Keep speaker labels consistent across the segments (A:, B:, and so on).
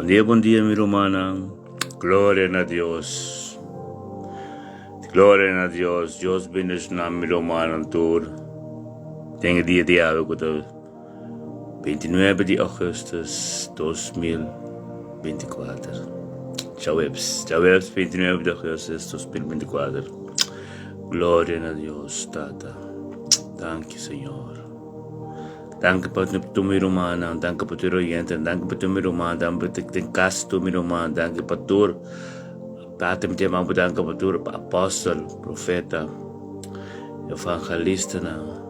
A: Bon dia, bon dia, mi rumannan. Gloria na Dios. Gloria na Dios. Dios bendiciona mi rumannan tur. Den e dia di awe ku ta 29 di augustus 2024. Djaweps, djaweps 29 di augustus 2024. Gloria na Dios, Tata. Danki, Señor. Danki pa tur mi rumannan, danki pa tur oyentenan, danki pa tur mi ruman, danki pa tur den kas tur mi ruman, danki pa tur Tata mi ta yama bo danki pa tur apòstel, profeta, evangelistanan.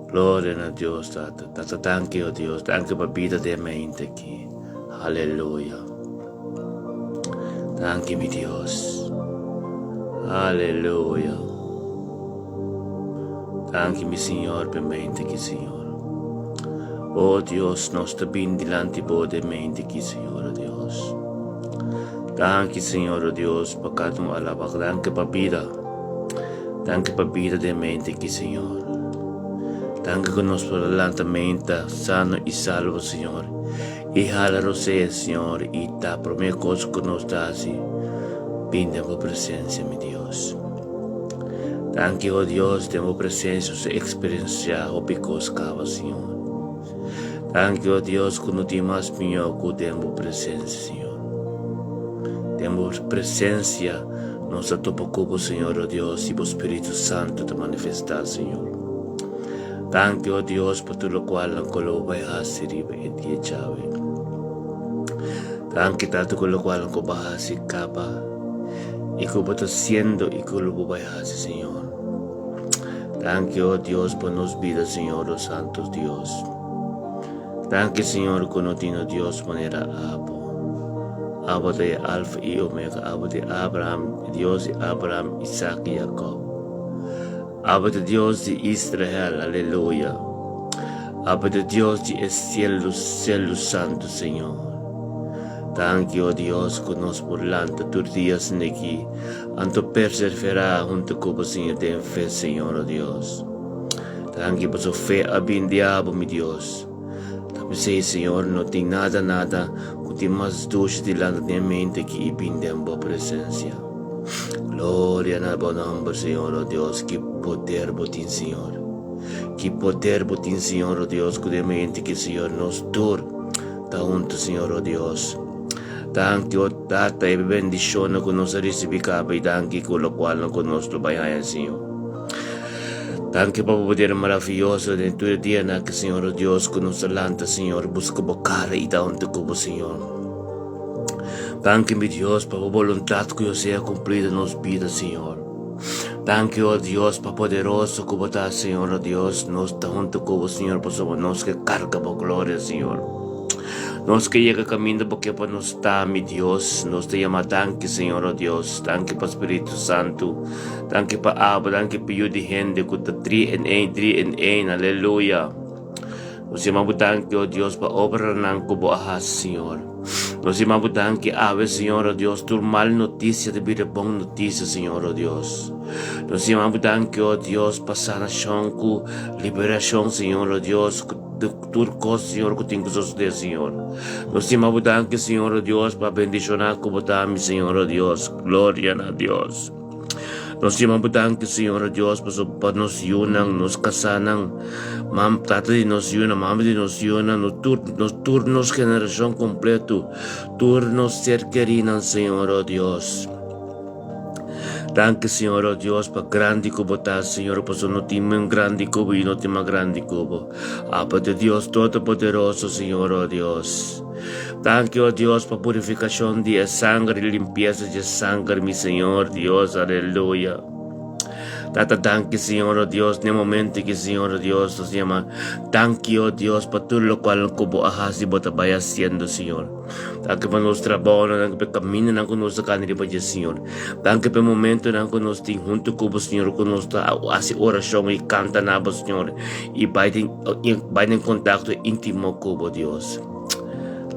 A: Gloria na Dios Tata. Tata danki o Dios, danki pa bida den mi ainda aki. Aleluya. Danki mi Dios. Aleluya. Danki mi Señor pa e mente aki Señor. O Dios nos ta bin dilanti bo den mente aki Señor o Dios. Danki Señor o Dios pa kada un alaba. Danki pa bida. Danki pa bida den mente aki Señor. Danki ku nos por a lanta menta sano i salvo Señor. I hala rosea Señor i ta prome kos ku nos ta hasi bin den bo presensia mi Dios. Danki o Dios den bo presensia nos a eksperensiá hopi kos kaba Señor. Danki o Dios ku no tin mas mihó ku den bo presensia Señor. Den bo presensia nos ta topa ku bo Señor o Dios i bo Spiritu Santu ta manifestá Señor. Danki o Dios pa tur lokual nan ku lo bo bai hasi riba e dia djawe. Danki Tata ku lokual nan ku bo a hasi kaba i ku bo ta hasiendo i ku lo bo bai hasi Señor. Danki o Dios pa nos bida Señor o Santo Dios. Danki Señor ku no tin un Dios manera abo. Abo ta e Alfa i Omega, abo ta e Abraham, Dios di Abraham, Isaac i Jacob. Abo ta Dios di Israel, aleluya. Abo ta Dios di e cielo, cielo santo, Señor. Danki, oh Dios, ku nos por lanta tur dia asina aki, anto perseverá hunto ku bo, Señor, den fe, Señor, oh Dios. Danki paso fe a bin di abo, mi Dios. Ta p'esei, Señor, no tin nada, nada ku tin mas dushi di lanta den mente aki i bin den bo presensia. Gloria na bo nomber, Señor, oh Dios. Ki poder bo tin, Señor. Ki poder bo tin, Señor, oh Dios, ku den mente aki, Señor, nos tur ta huntu, Señor, oh Dios. Danki, oh Tata, e bendishonnan ku nos a risibí kaba i danki ku lokualnan ku nos lo bai haña, Señor. Danki pa bo poder maravioso den tur e dianan aki, Señor, oh Dios, ku nos a lanta, Señor, buska bo kara i ta huntu ku bo, Señor. Danki, mi Dios, pa bo boluntat ku yo sea kumplí den nos bida, Señor. Danki, oh Dios, pa poderoso ku bo ta, Señor, oh Dios. Nos ta huntu ku bo, Señor, pasobra nos ke karga bo gloria, Señor. Nos ke yega kaminda bo ke pa nos ta, mi Dios. Nos ta yama danki, Señor, oh Dios. Danki pa Spiritu Santu. Danki pa abo, danki pa yu di hende ku ta tri en ein, tri en ein. Aleluya. Nos yama bo danki, oh Dios, pa obranan ku bo a hasi, Señor. Nos yama bo danki awe, Señor, oh Dios, tur mal notisia ta bira bon notisia, Señor, oh Dios. Nos yama bo danki, oh Dios, pa sanashon ku liberashon, Señor, oh Dios, ku Tur kos, Señor, ku tin ku sosodé, Señor. Nos stima bo danki, Señor, o Dios, pa bendishoná ku bo ta mi, Señor, o Dios. Gloria na Dios. Nos stima bo danki, Señor, o Dios, paso pa nos yunan, nos kasanan, mam, tata di nos yunan, mama di nos yunan, nos tur, nos tur nos generashon kompleto, tur nos ser kerinan, Señor, o Dios. Danki Señor oh Dios pa grandi ku bo ta Señor paso no tin men grandi ku bo i no tin mas grandi ku bo Abo ta Dios todopoderoso Señor oh Dios Danki oh Dios pa purifikashon di e sanger i limpiesa di e sanger mi Señor Dios aleluya Tata danki Señor oh Dios n'e momento aki Señor oh Dios nos yama danki oh Dios pa tur lokual ku bo a hasi bo ta bai hasiendo Señor. Danki pa nos trabounan, danki pa e kamindanan ku nos ta kani riba dje, Señor. Danki pa e momentonan ku nos tin huntu ku bo, Señor, ku nos ta hasi orashon i kanta na bo, Señor, i bai den bai den kontakto íntimo ku bo, Dios.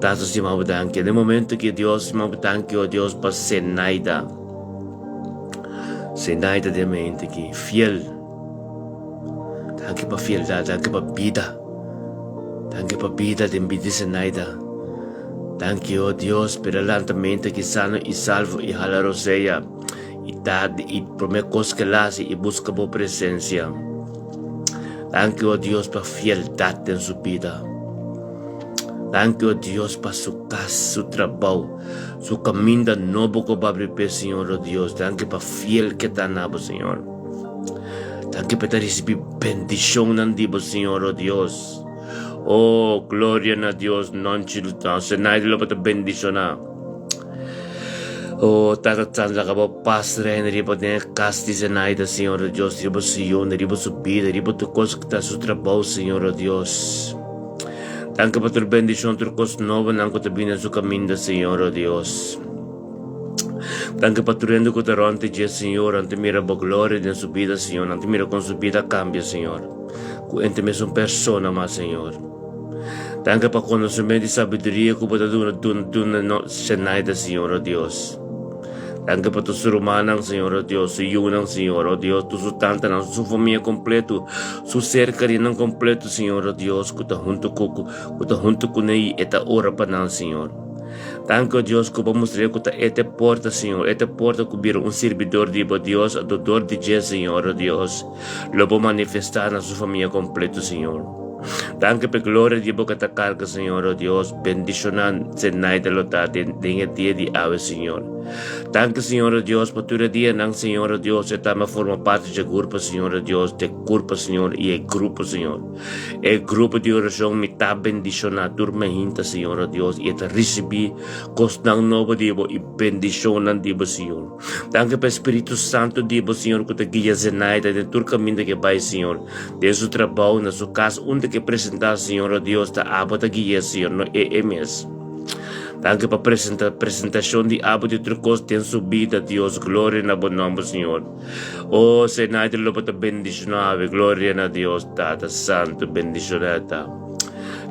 A: Tata stima bo danki. Den e momento aki, Dios, stima bo danki, o Dios, pa Zenaida. Zenaida den mente aki, fiel. Danki pa fieldat, danki pa bida. Danki pa bida den bida di Zenaida. Danki, o Dios, pa e lantamentu aki sano i salvo i hala rosea i ta i promé kos ku el hasi i buska bo presensia. Danki, o Dios, pa fieldat den su bida. Danki, o Dios, pa su kas, su trabou, su kaminda nobo ku bo a abri p'e, Señor, o Dios. Danki pa fiel ku e ta na bo, Señor. Danki pa e ta risibí bendishonnan di bo, Señor, o Dios. Oh, gloria na Dios, nonchi Zenaida lo bo ta bendishoná. Oh, Tata Santu, laga bo pas reina riba den e kas di Zenaida, Señor o Dios, riba su yunan, riba su bida, riba tur kos ku ta su trabou, Señor o Dios. Danki pa tur bendishon, tur kos nobonan ku ta bini na su kaminda, Señor o Dios. Danki pa tur hende ku ta rònt di dje, Señor. Nan ta mira bo gloria den su bida, Señor. Nan ta mira kon su bida a kambia, Señor. Ku ente mesun persona mas, Señor. Danki pa konosementu i sabiduria ku bo ta duna duna duna no Zenaida, Señor, o Dios. Danki pa tur su rumannan, Señor, o Dios, su yunan, Señor, o Dios, tur su tantanan, su famia kompletu, su ser kerinan kompletu, Señor, o Dios, ku ta huntu ku ku ta huntu kuné i e ta ora pa nan, Señor. Danki, o Dios, ku bo mustr'é ku ta e ta e porta, Señor, e ta e porta ku bira un sirbidor di bo, Dios, adodor di dje, Señor, o Dios, lo bo manifestá na su famia kompleto, Señor. Danki p'e gloria di bo ku ta karga, Señor, o Dios, bendishoná Zenaida lo ta den den e dia di awe, Señor. Danki, Señor, o Dios, pa tur e dianan, Señor, o Dios, e tambe a forma parti dje gurpa, Señor, o Dios, dje kurpa, Señor, i e grupo, Señor. E grupo di orashon mi ta bendishoná tur mehinta, Señor, o Dios, i e ta risibí kosnan nobo di bo i bendishonnan di bo, Señor. Danki pa e Spiritu Santu di bo, Señor, ku ta guia Zenaida den tur kaminda ku e bai, Señor, den su trabou, na su kas, unda ku e presentá, Señor, o Dios, ta abo ta gui'é, Señor, no e e mes. Danki pa presenta presentashon di abo di tur kos den su bida, Dios. Gloria na bo nòmber, Señor. O Zenaida lo bo ta bendishoná awe. Gloria na Dios, Tata Santu, bendishoná ta.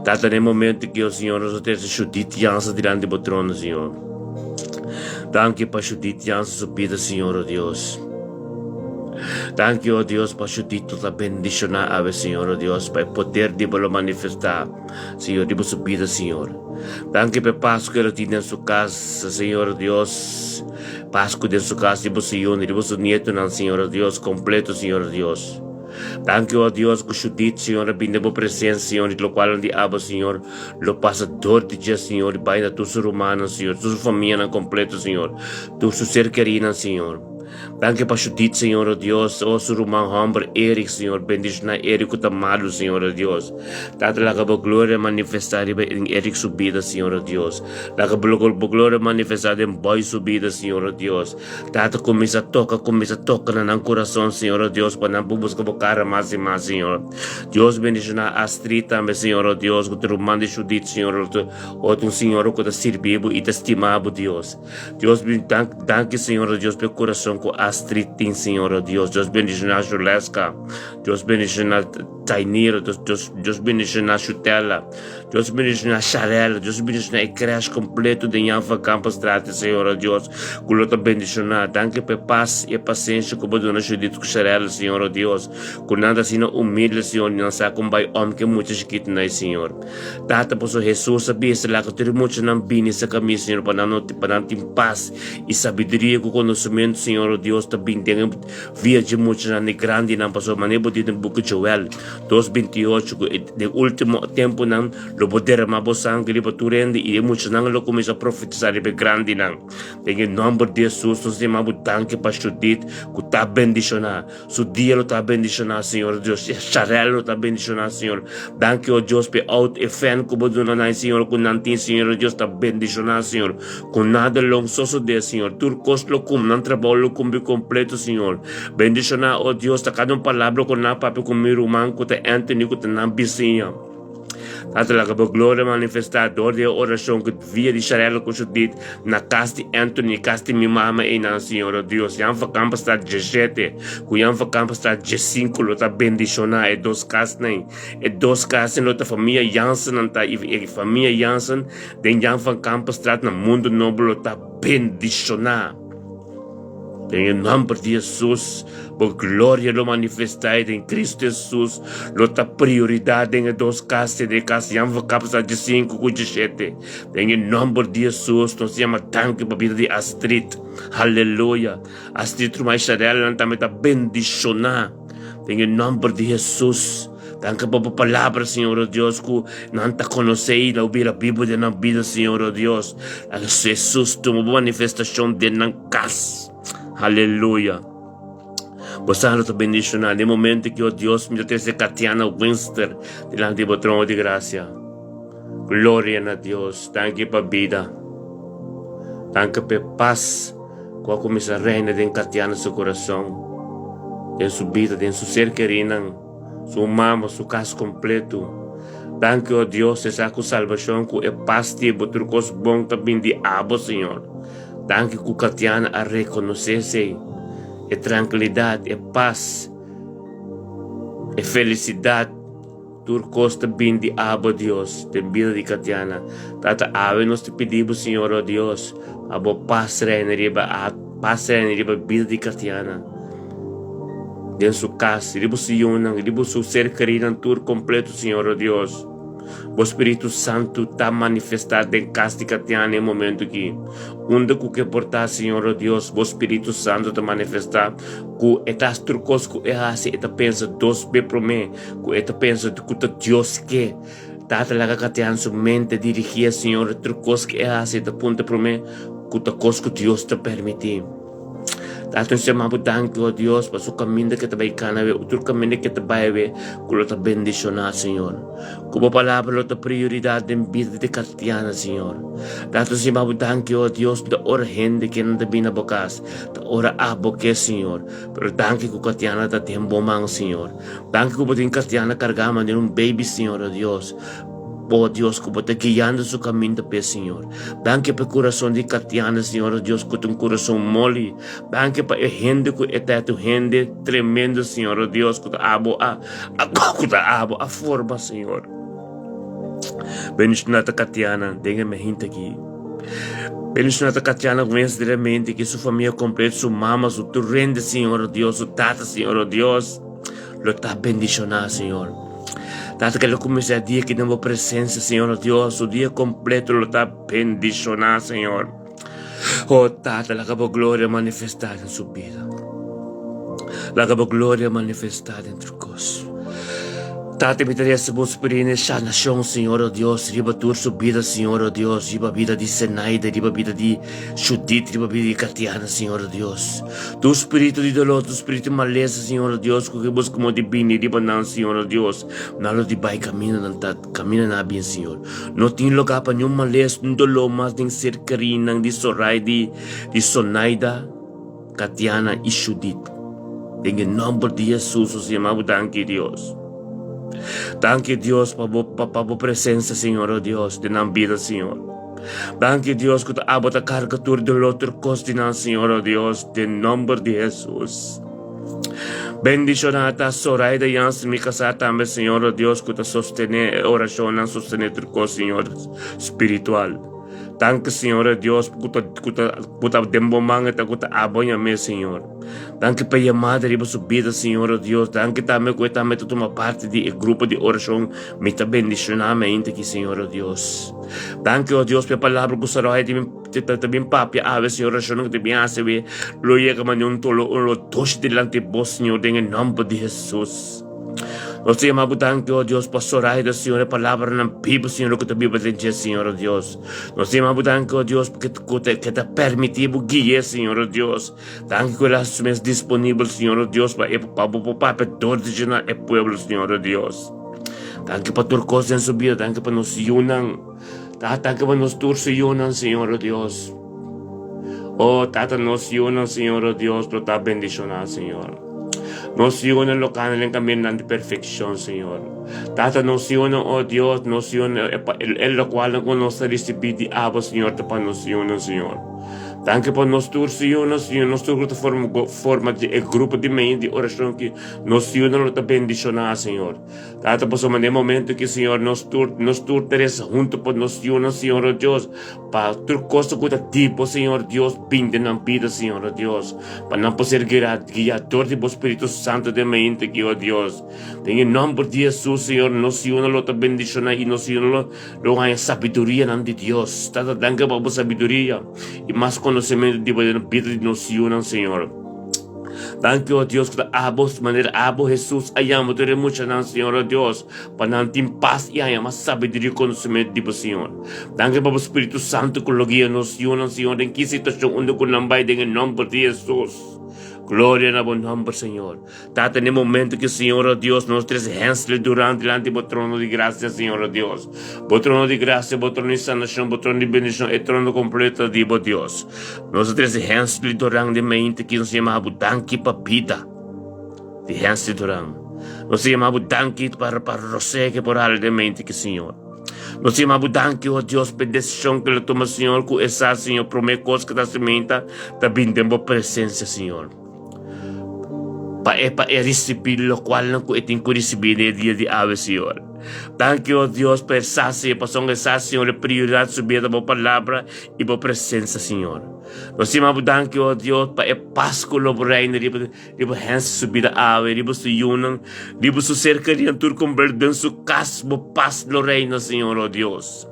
A: Tata, na e momento aki, o Señor, nos a trese Judith Jansen dilanti bo trono, Señor. Danki pa Judith Jansen su bida, Señor, o Dios. Danki, o Dios, pa Judith lo ta bendishoná awe, Señor, o Dios, pa e poder di bo lo manifestá, Señor, riba su bida, Señor. Danki pa e pas ku el a tin den su kas, Señor, o Dios. Pasku den su kas riba su yunan, riba su nietonan, Señor o Dios, kompleto, Señor o Dios. Danki, o Dios, ku Judith, Señor, a bini den bo presensia, Señor, i lokualnan di abo, Señor, lo pasa dor di dje, Señor, i bai na tur su rumannan, Señor, tur su famianan kompleto, Señor, tur su ser kerinan, Señor. Danki pa Judith, Señor o Dios, o su ruman hòmber Eric, Señor, bendishoná Eric ku ta malu, Señor o Dios. Tata, laga bo gloria manifestá riba Eric su bida, Señor o Dios. Laga bo gloria manifestá den Boy su bida, Señor o Dios. Tata, kuminsá toka, kuminsá toka na nan kurason, Señor o Dios, pa nan por buska bo kara mas i mas, Señor. Dios bendishoná Astrid tambe, Señor o Dios, ku ta ruman di Judith, Señor, otro un señora ku ta sirbi bo i ta stima bo, Dios. Dios danki, Señor o Dios, pa e kurason ku Astrid tin, Señor o Dios. Dios bendishoná Juleska. Dios bendishoná Tainira. Dios, Dios, Dios bendishoná Shutela. Dios bendishoná Sharela. Dios bendishoná e crèche kompleto den Jan van Kampenstraat, Señor o Dios, ku lo ta bendishoná. Danki pa e pas i e pasenshi ku bo duna Judith ku Sharela, Señor o Dios, ku nan ta asina humilde, Señor, i nan sa kon bai om ku e mucha chikitunan ei, Señor. Tata, pasobra Hesus a bisa, Laga tur e muchanan bini serka mi, Señor, pa nan no pa nan tin pas i sabiduria ku konosementu, Señor o Dios, ta bini den e via dje muchanan di grandinan, pasobra manera bo di den buki Joel dos 28 ku den ultimo tempunan lo bo derama bo sanger riba tur hende i e muchanan lo kuminsá profetisá riba e grandinan. Den e nòmber di Hesus nos yama bo danki pa Judith ku ta bendishoná. Su dia lo ta bendishoná, Señor Dios. Sharel lo ta bendishoná, Señor. Danki, o Dios, p'e out, e fen ku bo duna nan, Señor, ku nan tin, Señor Dios, ta bendishoná, Señor. Ku nada lo sosodé, Señor. Tur kos lo kum, nan trabou lo kumpli kompleto, Señor. Bendishoná, o Dios, ta kada un palabra ku nan papia ku mi ruman ku ta Anthony, ku ta nan bisiña. Tata, laga bo gloria manifestá dor di e orashon ku via di Sharela ku Judith na kas di Anthony, kas di mi mama einan, Señor, o Dios. Jan van Kampenstraat diesshete ku Jan van Kampenstraat diesinku lo ta bendishoná e dos kasnan. E dos kasnan lo ta famia Jansennan ta i e famia Jansen den Jan van Kampenstraat na Mundo Nobo lo ta bendishoná. Den e nòmber di Hesus, bo gloria lo manifestá i den Kristu Hesus lo ta prioridat den e dos kas, den e kas Jan van Kapstraat diesinku ku dieshete. Den e nòmber di Hesus nos yama danki pa bida di Astrid. Haleluya! Astrid ruman Sharel nan tambe ta bendishoná den e nòmber di Hesus. Danki pa bo palabra, Señor o Dios, ku nan ta konosé i lo bira bibu den nan bida, Señor o Dios. Laga Hesus tuma bo manifestashon den nan kas. Aleluya. Bo sa lo ta bendishoná den momento ki, o Dios, mi ta trese Katiana Winster dilanti di bo trono di grasia. Gloria na Dios. Danki pa bida. Danki pa e pas ku a kuminsá reina den Katiana su kurason, den su bida, den su ser kerinan. Su mama, su kas kompletu. Danki, o Dios, esa ku salbashon ku e pas di bo tur kos bon ta bin di abo, Señor. Danki ku Katiana a rekonosé esei. E trankilidat, e pas, e felisidat, tur kos ta bin di abo, Dios, den bida di Katiana. Tata, awe nos ta pidi bo, Señor, o Dios, pa bo pas reina riba, pas reina riba bida di Katiana. Den su kas, riba su yunan, riba su ser kerinan tur kompleto, Señor o Dios. Bo Spiritu Santu ta manifestá den kas di Katiana e momentu aki. Unda ku ke por ta, Señor o Dios, Bo Spiritu Santu ta manifestá ku e ta hasi tur kos ku e hasi, e ta pensa dos be promé ku e ta pensa ku ta Dios ke. Tata laga Katiana su mente dirigié, Señor, tur kos ku e hasi e ta punta promé ku ta kos ku Dios ta permití. Tata nos yama bo danki, oh Dios, pa su kaminda ke ta bai kana awe, tur kaminda ke ta bai awe, ku lo ta bendishoná, Señor. Ku bo palabra lo ta prioridat den bida di Katiana, Señor. Tata nos yama bo danki, oh Dios, no ta ora hende ke nan ta bini na bo kas, ta ora abo ke, Señor. Pero danki ku Katiana ta den bo man, Señor. Danki ku bo tin Katiana kargá manera un baby, Señor, oh Dios. O Dios, ku bo ta guiando su kaminda p'e, Señor. Danki pa e kurason di Katiana, Señor, o Dios, ku ta un kurason moli. Danki pa e hende ku e ta, e ta un hende tremendo, Señor, o Dios, ku ta abo a, ku ta abo a forma, Señor. Bendiciona ta Katiana den e mehinta aki. Bendiciona ta Katiana wens den e mehinta aki, su famia kompleto, su mama, su tur hende, Señor, o Dios, su tata, Señor, o Dios. Lo ta bendiciona, Señor. Tata, que lo cuminsa dia aquí den bo presencia, Señor Dios. Su dia completo lo ta bendiciona, Señor. Oh, Tata, laga bo gloria manifesta den su vida. Laga bo gloria manifesta den tur cos. Tata, mi ta reza bo spirine sanacion, Señor, oh Dios, riba tur su vida, Señor, oh Dios, riba vida di Zenaida, riba vida di Judith, riba vida di Katiana, Señor, oh Dios. Tur spiritu di dolor, tur spiritu di malesa, Señor o Dios, ku ke buska mo di bini riba nan, Señor o Dios, nan lo di bai kaminda nan ta kaminda nan a bin, Señor. No tin lugá pa niun malesa, niun dolor mas den ser kerinan di Soray, di di Sonaida, Katiana i Judith. Den e nòmber di Hesus nos yama bo danki, Dios. Danki, Dios, pa bo pa bo presensia, Señor o Dios, den nan bida, Señor. Danki Dios ku ta abo ta karga tur dolor tur kos di nan Señor oh Dios den nomber di Hesus. Bendishoná ta Zoraida Jansen mi kasá tambe Señor oh Dios ku ta sostené e orashonnan sostené tur kos Señor spiritual. Danki Señor oh Dios ku ta ku ta ku ta den bo man ta ku ta abo ñam'é Señor. Danki pa e yamada riba su bida Señor oh Dios. Danki tambe ku e tambe ta tuma parti di e grupo di orashon mi ta bendishoná mi ainda aki Señor oh Dios. Danki, oh Dios, pa e palabra ku Sarai ta bin ta bin papia awe, Señor, orashonnan ku ta bin hasi awe lo yega manera un tolo un lo dushi dilanti bo, Señor, den e nòmber di Hesus. Nos ta yama bo danki, oh Dios, pa Soraida, Señor, e palabranan bibu, Señor, ku ta biba den dje, Señor, oh Dios. Nos ta yama bo danki, oh Dios, ku ku ta ku ta permití bo gui'é, Señor, oh Dios. Danki ku el a hasi su mes disponibel, Señor, oh Dios, pa e pa bo por papia dor di dje na e pueblo, Señor, oh Dios. Danki pa tur kos den su bida. Danki pa nos yunan. Tata, danki pa nos tur su yunan, Señor, oh Dios. Oh, Tata, nos yunan, Señor, oh Dios, lo ta bendishoná, Señor. Nos yunan lo kana den kaminnan di perfekshon, Señor. Tata, nos yunan, oh Dios, nos yunan, e lokualnan ku nos ta risibí di abo, Señor, ta pa nos yunan, Señor. Danki pa nos tur su yunan, Señor. Nos tur ku ta forma, forma di e grupo di medio di orashon ki Nos yunan lo ta bendishoná, Señor. Tata, pasobra na e momento aki, Señor, nos tur, nos tur ta resa huntu pa nos yunan, Señor, o Dios. Pa tur kos ku ta di bo, Señor Dios, bin den nan bida, Señor, o Dios. Pa nan por ser guiá dor di bo Spiritu Santu den mente aki, o Dios. Den e nòmber di Hesus, Señor, nos yunan lo ta bendishoná i nos yunan lo lo haña sabidurianan di Dios. Tata, danki pa bo sabiduria i mas konosementu di bo den bida di nos yunan, Señor. Danki, o Dios, ku ta abo, manera abo, Hesus, a yama tur e muchanan, Señor, o Dios, pa nan tin pas i haña mas sabiduria i konosementu di bo, Señor. Danki pa bo Spiritu Santu ku lo guia nos yunan, Señor, den ki situashon unda ku nan bai den e nòmber di Hesus. Gloria na bo nòmber, Señor. Tata, na e momentu ki, Señor, o Dios, nos trese Hensley Durant dilanti bo trono di grasia, Señor, o Dios. Bo trono di grasia, bo trono di sanashon, bo trono di bendishon, e trono kompleto di bo Dios. Nos a trese Hensley Durant den mente ki nos yama bo danki pa bida di Hensley Durant. Nos ta yama bo danki pa pa Rosé ke por hala den mente ki, Señor. Nos ta yama bo danki, o Dios, pa e desishon ke lo tuma, Señor, ku e sa, Señor, promé kos ke ta simenta ta bin den bo presensia, Señor. Pa e pa e risibí lokualnan ku e tin ku risibí den e dia di awe, Señor. Danki, o Dios, pa e sa, Señor, pasobra e sa, Señor, e prioridat su bida ta bo palabra i bo presensia, Señor. Nos ta yama bo danki, o Dios, pa e pas ku lo bo reina riba riba hende su bida awe, riba su yunan, riba su ser kerinan tur kompleto den su kas, bo pas lo reina, Señor, o Dios.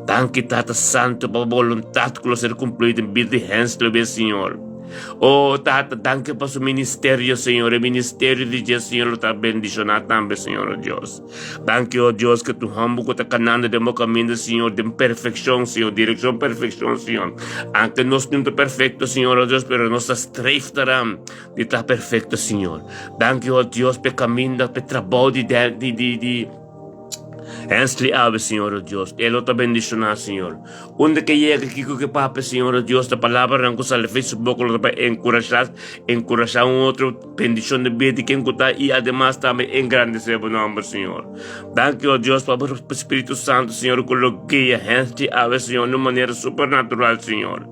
A: Danki Tata Santo pa bo boluntat ku lo ser kumplí den bida di hende lo bes Señor. Oh Tata, danki pa su ministerio Señor, e ministerio di dje Señor lo ta bendishoná tambe Señor oh Dios. Danki oh Dios ke tu hòmber ku ta kanando den bo kaminda Señor den perfekshon Señor, direkshon perfekshon Señor. Anke nos no ta perfekto Señor oh Dios, pero nos ta streef taran di ta perfekto Señor. Danki oh Dios pa e kaminda, pa e trabou di di di di. Hensley awe, Señor, o Dios. E lo ta bendishoná, Señor. Unda ke yega, kiko ke papia, Señor, o Dios, ta palabranan ku sali fe su boka lo ta pa enkurashá, enkurashá un otro, bendishon di bida di ken ku ta, i ademas tambe engrandesé bo nòmber, Señor. Danki, o Dios, pa bo Spiritu Santu, Señor, ku lo guia Hensley awe, Señor, na un manera supernatural, Señor.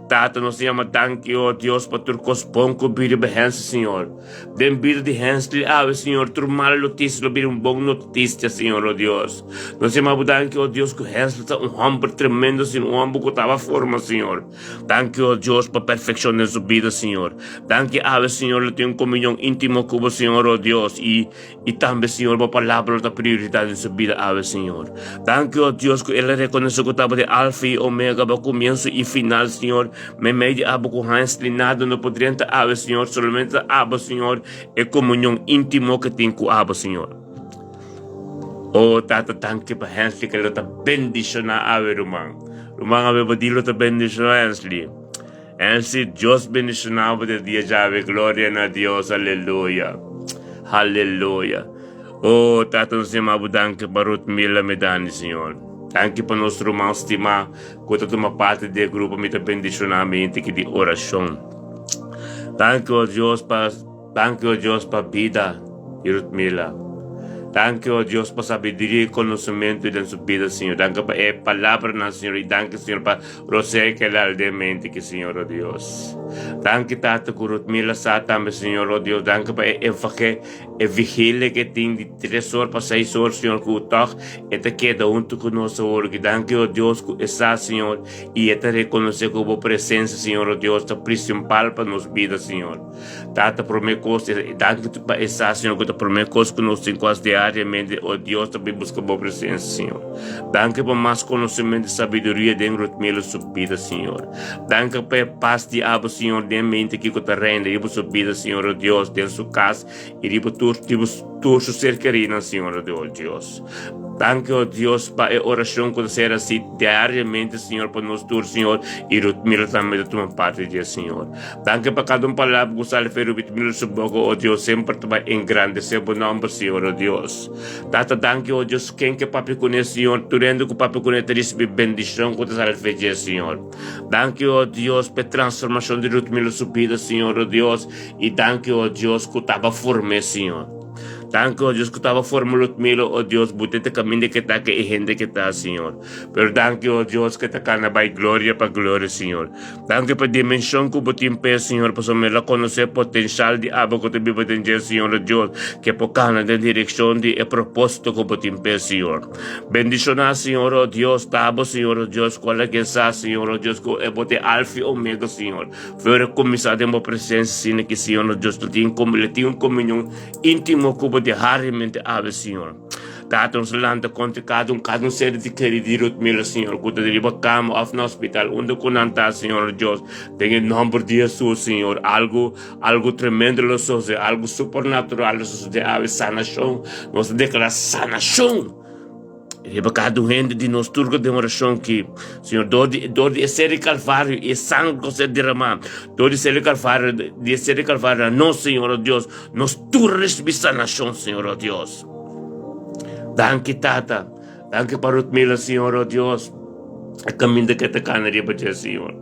A: Tata, nos ta yama danki, o Dios, pa tur kos bon ku bira riba Hensley, Señor. Den bida di Hensley awe, Señor, tur mal noticia lo bira un bon noticia, Señor, oh Dios. Nos yama Bo danki, oh Dios, cu Hensley ta un homber tremendo, Señor, un homber cu taba forma, Señor. Danki, oh Dios, pa perfeccion den su bida, Señor. Danki awe, Señor, lo tin un comunion intimo cu Bo, Señor, oh Dios, y, y tambe, Señor, Bo palabra lo ta prioridad den su bida awe, Señor. Danki, oh Dios, cu el a reconoce cu ta Bo di Alfa y Omega, Bo comienzo y final, Señor. Meimei di abo ku Hensley nada no por drenta awe, Señor, solamente ta abo, Señor, e komunion íntimo ke tin ku abo, Señor. O Tata, danki pa Hensley ke lo ta bendishoná awe, ruman. Ruman, awe bo di lo ta bendishoná Hensley. Hensley, Dios bendishoná bo de dia djawe. Gloria na Dios, aleluya. Aleluya. O Tata, nos yama bo danki pa Ruth Mila Medani, Señor. Danki pa nos ruman stimá. Ku ta tuma parti di e grupo mi ta bendishoná mi hende ki di orashon. Danki o Dios pa Danki o Dios pa bida di Rutmila. Danki o Dios pa sabiduria i konosementu den su bida Señor. Danki pa e palabranan Señor i danki Señor pa rosea ke lal den mente ki Señor o Dios. Danki Tata ku Rutmila sa tambe Señor o Dios. Danki pa e enfoke E vigilia ke tin di tres or pa seis or, Señor, ku tòg e ta keda huntu ku nos awor. Ki danki, o Dios, ku e sa, Señor, i e ta rekonosé ku bo presensia, Señor, o Dios, ta prinsipal pa nos bida, Señor. Tata, promé kos, e danki pa e sa, Señor, ku ta promé kos ku nos tin ku hasi diariamente, o Dios, ta bin buska bo presensia, Señor. Danki pa mas konosementu i sabiduria den Rutmilo su bida, Señor. Danki pa e pas di abo, Señor, den mente kiko ta reina riba su bida, Señor, o Dios, den su kas i riba tur riba tur su ser kerinan, Señor, o Dios. Danki, o Dios, pa e orashon ku ta ser hasi diariamente, Señor, pa nos tur, Señor, i Rutmilo tambe ta tuma parti di dje, Señor. Danki pa kada un palabra ku sali for Rutmilo su boka, o Dios, semper ta bai engrandesé bo nòmber, Señor, o Dios. Tata, danki, o Dios, ken ke papia kuné, Señor, tur hende ku papia kuné ta risibí bendishon ku ta sali for dje, Señor. Danki, o Dios, pa e transformashon di Rutmilo su bida, Señor, o Dios, i danki, o Dios, ku taba form'é, Señor. Danki, o Dios, ku taba forma Ludmila, o Dios, bo te kaminda ke ta ke e hende ke ta, Señor. Pero danki, o Dios, ke ta kana bai gloria pa gloria, Señor. Danki pa dimenshon ku bo tin p'e, Señor, pasobra mi la konosé potenshal di abo ku ta biba den dje, Señor, o Dios, ke por kana den direkshon di e propósito ku bo tin p'e, Señor. Bendishoná, Señor, o Dios, ta abo, Señor, o Dios, ku a laga sa, Señor, o Dios, ku e bo ta e Alfa i Omega, Señor. Fuera kuminsá den bo presensia, asina ki, Señor, o Dios, lo tin, lo tin un komunion íntimo ku bo diariamente awe, Señor. Tata, nos lanta kontra kada un, kada un ser di keri di Rutmila, Señor, ku ta riba kama òf na hospital, unda ku nan ta, Señor Dios, den e nòmber di Hesus, Señor, algu, algu tremendo lo sosodé, algu supernatural lo sosodé awe, sanashon, nos ta deklará sanashon riba kada un hende di nos tur ku den orashon aki, Señor, dor di, dor di e ser di Kalvario i e sanger ku a ser derramá, dor di ser di Kalvario, di e ser di Kalvario, nos, Señor, Dios, nos tur a risibí sanashon, Señor, Dios. Danki Tata. Danki pa Rutmila, Señor, oh Dios. E kaminda ke ta kana riba dje, Señor.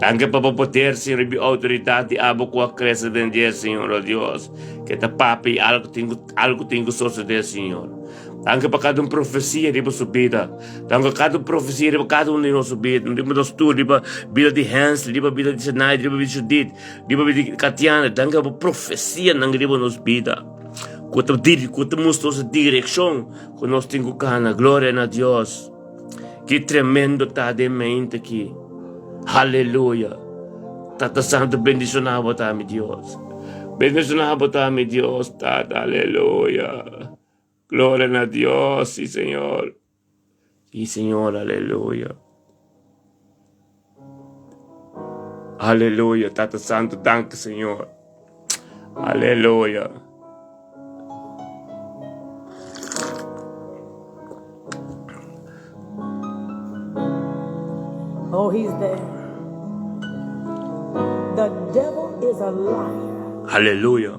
A: Danki pa bo poder, Señor, i bi outoridat di abo ku a krese den dje, Señor, oh Dios. Ke ta papia i algu tin ku algu tin ku sosodé, Señor. Danki pa kada un profesia riba su bida. Danki pa kada un profesia riba kada un di nos su bida. Riba nos tur, riba bida di Hensley, riba bida di Zenaida, riba bida di Judith, riba bida di Katiana. Danki pa bo profesianan riba nos bida. Ku ta diri, ku ta mustra nos e direkshon ku nos tin ku kana. Gloria na Dios. Ki tremendo ta den mente aki. Haleluya. Tata Santu bendishoná bo ta mi Dios. Bendishoná bo ta mi Dios, Tata. Aleluya. Gloria na Dios, si Señor. Si Señor, aleluya. Aleluya, Tata Santu, danki Señor. Aleluya.
B: Oh, he's there. The devil is a liar.
A: Aleluya.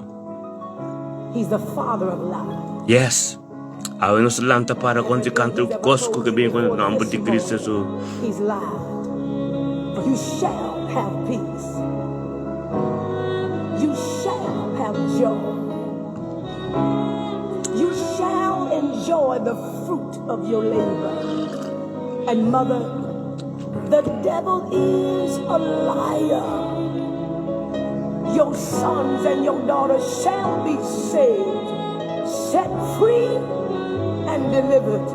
B: He's the father of lies.
A: Yes. Awe nos lanta para kontra kantu kos ku ke bin ku nòmber di Kristu Hesus.
B: He's lied. For you shall have peace. You shall have joy. You shall enjoy the fruit of your labor. And mother, the devil is a liar. Your sons and your daughters shall be saved, set free, and delivered.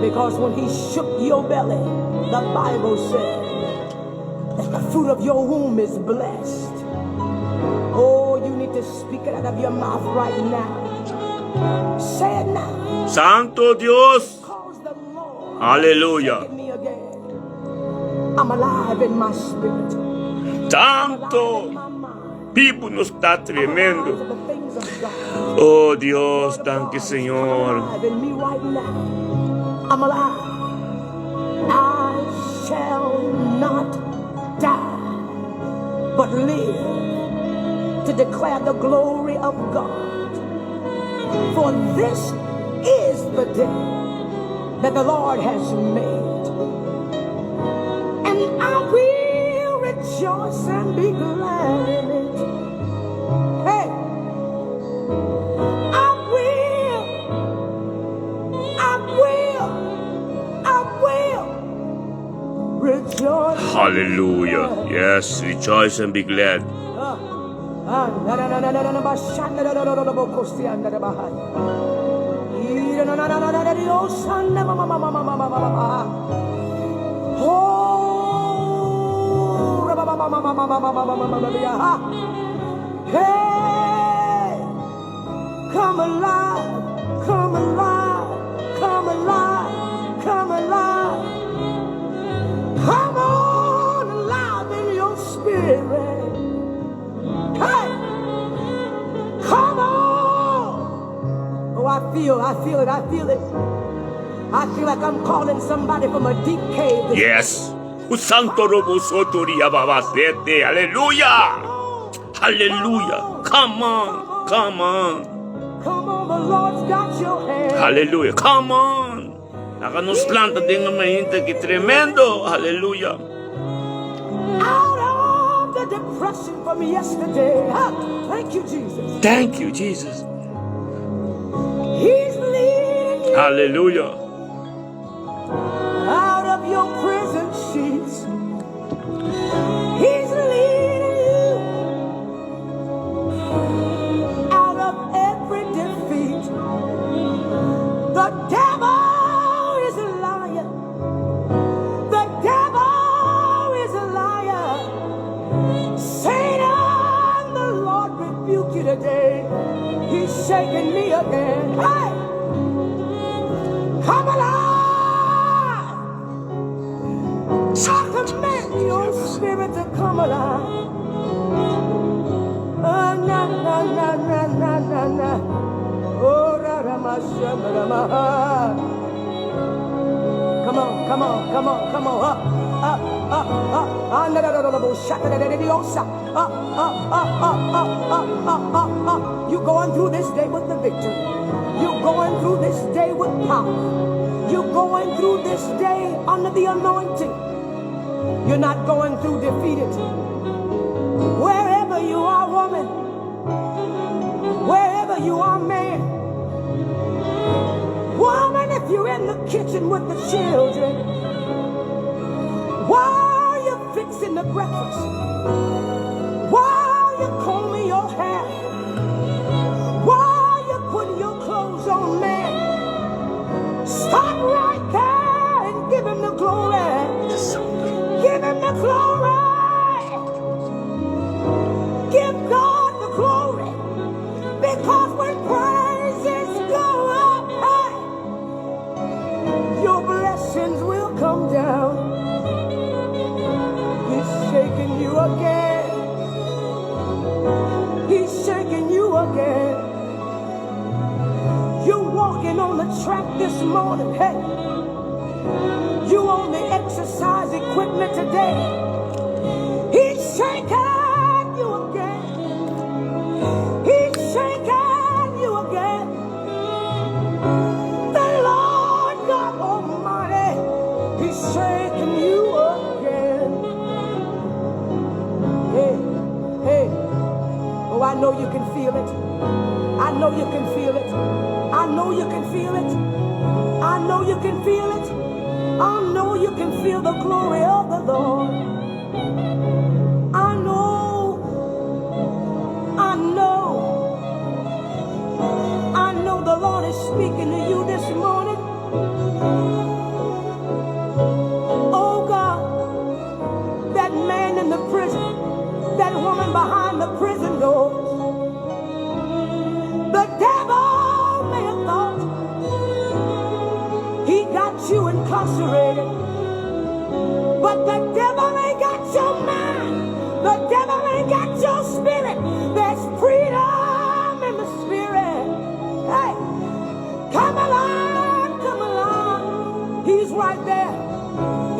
B: Because when he shook your belly, the Bible said that the fruit of your womb is blessed. Oh, you need to speak it out of your mouth right now. Say it now.
A: Santo Dios!
B: Because the Lord
A: Aleluya!
B: has taken me again. I'm alive in my spirit.
A: Santo! Bibu nos ta tremendo. Oh Dios, danki Señor.
B: I'm alive. I shall not die, but live to declare the glory of God. For this is the day that the Lord has made. And I will rejoice and be glad in it. Hey, I will, I will, I will rejoice.
A: Hallelujah. Yes, rejoice and be glad.
B: Hey, come alive, come alive, come alive, come alive. Come on alive in your spirit. Hey, come on. Oh, I feel, I feel it, I feel it. I feel like I'm calling somebody from a deep cave. This
A: Yes. Santo robo sotoria babasete. Aleluya. Aleluya. Come on. Come on.
B: Come on, the Lord's got your hand.
A: Aleluya. Come on. Laga nos lanta den e mainta ki tremendo. Aleluya.
B: Out of the the depression from yesterday. Ah, thank you, Jesus.
A: Thank you, Jesus.
B: He's leading you.
A: Hallelujah.
B: Out of your prison sheets. He's leading you out of every defeat. The devil is a liar. The devil is a liar. Satan, the Lord rebuke you today. He's shaking me again. Hey! Come alive! I command your spirit to come alive. Ah, na, na, na, na, na, na, na. Oh, ra, ra, ma, sha, ra, ma, ha. Come on, come on, come on, come on. Up, up, up, up. Ah, na, na, na, na, na, bo, sha, na, na, na, na, na, sa. Up, up, up, up, up, up, up, up, up. You're going through this day with the victory. You're going through this day with power. You're going through this day under the anointing. You're not going through defeated. Wherever you are, woman, wherever you are, man, woman, if you're in the kitchen with the children, while you're fixing the breakfast, while you're combing your hair, while you're putting your clothes on, man, stop right there and give him the glory. Give him the glory. Give God the glory. Because when praises go up, hey, your blessings will come down. He's shaking you again. He's shaking you again. You're walking on the track this morning. Hey, you on the exercise equipment today. He's shaking you again. He's shaking you again. The Lord God Almighty, He's shaking you again. Hey, hey. Oh, I know you can feel it. I know you can feel it. I know you can feel it. I know you can feel it. I know you can feel the glory of the Lord. I know, I know, I know the Lord is speaking to you this morning. Oh God, that man in the prison, that woman behind the prison doors, the devil may have thought he got you incarcerated, but the devil ain't got your mind. The devil ain't got your spirit. There's freedom in the spirit. Hey, come alive, come alive. He's right there.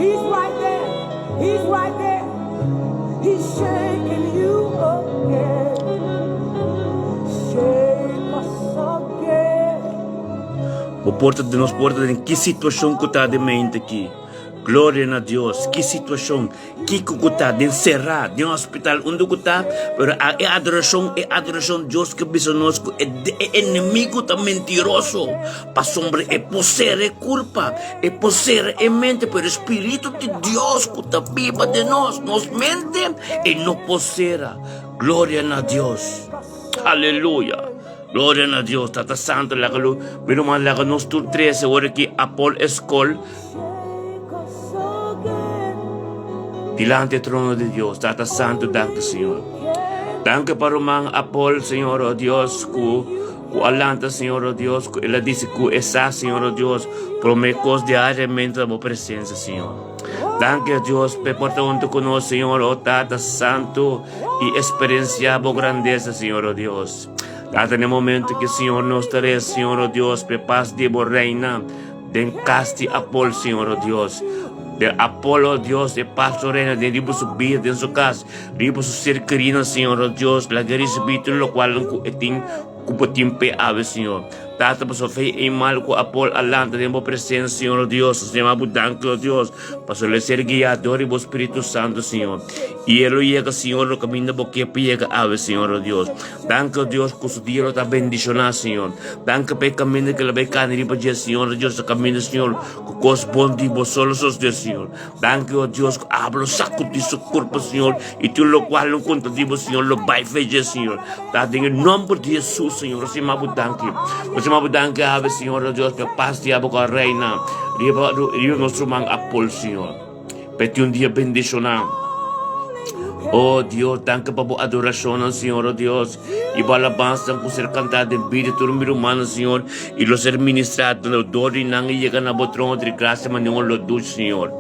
B: He's right there. He's right there. He's shaking you again. Shake us again.
A: Bo por ta den nos por ta den ki situashon ku ta den mente aki. Gloria na Dios. Ki situashon, kiko ku ta den será, den hospital, unda ku ta, pero a e adorashon, e adorashon Dios ke bisa nos ku e, e enemigo ta mentiroso. Pasobra e por sera e kurpa, e por sera e mente, pero e spiritu di Dios ku ta biba den nos, nos mente, e no por sera. Gloria na Dios. Aleluya. Gloria na Dios. Tata Santo, laga lo, mi ruman laga nos tur trese ora ki Apol e skol
B: Shake us again.
A: dilanti e trono di Dios. Tata Santo, danki Señor. Danki pa ruman Apol, Señor, oh Dios, ku ku a lanta, Señor, oh Dios, ku el a disi ku e sa, Señor, oh Dios, promé kos diariamente ta bo presensia, Señor. Danki, oh Dios, p'e por ta huntu ku nos, Señor, oh Tata Santo, i eksperensiá bo grandesa, Señor, oh Dios. Tata, na e momento ki, Señor, nos ta resa, Señor, oh Dios, p'e pas di bo reina den kas di Apol, Señor, oh Dios. Den Apol, oh Dios, e pas lo reina den riba su bida, den su kas, riba su ser kerinan, Señor, oh Dios. Laga e risibí tur lokual ku e tin, ku bo tin p'e awe, Señor. Tata, pasobra fe i mal ku Apol a lanta den bo presensia, Señor, o Dios. Nos yama bo danki, o Dios, pasobra el a ser guiá dor di bo Spiritu Santu, Señor. I e lo yega, Señor, lo kaminda bo ke pa yega awe, Señor, o Dios. Danki, o Dios, ku su dia lo ta bendishoná, Señor. Danki pa e kaminda ku el a bai kana riba dje, Señor, o Dios, e kaminda, Señor, ku kos bon di bo solo sosodé, Señor. Danki, o Dios, ku abo lo sakudí su kurpo, Señor, i tur lokual lo kontra di bo, Señor, lo bai fe dje, Señor. Ta den e nòmber di Hesus, Señor, nos yama bo danki. Nos yama bo danki awe, Señor, o Dios, pa e pas di abo ku a reina riba, riba nos ruman Apol, Señor. Pa e tin un dia bendishoná. O Dios, danki pa bo adorashonnan, Señor, o Dios, i bo alabansanan ku ser kantá den bida di tur mi rumannan, Señor, i lo ser ministrá dor di nan i yega na bo trono di grasia manera un lo dushi, Señor.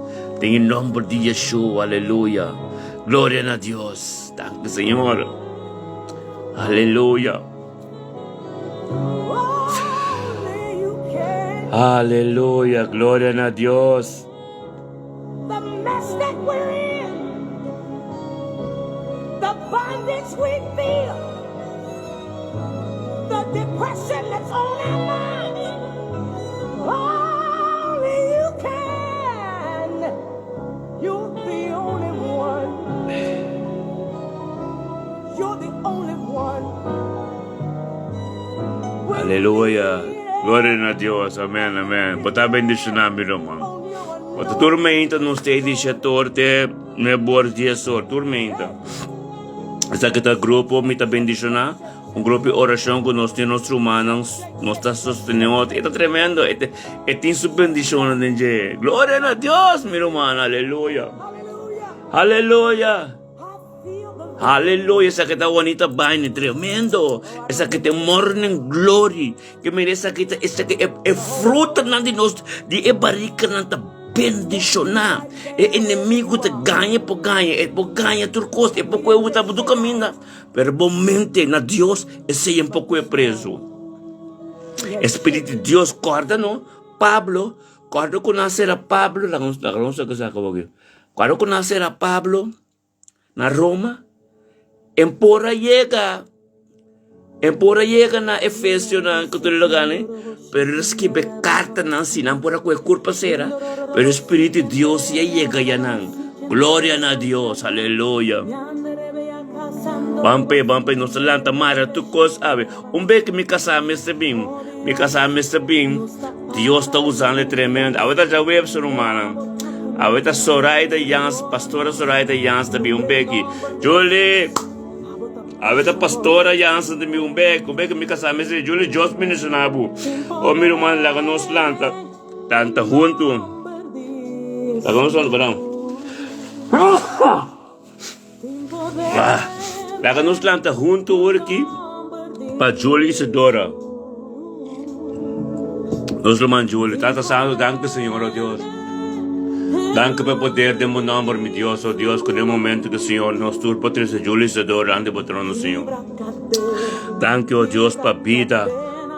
A: Den e nòmber di Yeshua, aleluya. Gloria na Dios. Danki, Señor. Aleluya. Aleluya. Gloria na Dios.
B: The mess that we're in, the bondage we feel, the depression that's on our minds. Only you can. You're the only one. You're the only one.
A: Aleluya. Gloria na Dios. Amen, amen. Bo ta bendiciona mi ruman. Bo ta tur meinta nos te di shetor te nueve dies or tur meinta. Esaki ta grupo mi ta bendiciona. Un grupo di oracion cu nos tin nos rumannan nos ta sostene otro. E ta tremendo. E, te, e tin su bendicionnan den dje. Gloria na Dios, mi ruman. Aleluya. Aleluya. Aleluya, esaki ta bonita baina, tremendo. Esaki ta morning glory. Ke mira esaki ta esaki e, e frutanan di nos di e barikanan ta bendishoná. E enemigo ta gaña por gaña, e por gaña tur kos, e por koe bo ta bo kaminda. Pero bo mente na Dios, esei un poco e preso. Espíritu di Dios, korda no, Pablo, korda ku nan sera Pablo, laga nos laga nos saka aki. Cuando cu nan cera Pablo na Roma, en por a yega, en por a yega na Efesionan cu tur e lugarnan, pero el a skibi e cartanan si nan por a coge curpa cera, pero e Spiritu di Dios si a yega ya nan. Gloria na Dios, aleluya. Ban p'e, ban p'e, nos ta lanta mara tur cos awe. Un bes cu mi casa mester bin, mi casa mester bin, Dios ta usando tremendo. Awe ta djaweps, rumannan. Awe ta Zoraida Jans, pastora Zoraida Jans ta bin un beki. Julie! Awe ta pastora Jans ta bin un beki. Un beki mi casa mester bin. Julie, Dios bendiciona bo. O mi ruman, laga nos lanta. Tanta huntu. Laga nos lanta, perdon. Laga nos lanta huntu ora aki pa Julie Isidora. Nos ruman Julie. Tata Santo, danki Señor, oh Dios. Danki pa e poder den bo nomber, mi Dios, oh Dios, ku den momento ku Señor nos tur por trese Julie Isidora ante bo trono, Señor. Danki, oh Dios, pa bida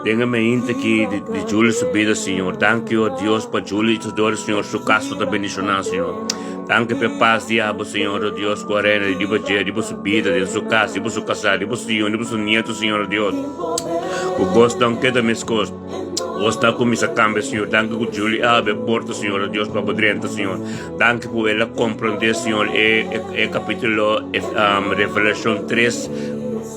A: den e meinte aki di, di Julie su bida, Señor. Danki, oh Dios, pa Julie Isidora, Señor, su kaso ta bendishoná, Señor. Danki p'e pas di abo, Señor, oh Dios, ku a reina riba dje, riba su bida, den su kas, riba su kasá, riba su yu, riba su nieto, Señor, oh Dios. Ku kosnan keda meskos. Kos ta kuminsá kambia, Señor. Danki ku Julie a habri e porta, Señor, oh Dios, pa bo drenta, Señor. Danki ku el a komprondé, Señor, e, e, e kapítulo, e, um, Revelashon 3,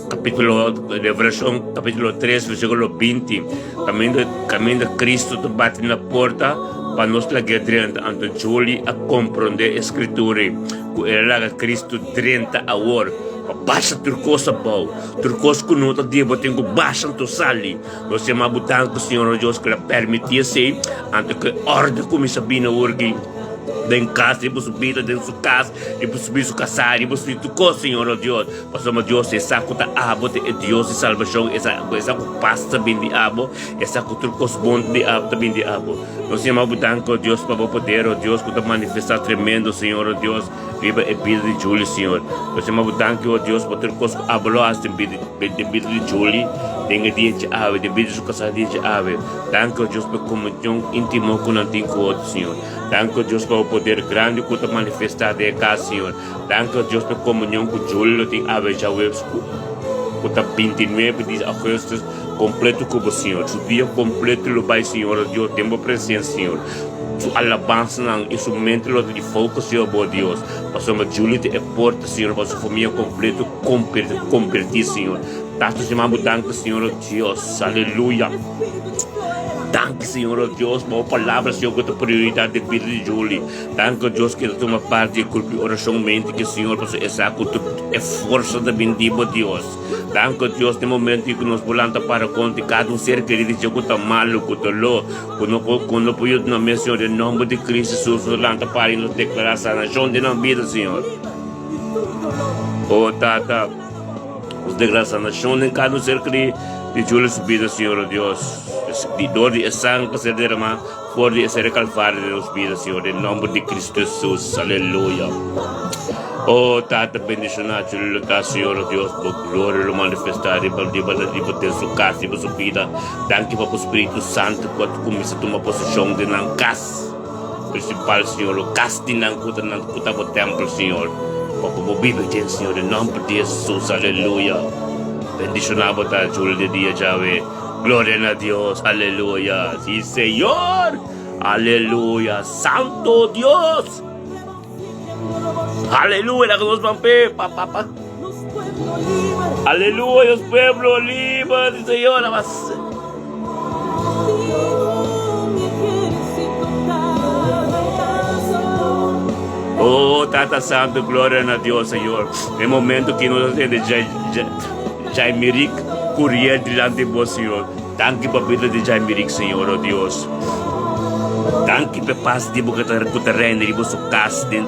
A: kapítulo, Revelashon kapítulo 3, versíkulo 20. Kaminda, kaminda Kristu ta bati na porta pa nos lag'é drenta. Anto Julie a komprondé e skritura ei, ku el a laga Kristu drenta awor pa basha tur kos abou. Tur kos ku no ta di bo tin ku basha anto sali. Nos yama bo danki, Señor nos Dios, ku el a permití esei, anto ku e orde kuminsá bini awor aki den kas, riba su bida, den su kas, riba su bida, su kasá, riba su tur kos, Señor nos Dios. Pasobra Dios e sa ku ta abo ta e Dios di salbashon, e sa e sa ku pas ta bin di abo, e sa ku tur kos bon di abo ta bin di abo. Nos yama bo danki, o Dios, pa bo poder, o Dios, ku ta manifestá tremendo, Señor, o Dios, riba e bida di Julie, Señor. Nos yama bo danki, o Dios, pa tur kos ku abo lo hasi den bida den bida di Julie den e dia dje awe, den bida di su kasá dia dje awe. Danki, o Dios, pa e komunion íntimo ku nan tin ku otro, Señor. Danki, o Dios, pa bo poder grandi ku ta manifestá den e kas, Señor. Danki a Dios pa e komunion ku Julie lo tin awe djaweps ku ku ta 29 di augustus. Kompleto ku bo, Señor. Su dia kompleto lo bai, Señor, o Dios, den bo presensia, Señor. Su alabansanan i su mente lo ta di focus riba bo, Dios. Pasobra Julie ta e porta, Señor, pa su famia kompleto kombertí, Señor. Tata, nos yama bo danki, Señor, o Dios. Aleluya. Danki, Señor, o Dios, pa bo palabra, Señor, ku ta prioridat den bida di Julie. Danki, o Dios, ku e ta tuma parti di e grupo di orashon mente ki, Señor, pasobra e sa ku tur e forsa ta bin di bo, Dios. Danki, o Dios, den momento ku nos por lanta para kontra kada un ser kerido di dje ku ta malu, ku doló, ku no por, ku no por yuda nan mes, Señor, den nòmber di Cristo Jesus, nos lanta para i nos deklará sanashon den nan bida, Señor. O Tata, nos deklará sanashon den kada un ser kerido di dje su bida, Señor, o Dios, di dor di e sanger ku a ser deramá for di e ser Kalvario den nos bida, Señor, den nòmber di Cristo Jesus. Aleluya. Oh Tata bendiciona chuli lo ta Señor oh Dios bo gloria lo manifesta riba riba riba den su cas riba su bida danki pa bo Spiritu Santo cu a cuminsa tuma posicion den nan cas principal Señor lo cas di nan cu ta nan cu ta bo tempel Señor pa bo bo biba den Señor den nomber di Jesus aleluya bendiciona bo ta chuli di dia djawe gloria na Dios aleluya si Señor aleluya Santo Dios. Aleluya, la nos van pe, pa, pa, pa. Aleluya, Dios pueblo libre, sí, Señor, la vas. Oh, Tata Santo, gloria na Dios, Señor. En momento que nos atende Jaimirik Curiel delante de vos, Señor. Danki pa bida di Jaimirik, Señor, oh Dios. Danki pa e pas di bo ku ta ku ta reina riba su kas, den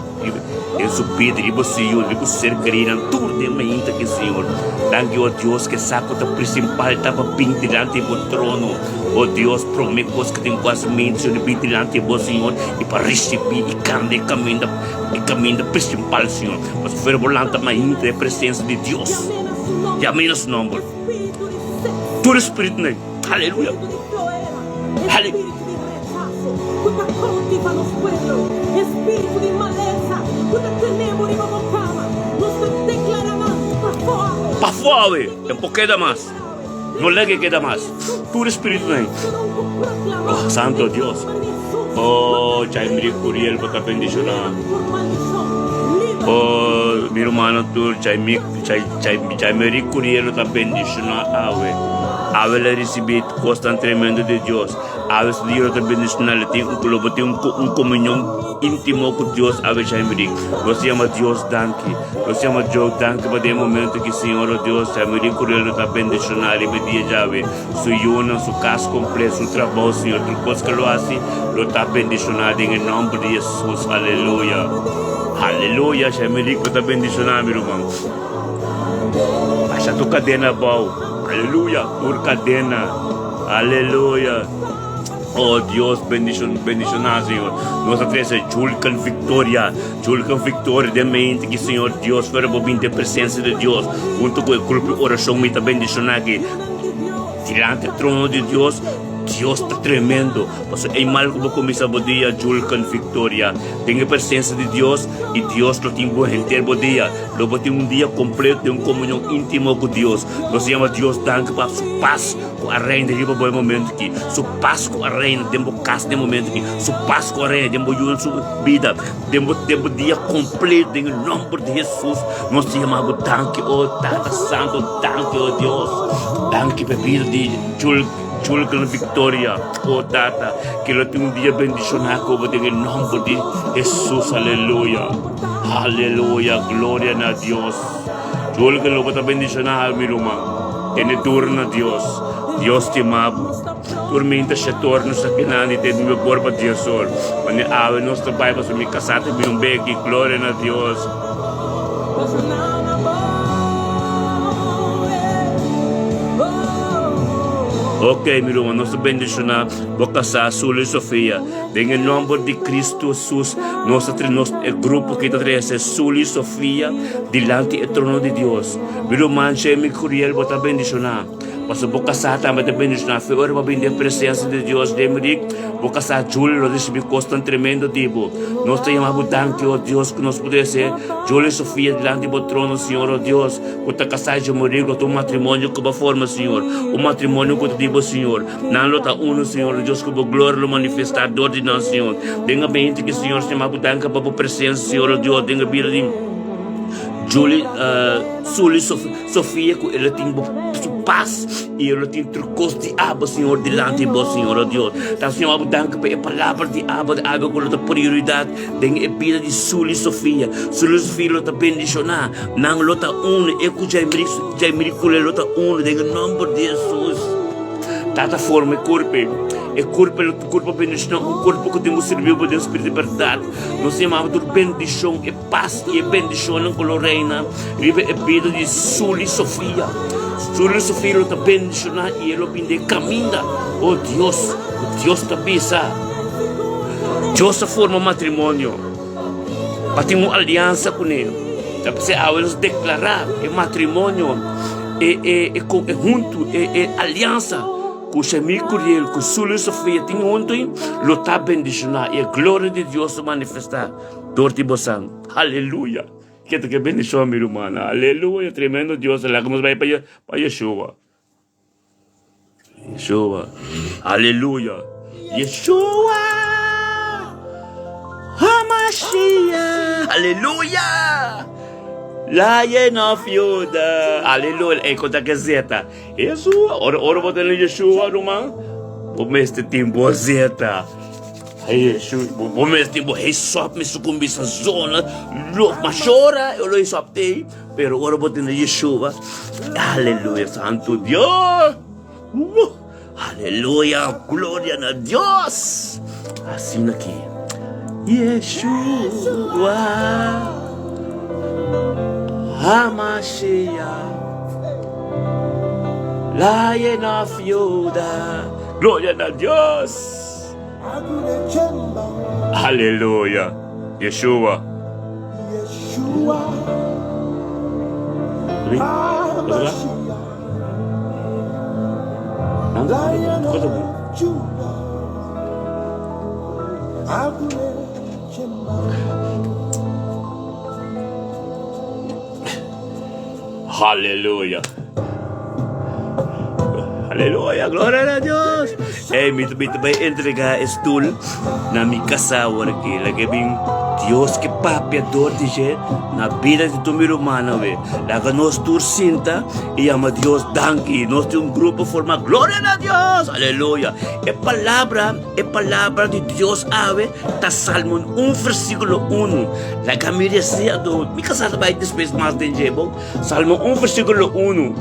A: den su bida, riba su yu, riba su ser kerinan, tur den mainta aki, Señor. Danki, oh Dios, ku e sa ku ta prinsipal ta pa bin dilanti di bo trono. Oh Dios, promé kos ku tin ku hasi mente, Señor, di bin dilanti di bo, Señor, i pa risibí i kanda e kaminda, e kaminda prinsipal, Señor. Pasobra fuera bo lanta mainta e presensia di Dios. Yama na su nòmber. Tur spiritunan. Aleluya. Aleluya. Pafó awe, e por keda mas. No lege keda mas. Tur spiritunan. Oh, Santo Dios. Oh, Jaimri Curiel, bo ta bendiciona. Oh, mi rumannan tur, Jaimi, Jaimri Curiel lo ta bendiciona awe. Awe lo ricibi cosnan tremendo di Dios. Awe su dia lo ta bendiciona, lo tin, lo bo tin un comunion intimo cu Dios awe Jaimri. Nos yama Dios danki. Nos yama Dios danki pa den momento ki Señor o Dios Jaimri Curiel lo ta bendiciona riba e dia djawe. Su yunan, su cas completo, su trabou, Señor, tur cos ke lo haci lo ta bendiciona den e nomber di Jesus. Aleluya. Aleluya. Jaimri lo ta bendiciona mi ruman. Basha tur cadena abou. Aleluya. Tur cadena. Aleluya. Oh Dios, bendicion, bendiciona, Señor. Nos a trece Julkan Victoria. Julkan Victoria den mente ki Señor Dios fuera bo bin den presencia de Dios. Hunto cu e grupo de oracion mi ta bendiciona ki delante trono di Dios. Dios ta tremendo. Pasobra ei mal ku bo kuminsá bo dia, Julkan Victoria. Den e presensia di Dios, i Dios lo tin bo henter bo dia. Lo bo tin un dia kompleto den un komunion íntimo ku Dios. Nos yama Dios danki pa su pas ku a reina riba bo e momentu aki, su pas ku a reina den bo kas den e momentu aki, su pas ku a reina den bo yunan su bida, den bo den bo dia kompleto den e nòmber di Hesus. Nos ta yama bo danki, o Tata Santu, danki, o Dios. Danki pa e bida di Jul Julkan Victoria, o Tata, ke lo tin un dia bendishoná ku bo den e nòmber di Hesus. Aleluya, aleluya, gloria na Dios. Julkan lo bo ta bendishoná, mi ruman. Tene duro na Dios. Dios stima bo. Tur minta shetor nos ta kinandi te mi bor pa Dios or. Mane awe nos ta bai pasobra mi kasá ta bin un beki. Gloria na Dios. Ok, mi ruman, nos ta bendishoná bo kasá, Sully i Sofia. Den e nòmber di Kristu Hesus, nos ta trae nos e grupo ki ta trese Sully i Sofia dilanti e trono di Dios. Mi ruman Jamie Curiel, bo ta bendishoná. Pasobra bo kasá tambe ta bendishoná. Fe ora bo a bini den presensia di Dios, Demirick, bo kasá Julie lo risibí kosnan tremendo di bo. Nos ta yama bo danki, o Dios, ku nos por trese Julie Sofia dilanti bo trono, Señor, o Dios, ku ta kasá Jemorick, lo ta un matrimonio ku bo a forma, Señor, un matrimonio ku ta di bo, Señor. Nan lo ta uno, Señor, o Dios, ku bo gloria lo manifestá dor di nan, Señor. Den ambiente ki, Señor, yama bo danki pa bo presensia, Señor, o Dios, den e bida di Julie, Sully, Sofia, ku e lo tin bo su pas i e lo tin tur kos di abo, Señor, dilanti bo, Señor, o Dios. Ta, Señor, abo danki pa e palabra di abo, di abo ku lo ta prioridat den e bida di Sully, Sofia. Sully, Sofia lo ta bendishoná. Nan lo ta uno, e ku Jaimri, Jaimri Kule lo ta uno den e nòmber di Hesus. Tata forma e kurp ei. E kurp ei lo ta un kurp bendishoná, un kurp ku tin ku sirbi bo den spiritu di bèrdat. Nos ta yama bo tur bendishon, e pas i e bendishonnan ku lo reina riba e bida di Sully Sofia. Sully Sofia lo ta bendishoná i e lo bin den kaminda. O Dios, ku Dios ta bisa. Dios a forma matrimonio pa tin un aliansa kuné. Ta p'esei awe nos deklará e matrimonio. E e e con e huntu e e aliansa cu Shemir Curiel cu Sully Sofia tin huntu lo ta bendiciona y e gloria di Dios lo manifesta door di bosan. Aleluya! Ke ta ke bendicion mi rumannan. Aleluya! Tremendo Dios. Laga nos bay pa pa Yeshua. Yeshua. Aleluya! Yeshua! Hamashiach! Aleluya! Lion of Judah! Aleluya! Ey, konta ke zeta. Yeshua! Ora, ora bo tene Yeshua, ruman, bo mester tin bo zeta. Yeshua, bo, bo mester tin bo hesop, mi sukumbisa zona, lo, mashora, e lo hesop tei. Pero ora bo tene Yeshua, aleluya, Santo Dios! Aleluya, gloria na Dios! Asina ki Yeshua Hamashiach, Lion of Judah, gloria na Dios! Aleluya, Yeshua. Aleluya. Aleluya, gloria a Dios. Ey, mi mi ta bai entrega e stoel na mi kasá awor aki. Laga bin Dios ke papia dor di dje na bida di tur mi rumannan we. Laga nos tur sinta i yama Dios danki. Nos tin un grupo formá. Gloria na Dios! Aleluya! E palabra, e palabra di Dios awe ta Salmo un versíkulo unu. Laga mi resea do. Mi kasá ta bai despues mas den dje, bo. Salmo un versíkulo unu.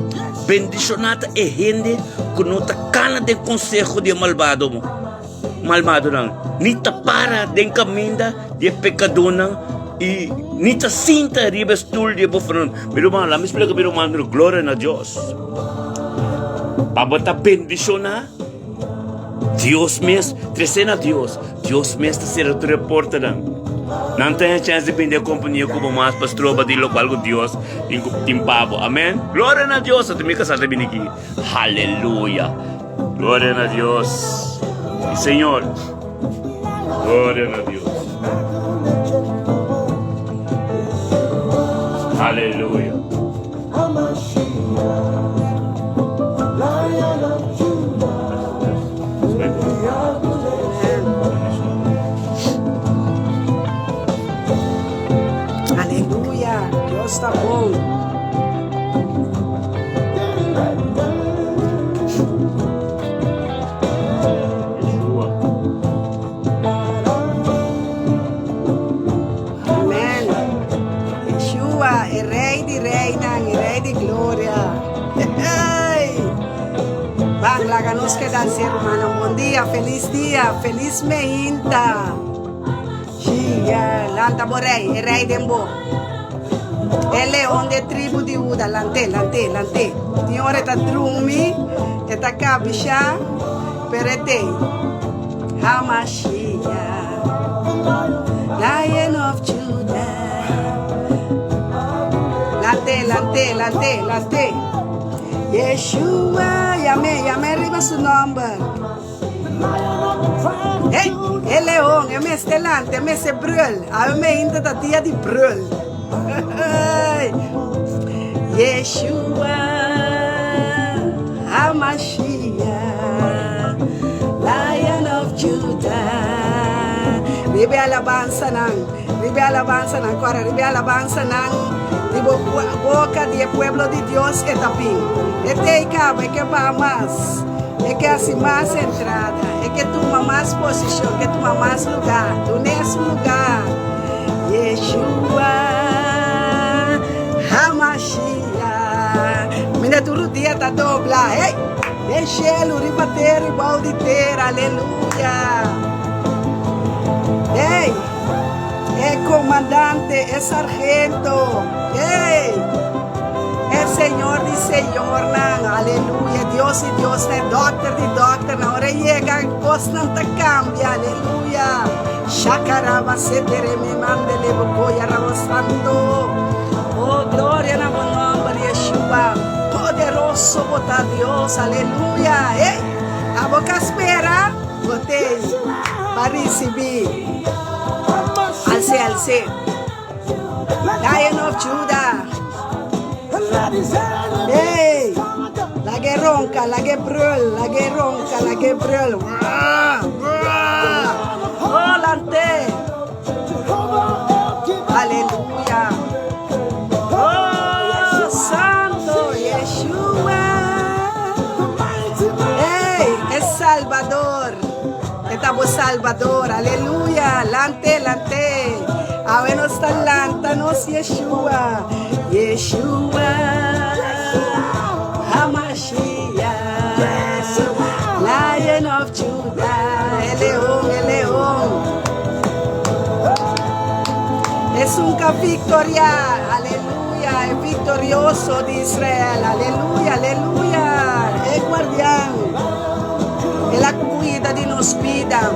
A: Bendishoná ta e hende ku no ta kana den konseho di e malbado, malbadonan, ni ta para den kaminda di e pekadónan i ni ta sinta riba e stul di e bofonannan. Mi ruman, laat mi splika mi ruman, gloria na Dios. Pa bo ta bendishoná, Dios mes, trese na Dios, Dios mes ta sera tur e portanan. Nan ta haña chèns di bini den kompania ku bo mas pa stroba di lokual ku Dios tin ku tin pa bo. Amen. Gloria na Dios. Ata mi kasá ta bini aki. Haleluya. Gloria na Dios. Mi Señor. Gloria na Dios. Haleluya.
B: Aleluya, Dios ta bon. Amen. Yeshua, e Rey di Reynan, e Rey di Gloria. Hey! Ban, laga nos keda así, hermano. Bon dia, feliz dia, feliz meinta. Gia, lanta bo rey, e rey den bo. E leon de tribu di Huda, lante, lante, lante. Tin ora e ta drumi, e ta kabisha, pero e tei. Hamashiach, Lion of Judah. Lante, lante, lante, lante. Yeshua, yam'é, yam'é riba su nòmber. Hey, e leon, e mester lanta, e mester brul. Awe meinta ta dia di brul. Yeshua, Hamashiach, Lion of Judah. Riba e alabansanan, riba e alabansanan, kòrda, riba e alabansanan di bo boka di e pueblo di Dios e ta bin. E tei kaba, e ke baha mas, e ke hasi mas entrada, e ke tuma mas posishon, e ke tuma mas lugá. Dun'é su lugá. Yeshua Hamashiach. Mira tur rudia ta dobla. Hey! Den shelu, riba tera i bou di tera. Aleluya! Hey! E komandante, e sargento. Hey! E Señor di señornan. Aleluya! Dios di diosnan, e dòkter di dòkternan. Ora e yega, kosnan ta kambia. Aleluya! Shakaraba setere me mandele bokoya rabo santo. Oh, gloria na bo nomber, Yeshua. Poderoso bo ta Dios, aleluya. Hey, abo ka spera, bo tei pa ricibi. Alce, alce. Lion of Judah. Hey, lage ronca, lage brul, lage ronca, lage brul. Oh, lante. Aleluya. Oh, Santo Yeshua. Hey, es Salvador. E ta bo Salvador. Aleluya. Lante, lante. Awe nos ta lanta nos Yeshua. Yeshua. Hamashiach. Lion of Judah. El león, el león. Es un victoria. Aleluya. El victorioso de Israel. Aleluya, aleluya. El guardián. El a cuida di nos bida.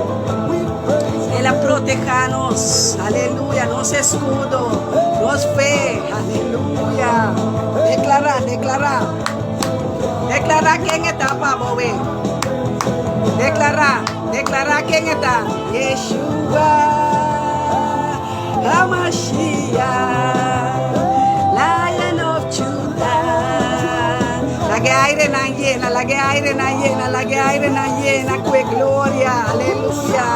B: El a proteha nos. Aleluya. Nos escudo. Nos fe. Aleluya. Declara, declara. Declara ken e ta pa bo we. Declara, declara ken e ta. Yeshua. Hamashiach, Lion of Judah. Laga e airenan yena, laga e airenan yena, laga e airenan yena ku e gloria. Aleluya.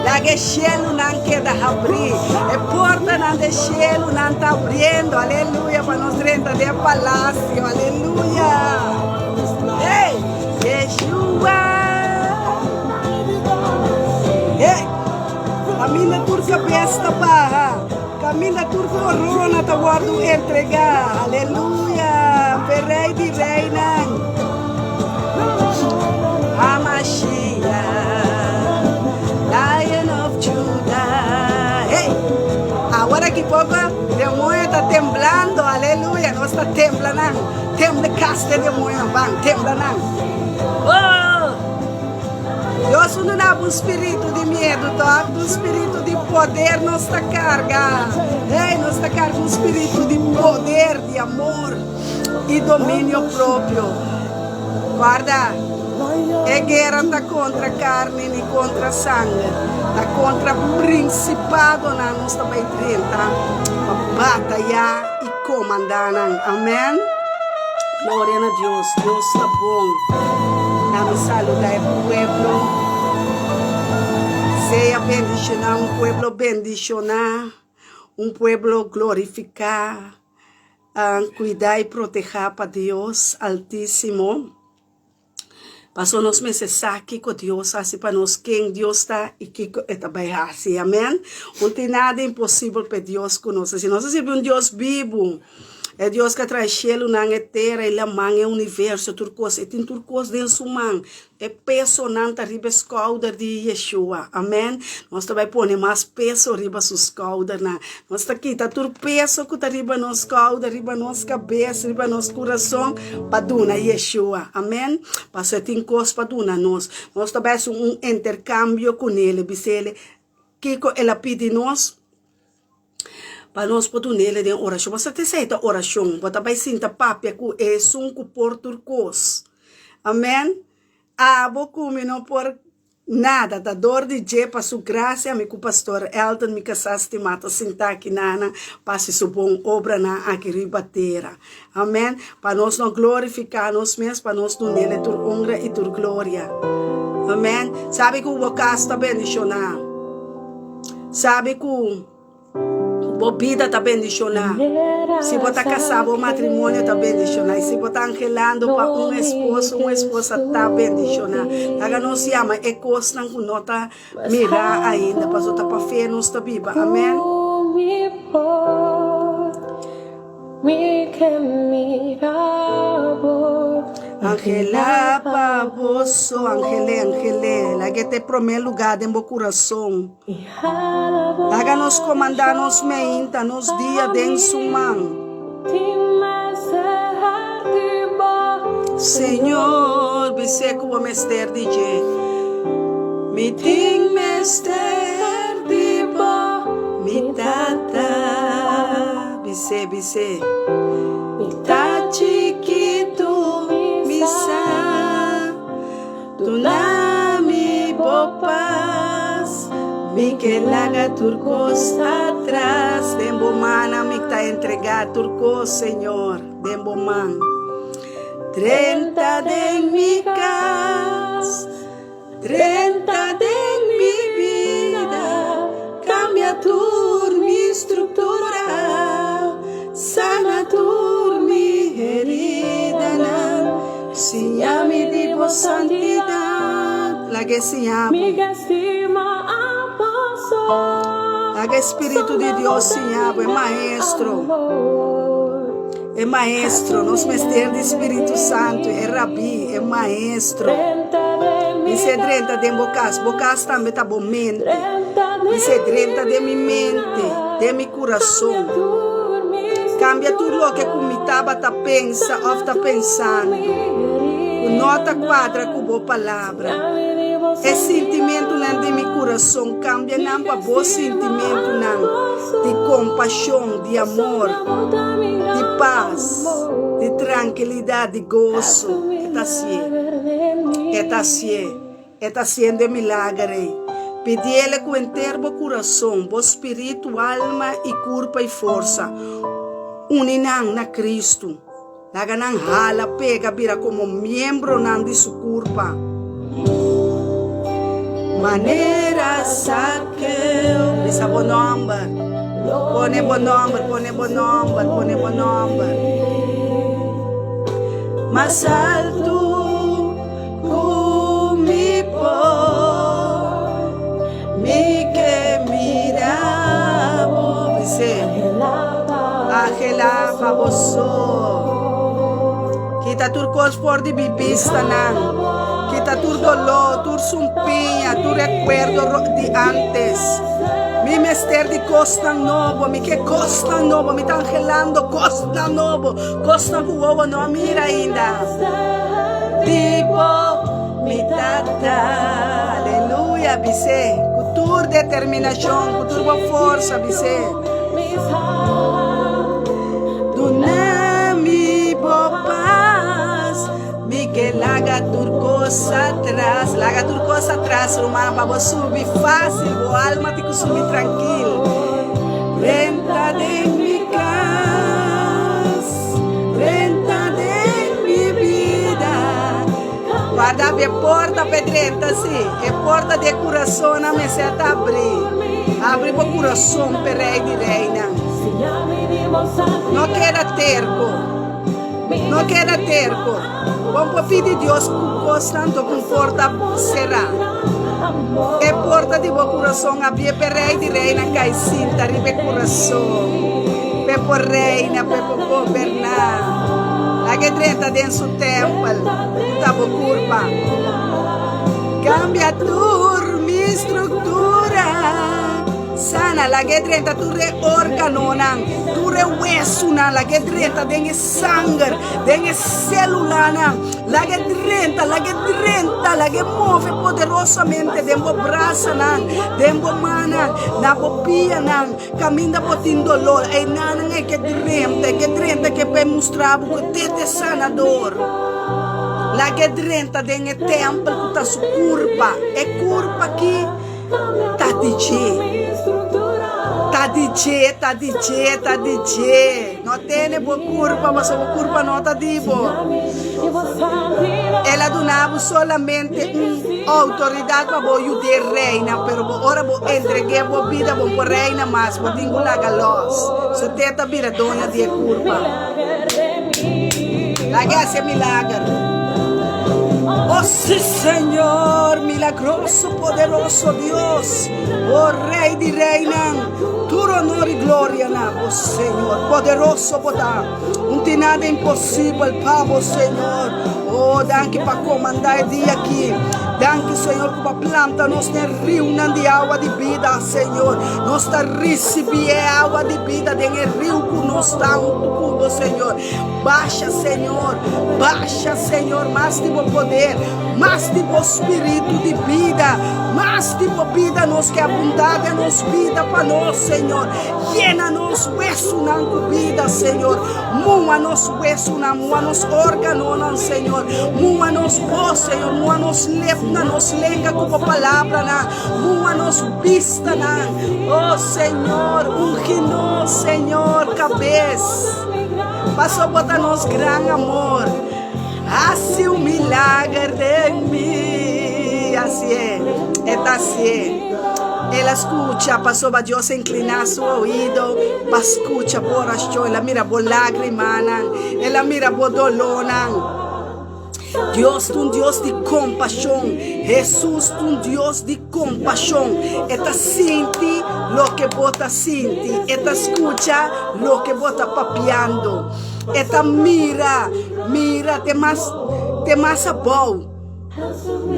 B: Laga e shelunan keda habrí. E portanan de shelunan ta abriendo. Aleluya. Pa nos drenta den e palacio. Aleluya. Hey, Yeshua. Hey. Kaminda tur kabes ta baha, kaminda tur korona ta wòrdu entregá. Aleluya! P'e Rei di reinan. Hamashiach, Lion of Judah. Hey! Awor aki poko demoño ta temblando. Aleluya! Nos ta tembla nan. Tembla kas den demoño. Ban, tembla nan. Oh! Dios no duna bo un spiritu di miedu, tòg? Un spiritu di poder nos ta karga. Hey, nos ta karga un spiritu di poder, di amor i dominio propio. Kòrda, e guera ta kontra karni ni kontra sanger, ta kontra prinsipadonan nos ta bai drenta pa batayá i komandá nan. Amèn. Gloria na Dios, Dios ta bon. Dame saluda e pueblo. Sea bendiciona, un pueblo bendiciona, un pueblo glorifica, cuida y proteha pa Dios Altisimo. Paso nos mester sa kiko Dios hasi pa nos, ken Dios ta i kiko e ta bai hasi. Amen. Un tin nada imposibel pa e Dios ku nos ta sirbi. Nos ta sirbi un Dios bibu, e Dios ku a traha e shelunan, e tera, e laman, e universo, tur kos. E tin tur kos den su man. E pesonan ta riba e skouder di Yeshua. Amen. Nos ta bai pone mas peso riba su skoudernan. Nos ta kita tur peso ku ta riba nos skouder, riba nos kabes, riba nos kurason, pa duna Yeshua. Amen. Pasobra e tin kos pa duna nos. Nos ta bai hasi un interkambio ku nel. E bis'el kiko el a pidi nos.
C: Pa nos por dun'El den orashon. Pasobra ta esei ta orashon. Bo ta bai sinta papia ku Esun ku por tur kos. Amen. Abo ku mi no por nada, ta dor di dje pa su grasia mi ku Pastor Elton, mi kasá stimá, ta sintá aki nana pa hasi su bon obranan aki riba tera. Amen. Pa nos no glorifiká nos mes, pa nos dun'El e tur honra i tur gloria. Amen. Sabi ku bo kas ta bendishoná. Sabi ku. Bo bida ta bendishoná. Si bo ta kasá, bo matrimonio ta bendishoná. I si bo ta anhelando pa un esposo, un esposa ta bendishoná. Laga nos yama e kosnan ku no ta mirá ainda, pasobra ta pa fe nos ta biba. Amèn. Anhelá pa bo so, anhel'é, anhel'é. Laga e ta e promé lugá den bo kurason. Laga nos komandá nos meinta, nos dia den su man. Señor, bis'é ku bo mester di dje. Mi tin mester di bo, mi Tata. Bis'é, bis'é. Mi ta chikitu, mi sa. Duna mi bo pas, mi ke laga tur kos atras. Den bo mannan mi ta entregá tur kos, Señor, den bo man. Drenta den mi kas, drenta den mi bida, kambia tur mi struktura, sana tur mi heridanan. Siña mi di bo santidat. Laga e siña bo. Laga e Spiritu di Dios siña bo, e Maestro. E Maestro, nos mester di Spiritu Santu, e Rabí, e Maestro. Bis'é drenta den bo kas, bo kas tambe ta bo mente. Bis'é drenta den mi mente, den mi kurason. Kambia tur loke ku mi tabata pensa òf ta pensando ku no ta kuadra ku bo palabra. E sintimentunan di mi kurason, kambia nan pa bo sintimentunan di kompashon, di amor, di pas, di trankilidat, di goso. E ta hasié. E ta hasié. E ta hasiendo e milager ei. Pidiele ku henter bo kurason, bo spiritu, alma i kurpa i forsa. Uni nan na Kristu. Laga nan hala pega bira komo miembronan di su kurpa. Manera Sakeo. Bisa bo nòmber. Pone bo nòmber, pone bo nòmber, pone bo nòmber. Mas altu. Ku mi por, mi ke mira bo. Bis'é, Angelá pa bo so. Kita tur kos for di mi bistanan. Kita tur doló, tur sumpiña, tur rekuerdo di ántes. Mi mester di kosnan nobo, mi ke kosnan nobo, mi ta angelando kosnan nobo. Kosnan ku wowo no a mira ainda. Di bo mi tata. Aleluya, bis'é ku tur determinashon, ku tur bo forsa, bis'é. Duna mi bo pas, mi ke laga tur kos atras. Laga tur kos atras, ruman, pa bo subi fásil, bo alma tin ku subi trankil. Drenta den mi kas, drenta den mi bida. Guarda e porta p'e drenta, sí, e porta di e kurasonnan mester ta abrí. Abri bo kurason p'e Rei di Reinan. No keda terko, no keda terko. Bon por pidi Dios ku kosnan to ku un porta será. E porta di bo kurason abrie p'e Rei di Reinan kai sinta riba e kurason, p'e por reina, p'e por goberná. Laga e drenta den su tèmpel ku ta bo kurpa. Kambia tur mi struktura. Sana, lag'é drenta tur e órganonan, tur e wesunan, lag'é drenta den e sanger, den e sélulanan. Lag'é drenta, lag'é drenta, lag'é move poderosamente den bo brasanan, den bo mannan, na bo pianan, kaminda bo tin dolor. Einanan e ke drenta, e ke drenta ke pa e mustra bo ku te ta e sanador. Lag'é drenta den e tèmpel ku ta su kurpa, e kurpa ki. Ta di dje. Ta di dje, ta di dje, ta di dje. No tene bo kurpa, pasobra bo kurpa no ta di bo. El a duna bo solamente un outoridat pa bo yud'é reina, pero bo ora bo entreg'é bo bida, bo no por reina mas, bo tin ku laga lòs. So te ta bira doño di e kurpa. Laga hasi e milager. Oh sí, Señor, milagroso, poderoso Dios, oh Rey di reynan, tur honor y gloria na bo, Señor. Poderoso bo ta, un tin nada imposibel pa bo, Señor. Oh, danki pa comanda e dia aki. Danki, Señor, cu bo a planta nos den riunan di awa di bida, Señor. Nos ta ricibi e awa di bida den e riu cu nos ta hunto cu bo, Señor. Basha, Señor, basha, Señor, mas di bo poder, mas di bo spiritu di bida, mas di bo bida nos ke abundá den nos bida pa nos, Señor. Yena nos wesunan ku bida, Señor. Mua nos wesunan, mua nos órganonan, Señor. Mua nos bos, Señor, mua nos lepnan, nos lenga ku bo palabranan, mua nos bistanan. Oh, Señor, ungi nos, Señor, kabes. Paso bo ta nos gran amor. Hasi un milager den mi. Hasié, e ta hasié. El a skucha pasobra Dios a inkliná su oido pa skucha bo orashon. El a mira bo lágrimanan, el a mira bo dolónan. Dios ta un Dios di kompashon. Hesus ta un Dios di kompashon. E ta sinti loke bo ta sinti. E ta skucha loke bo ta papiando. E ta mira, mira te mas, te mas abou,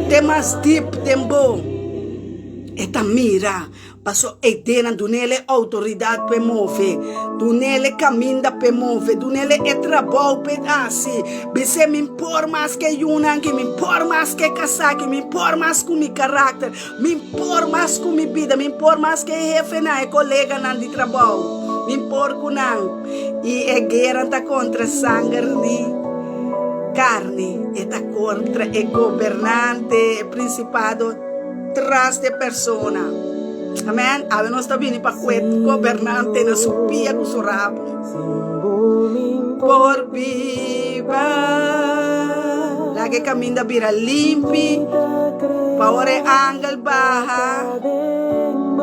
C: te mas dip den bo. E ta mira. Paso e denan dun'el e outoridat p'e move, dun'el e kaminda p'e move, dun'el e trabou p'e hasi. Bis'é, Mi por mas ku e yunan aki, mi por mas ku e kasá aki, mi por mas ku mi karakter, mi por mas ku mi bida, mi por mas ku e hefenan, e koleganan di trabou, mi por ku nan. I e guera ta kontra sanger ni karni, e ta kontra e gobernante, e prinsipado. Tras di e persona. Amen. Awe nos ta bini pa kue gobernante na su pia ku su rabu. Por biba. Laga e kaminda bira limpi. Pa ora e angel baha,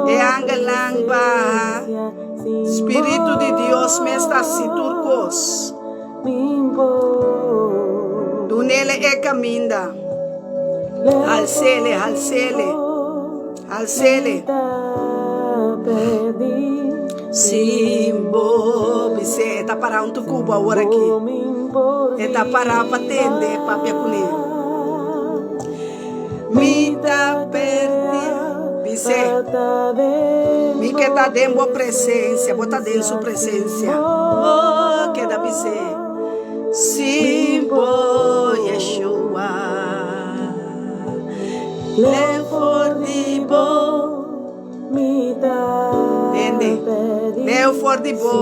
C: e angelnan baha, Spiritu di Dios mes ta hasi tur kos. Dunele e kaminda. Halsele, halsele, halsele. Sin bo bis'é, e ta pará huntu ku bo awor aki. E ta pará pa tende e papia kuné. Mi ta perdí. Bis'é, mi ke ta den bo presensia, bo ta den su presensia. Oh, keda bis'é, sin bo, Yeshua. Leu for di bo. Tende, leu for di bo.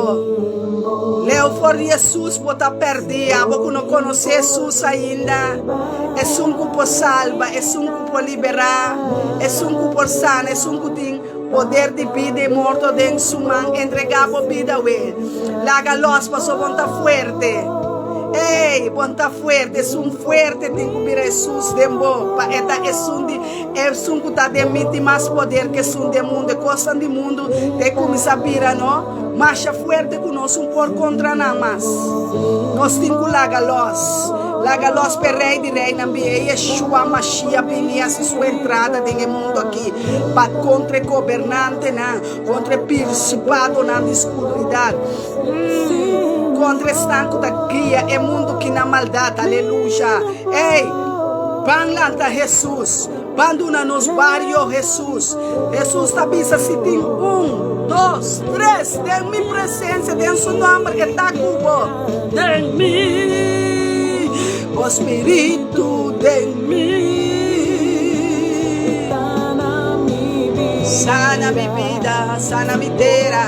C: Leu for di Hesus bo ta pèrdí. Abo ku no konosé Hesus ainda, esun ku por salba, esun ku por liberá, esun ku por sana, esun ku tin poder di bida i morto den su man, entregá bo bida awe. Laga lòs pasobra bo no ta fuerte. Ey, bo no ta fuerte. Esun fuerte tin ku bira Hesus den bo, pa e ta esun di. Esun ku ta den mi tin mas poder ku esun den mundu. E kosnan di mundu ta e kuminsá bira no masha fuerte ku nos un por kontra nan mas. Nos tin ku laga lòs, laga lòs pa e Rei di Reinan bin, e Yeshua Mashiach bini hasi su entrada den e mundu aki pa kontra e gobernantenan, kontra e pirsipadonan di skuridat, kontra esnan ku ta guia e mundu ki na maldat. Aleluya! Ey! Ban lanta Hesus! Ban duna nos bario Hesus. Hesus ta bisa si tin un, dos, tres den mi presencia, den su nomber, e ta cu bo. Den mi, bo spiritu den mi. Sana mi bida, sana mi tera,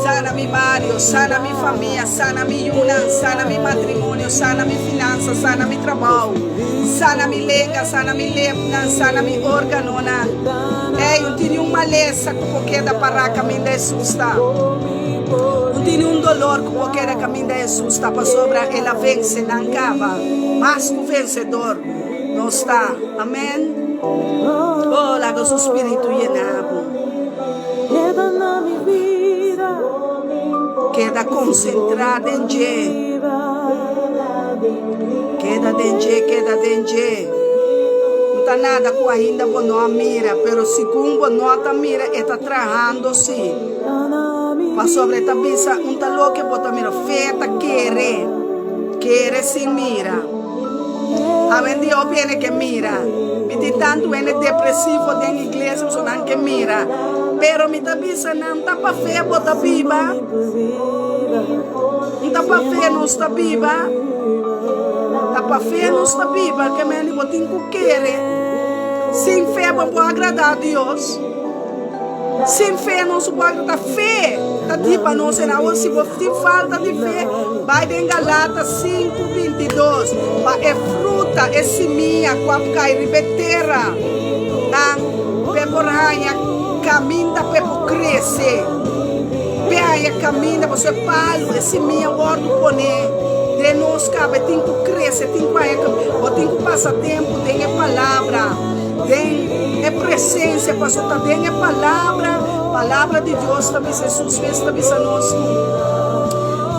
C: sana mi bario, sana mi famia, sana mi yunan, sana mi matrimonio, sana mi finansa, sana mi trabou, sana mi lenga, sana mi lepnan, sana mi organonan. Ey, un tini un malesa ku por keda pará kaminda Hesus ta. Un tini un dolor ku por keda kaminda Hesus ta, pasobra El a vense nan kaba. Mas ku vensedor nos ta. Amen. Oh, laga su spiritu yena bo. Keda konsentrá den dje. Keda den dje, keda den dje. No ta nada ku ainda bo no a mira, pero segun bo no ta mira, e ta trahando sí. Pasobra e ta bisa, un ta loke bo ta mira, fe ta kere, kere sin mira. Awendia hopi hende ke mira. Mi tin tantu hende depresivo den iglesia pasobra nan ke mira. Pero mi ta bisa nan ta pa fe bo ta biba. Un ta pa fe nos ta biba. Ta pa fe nos ta biba ke mende bo tin ku kere. Sin fe bo por agrada Dios. Sin fe nos no por agrada. Fe ta hiba nos en awor. Si bo tin falta di fe, bai den Galatas 5, 22. Pa e fruta, e simia ku a kai riba e tera, nan p'e por haña kaminda p'e por krese. P'e haña kaminda, pasobra e palu, e simia wòrdu poné den nos kaba, e tin ku krese, e tin ku haña kaminda. Bo tin ku pasa tempu den e palabra. Den e presencia, pasobra ta den e palabra, palabra di Dios ta bisa, Hesus mes ta bisa nos ku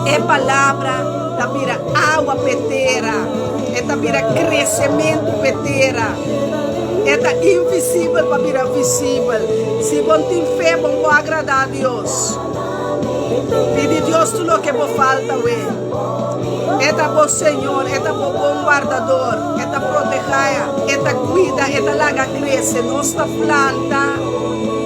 C: e palabra ta bira awa p'e tera, e ta bira kresementu p'e tera, e ta invisibel pa bira visibel. Si bo tin fe, bo por agrada Dios. Pidi Dios tur loke bo falta awe. E ta bo Señor, e ta bo bon wardador, e ta protehá, e ta kuida, e ta laga krese. Nos ta planta,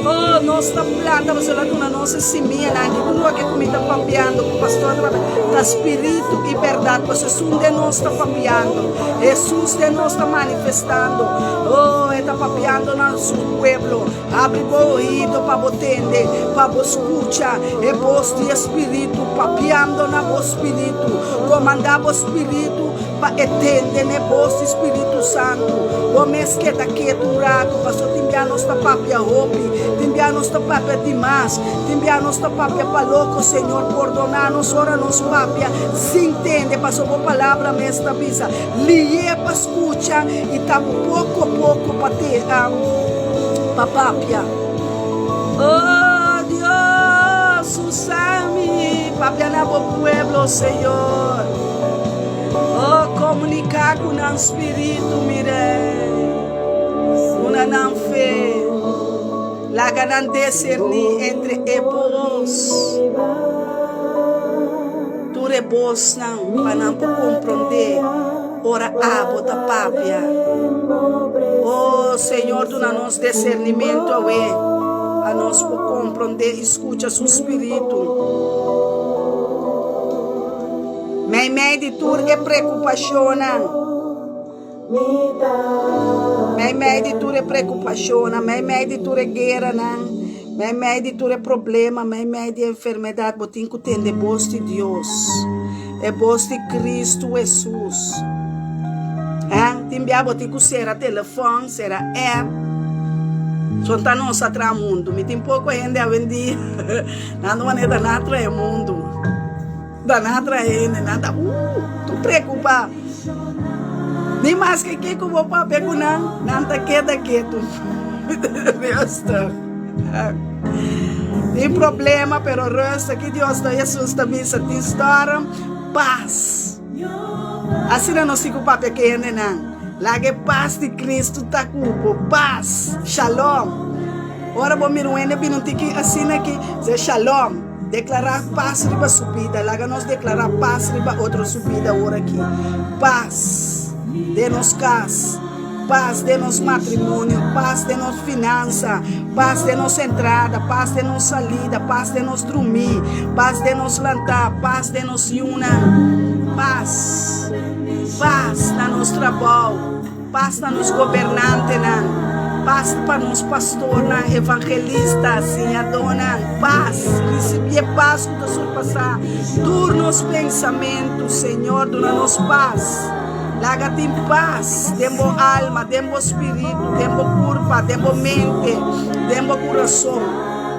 C: oh, nos ta planta, pasobra el a duna nos e simianan aki. Tur loke ku mi ta papiando, ku pastor ta papia, ta spiritu i bèrdat, pasobra esun den nos ta papiando, Hesus den nos ta manifestando. Oh, e ta papiando na su pueblo. Abri bo oido pa bo tende, pa bo skucha e bos di e Spiritu papiando na bo spiritu. Komandá bo spiritu pa e tende n'e bos di Spiritu Santu. Bo mes keda ketu un ratu, pasobra tin bia nos ta papia hopi, tin bia nos ta papia dimas, tin bia nos ta papia pa loko. Señor, pordoná nos ora nos papia sin tende, pasobra bo Palabra mes ta bisa, Lié pa skucha i ta poko poko pa te pa papia. Oh Dios, usa mi papia na bo pueblo, Señor. Oh, komuniká ku nan spiritu, mi Rei. Duna nan fe. Laga nan deserní entre e bos. Tur e bosnan pa nan por komprondé ora abo ta papia. O Señor, duna nos desernimentu awe pa nos por komprondé i skucha Su Spiritu. Meimei di tur e preokupashonnan, meimei di tur e preokupashonnan, meimei di tur e gueranan, Meimei di tur e problema, meimei di e enfermedat, bo tin ku tende bos di Dios, e bos di Kristu Hesus. Eh, tin bia bo tin ku sera telefòn, sera app. Son ta nos a traha mundu. Mi tin poko hende awendia, nan ta manera ta nan a traha e mundu. Ta nan a traha hende, nan ta uh, tur preokupá. Ni maske kiko bo papia ku nan, nan ta keda ketu. Rustig. Tin problema, pero rustig. Ki Dios ta Hesus ta bisa, tin storm, pas. Asina nos tin ku papia ku hendenan. Laga e pas di Kristu ta ku bo. Pas. Shalom. Ora bo mira un hende bini un tiki asina aki, se shalom. Deklará pas riba su bida. Laga nos deklará pas riba otro su bida awor aki. Pas den nos kas. Pas den nos matrimonio, pas den nos finansa, pas den nos entrada, pas den nos salida, pas den nos drumí, pas den nos lantá, pas den nos yunan, pas, pas na nos trabou, pas na nos gobernantenan, pas pa nos pastornan, evangelista, siñadónan, pas, risibí e pas ku ta surpasá tur nos pensamentu, Señor, duna nos pas. Laga tin pas den bo alma, den bo spiritu, den bo kurpa, den bo mente, den bo kurason.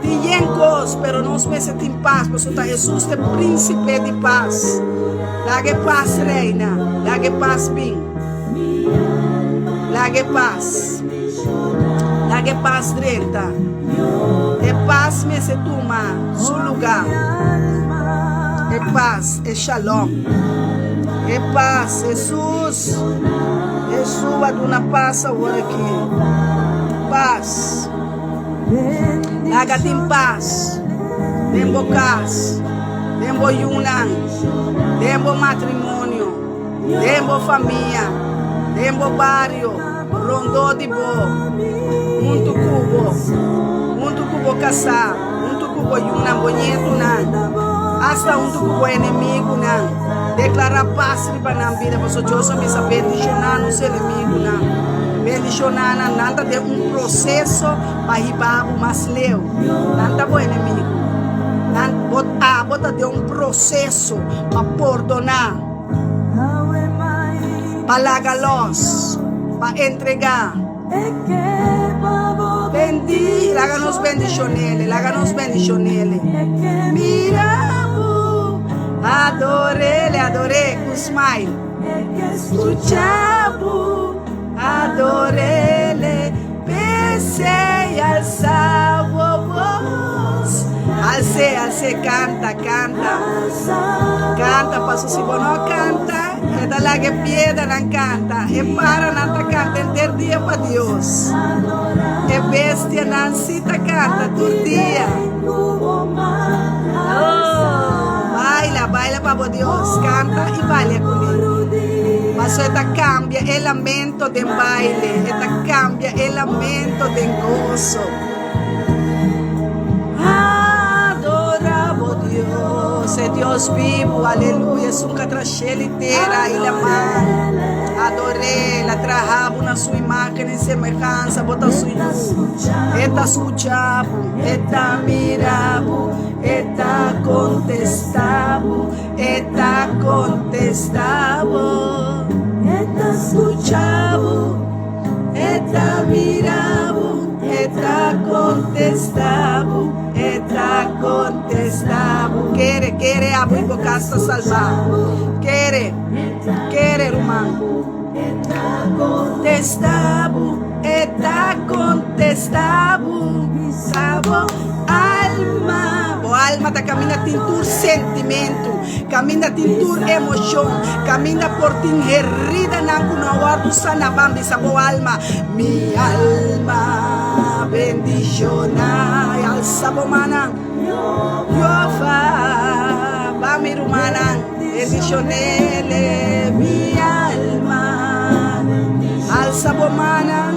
C: Tin yen kos, pero nos mester tin pas, pasobra ta Hesus ta e Prínsipe di Pas. Laga e pas reina, laga e pas bin. Laga e pas. Laga e pas drenta. E pas mester tuma su lugá. E pas, e shalom. E pas, Hesus. Hesus a duna pas awor aki. Pas. Laga tin pas den bo kas, den bo yunan, den bo matrimonio, den bo famia, den bo bario, rondó di bo, huntu ku bo, huntu ku bo kasá, huntu ku bo yunan, bo ñetunan, asta huntu ku bo enemigunan. Deklará pas riba nan bida, pasobra Dios a bisa bendishoná nos enemigunan. Bendishoná nan, nan ta den un proseso pa hiba bo mas leu. Nan ta bo enemigu. Nan, bo, abo ta den un proseso pa pordoná, pa laga lòs, pa entregá. Bendi, laga nos bendishon'El, laga nos bendishon'El. Mira bo, ador'El, ador'E ku smile. Skucha bo, ador'El, p'esei alsa bo bos. Als'é, als'é, kanta, kanta, kanta, paso si bo no kanta. E ta laga e piedranan kanta, e paranan ta kanta henter dia pa Dios. E bestianan sí ta kanta tur dia. Oh, baila, baila pa bo Dios, kanta i balia kuné. Paso e ta kambia e lamento den baile, e ta kambia e lamento den goso. Adora bo Dios, e Dios bibu, aleluya, esun ka tra shel i tera i laman. Ador'é, el a traha bo na su imágen i semehansa, bo ta su yu. E ta skucha bo, e ta mira bo, e ta kontestá bo, e ta kontestá bo. E ta skucha bo. E ta mira bo, e ta contesta bo, e ta contesta bo. Kere, kere abo i bo cas ta salba. Kere, kere ruman. E ta contesta bo, e ta contesta bo. Sa bo alma, bo alma ta caminda tin tur sentimento. Kaminda tin tur emoshon, kaminda por tin heridanan ku no a wòrdu sana, ban bisa bo alma, Mi alma bendishoná i alsa bo mannan, Jehová. Ban mi rumannan, bendishon'El, mi alma. Alsa bo mannan,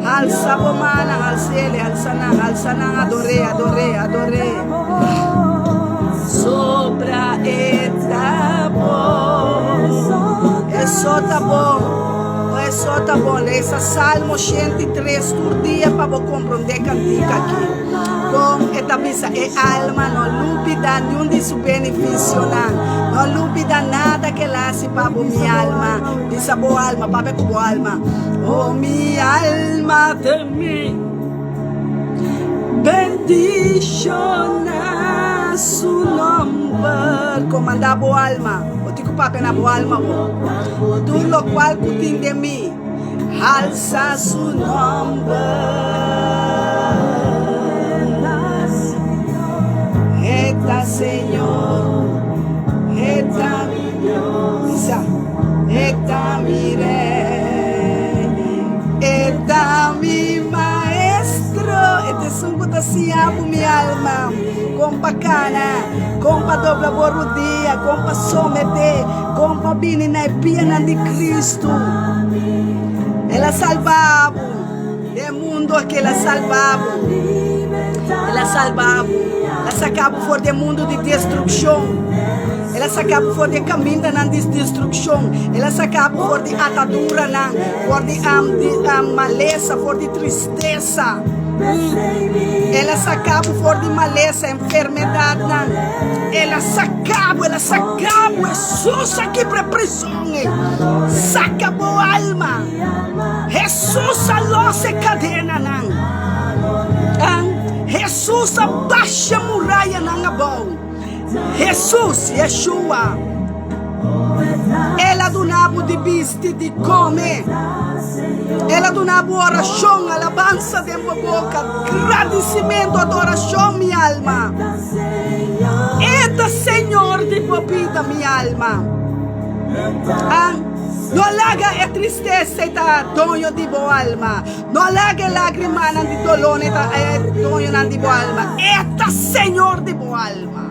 C: alsa bo mannan, als'El, alsa nan, alsa nan, ador'É, ador'É, ador'É. Sobra e ta bon. Eso ta bon. O eso ta bon. Lesa Salmo 103 tur dia pa bo komprondé kantika aki. Kon e ta bisa e alma no lubida niun di su benefisionan. No lubida nada ke el hasi pa bo, mi alma. Bisa bo alma, papia ku bo alma. O mi alma te mi. Bendiciona su nomber. Comanda bo alma. Bo tin cu papia na bo alma bo. Tur locual cu tin den mi, halsa su nomber. E ta Señor, e ta mi Dios. Bisa, e ta mi Rey, e ta mi Maestro, e ta esun ku ta siña bo mi alma kon pa kana, kon pa dobla bo rudia, kon pa someté, kon pa bini na e pianan di Kristu. El a salba bo den e mundu aki, el a salba bo. El a salba bo. El a saka bo for di e mundu di destrukshon. El a saka bo for di e kamindanan di destrukshon. El a saka bo for di ataduranan, for di malesa, for di tristesa. El a saka bo for di malesa, enfermedadnan. El a saka bo, el a saka bo. Hesus a kibra e prison ei. Saka bo alma. Hesus a los e kadenanan. Hesus a basha murayanan abou. Hesus, Yeshua, El a duna bo di bisti, di kome. El a duna bo orashon, alabansa den bo boka, gradisimentu, adorashon, mi alma. E ta Señor di bo bida, mi alma. No laga e tristesa ei ta doño di bo alma. No laga e lagrimanan di dolor ei ta e doñonan di bo alma. E ta Señor di bo alma.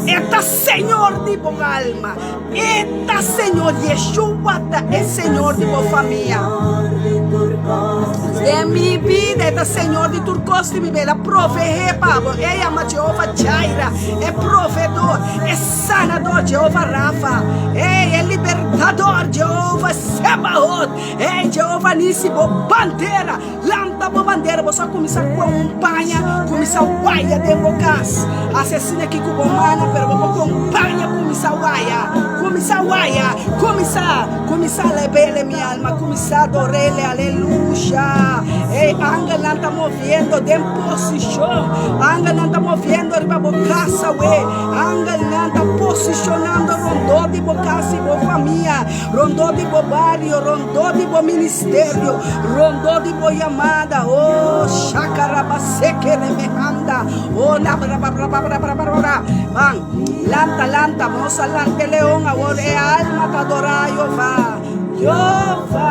C: E ta Señor di bo alma. E ta Señor. Yeshua ta e Señor di bo famia. Den mi bida e ta Señor di tur kos di mi bida. El a proveé pa bo. E yama Jehova Jireh, e proveedor, e sanador, Jehova Rafa, ey, e libertador, Jehova Sebaot. Ey, Jehova Nisi, bo bandera! Lanta bo bandera! Bo sa kuminsá kue un paña, kuminsá waya den bo kas. Hasi asina aki ku bo mana, pero bo por kue un paña kuminsá waya. Kuminsá waya! Kuminsá! Kuminsá alab'El, mi alma! Kuminsá ador'El! Aleluya! Ey, angelnan ta moviendo den posishon. Angelnan ta moviendo riba bo kas awe. Angelnan ta posishonando rondó di bo kas i bo famia. Rondó di bo bario, rondó di bo ministerio, rondó di bo yamada. Oh, shakarabasekeremehanda. Oh, labrababrababrababrabra. Ban, lanta, lanta, nos a lanta e leon awor, e alma ta adorá Jehová. Jehová.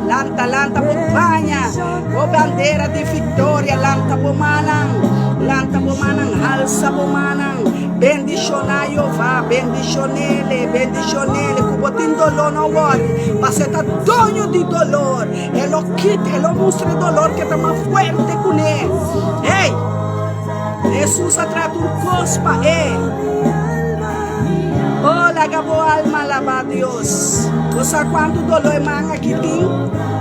C: Lanta, lanta bo paña, bo bandera di viktoria, lanta bo mannan, lanta bo mannan, halsa bo mannan. Bendishoná Jehová, bendishon'Ele, bendishon'Ele, ku bo tin doló no wòri, pasó e ta doño di dolor, e lo kita, e lo mustra e dolor ke ta mas fuerte kuné. Hey! Hesus a traha tur kos pa e. Oh, laga bo alma alabá Dios. Bo sa kuantu doló e man aki tin?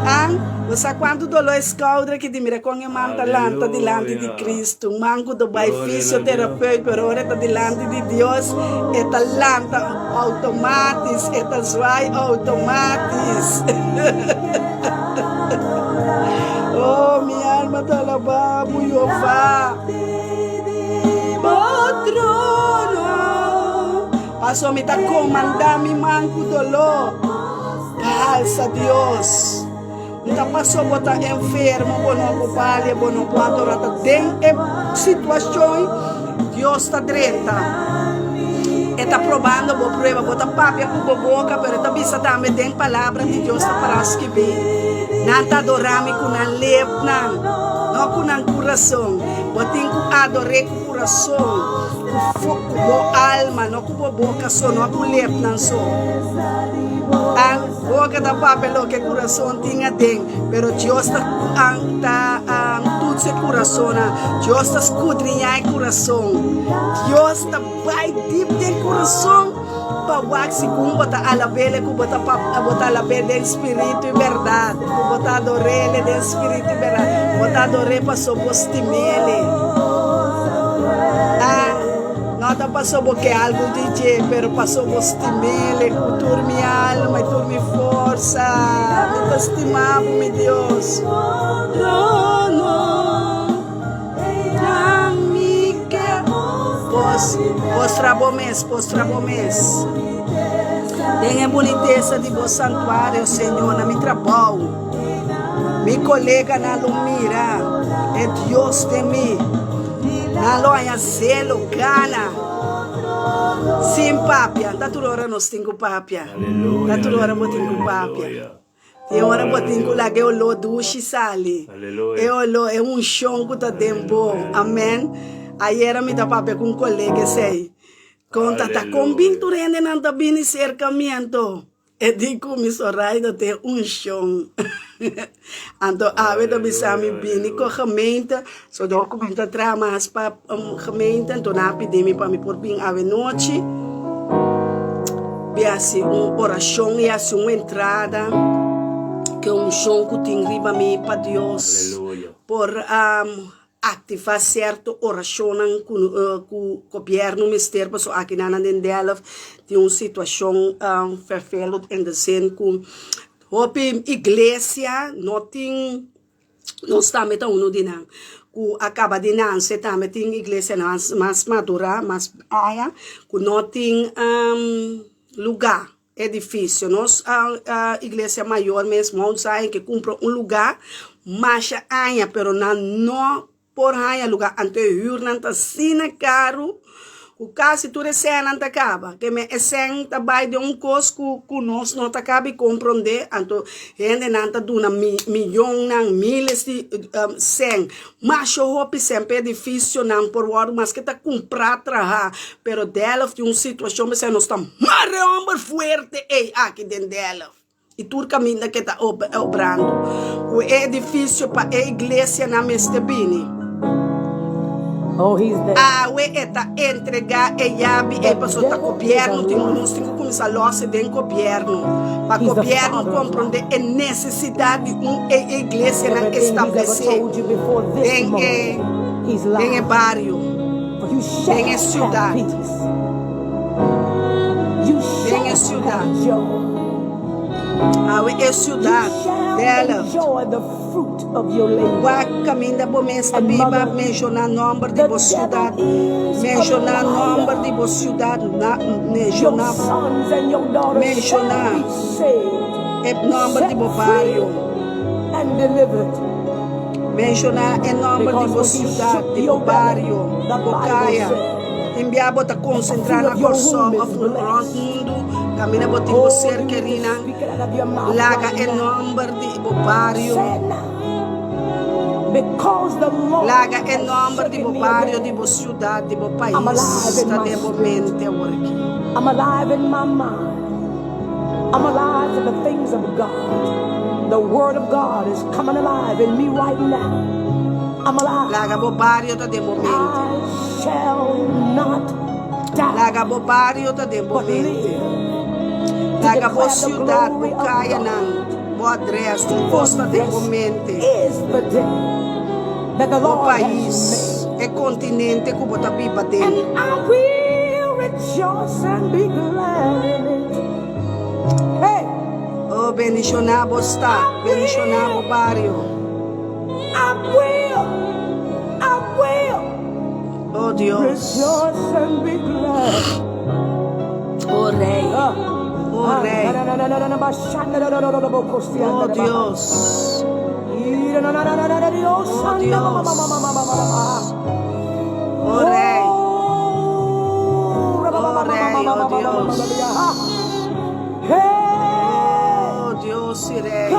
C: An? Bo sa kuantu doló e skouder aki tin? Mira kon e man ta lanta dilanti di Kristu. Un man ku ta bai fisioterapeut, pero ora e ta dilanti di Dios, e ta lanta outomatis, e ta zwaai outomatis. Oh, mi alma ta alabá bo, Jehová. Bo trono. Paso mi ta komandá mi man ku doló pa halsa Dios. Mi ta paso bo ta enfermo, bo no por balia, bo no por adorá. Ta den e situashon Dios ta drenta. E ta probando bo prueba. Bo ta papia ku bo boka, pero e ta bisa tambe den palabra di Dios ta pará skibí. Nan ta adorá mi ku nan lepnan, no ku nan kurason. Bo tin ku ador'é ku kurason, ku ku bo alma, no ku bo boka so, no ku lepnan so. An boka ta papia loke kurason tin aden, pero Dios ta an ta tuts e kurasonnan. Dios ta skudriñá e kurason. Dios ta bai dip den kurason pa wak segun bo ta alab'El ku bo ta bo ta alab'El den spiritu i bèrdat, ku bo ta ador'El den spiritu i bèrdat. Bo ta ador'El pasobra bo stim'El. Ah, no ta pasobra bo ke algu di dje, pero pasobra bo stim'El ku tur mi alma i tur mi forsa. Mi ta stima bo, mi Dios. Trono. Postra bo mes, postra bo mes den e bunitesa di bo santuario, Señor, na mi trabou. Mi koleganan lo mira e Dios den mi. Nan lo haña zelo, gana, sin papia. Ta tur ora nos tin ku papia. Ta tur ora bo tin ku papia. Tin ora bo tin ku laga e oló dushi sali, e oló, e unshon ku ta den bo. Amen. Ayera mi ta papia ku un kolega esei. Konta ta kon bin tur hendenan ta bini serka mi anto. E di ku mi Zoraida tin unshon. Anto awe ta bisa mi bini ku gemeente, so dor ku mi ta traha mas pa gemeente, anto nan a pidi mi pa mi por bin awe nochi bin hasi un orashon i hasi un entrada ku e unshon ku tin riba mi pa Dios por Aktivá sierto orashonnan ku ku gobièrnu mester pasobra aki nan den Delft tin un situashon vervelend in de zin ku hopi iglesia no tin nos tambe ta uno di nan ku a kaba di nanse tambe tin iglesianan mas madurá mas aña ku no tin lugá. Edifisio. Nos iglesia mayor mes Mount Zion ke kumpra un lugá masha aña pero nan no por haña lugá anto e hürnan ta asina karu ku kasi tur e sènnan ta kaba ke men e sèn ta bai den un kos ku ku nos no ta kabi komprondé anto hendenan ta duna miyonnan miles di sèn Masha hopi semper edificionan por wordo maske ta cumpra traha pero Delft tin un situacion mester nos ta mare homber fuerte ey aki den Delft y tur caminda ke ta obrando cu e edificio pa e iglesianan mester bini. Awe e ta entrega e yabi ey pasobra ta gobierno tin nos tin cu cuminsa losse den gobierno pa gobierno compronde e necesidad di un e iglesianan establece den e den e bario den e ciudad den e ciudad awe e ciudad Delft. Wak kaminda bo mes ta biba, menshoná nòmber di bo siudat, menshoná nòmber di bo siudat, menshoná, menshoná e nòmber di bo bario, menshoná e nòmber di bo siudat, di bo bario, bo kaya. Tin bia bo ta konsentrá na Kòrsou òf rònt mundu, kaminda bo tin bo ser kerinan. Laga e nòmber di bo bario. Laga e nòmber di bo bario, di bo siudat, di bo pais ta den bo mente awor aki. Laga bo bario ta den bo mente. Laga bo bario ta den bo mente. Laga bo siudat, bo kayanan, bo adres, tur kos ta den bo mente. Bo pais, e kontinente ku bo ta biba den. Oh, bendishoná bo stat, bendishoná bo bario. Oh Dios. Oh Rey. Oh Rey. Oh Dios. Oh Dios. Oh Rey. Oh Rey, oh Dios. Oh Dios y Rey.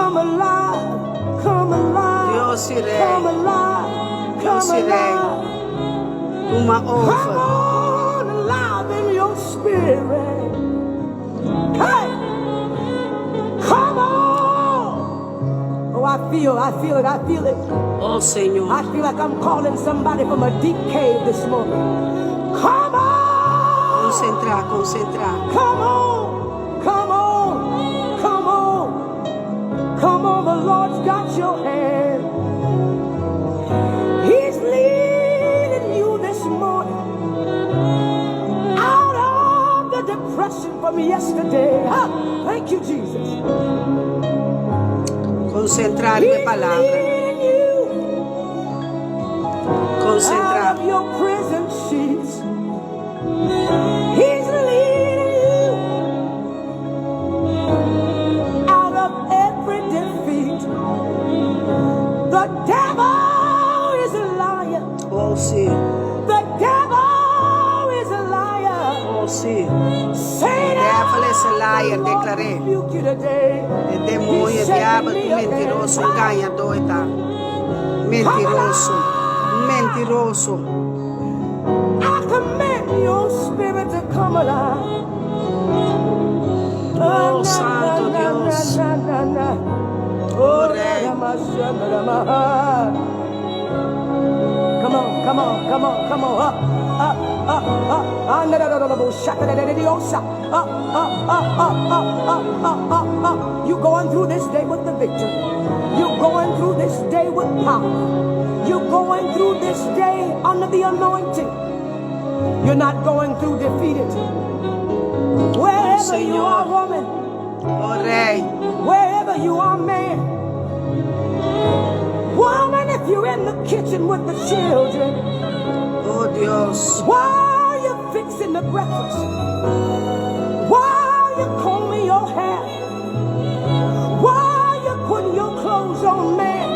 C: Dios y Rey. Dios y Rey. Tuma over. Oh Señor. Concentra, concentra. Concentra riba e palabra. Concentra. Oh si. Oh si. E devil is a liar, declar'é. E demonio, e diabel ku mentiroso, engañadó e ta. Mentiroso. Mentiroso. Oh, Santo.
B: Come on, come on, come on, come on, up, up, up, up. Up, up, up, up, up, up, up, up, up. You going through this day with the victory. You're going through this day with power. You're going through this day under the anointing. You're not going through defeated. Wherever you
C: Señor.
B: are, woman,
C: Oh, Rei.
B: wherever you are, man. Woman, if you're in the kitchen with the children,
C: Oh, Dios.
B: while you're fixing the breakfast, while you're combing your hair, while you're putting your clothes on, man,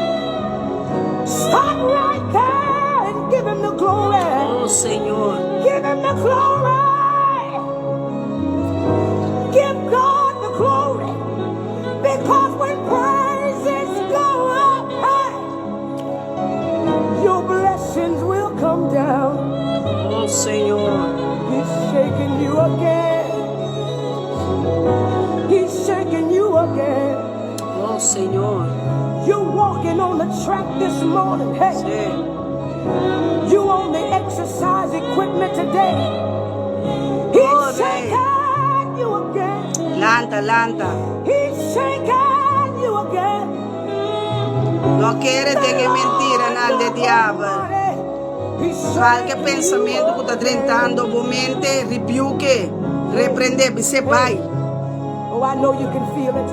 B: stop right there and give him the glory.
C: Oh, Señor.
B: Give him the glory. Give God the glory. Because when praises go up, hey, your blessings will come down.
C: Oh, Señor.
B: He's shaking you again. He's shaking you again.
C: Oh, Señor.
B: You're walking on the track this morning. Hey,
C: Si.
B: you on the exercise equipment today. He's
C: Oh, Rei.
B: shaking you again.
C: Lanta, lanta.
B: He's shaking you again.
C: No kere den e mentiranan di diabel. Kualke pensamentu ku ta drentando bo mente, rebuke, reprendé, bis'é bai.
B: Oh, I know you can feel it.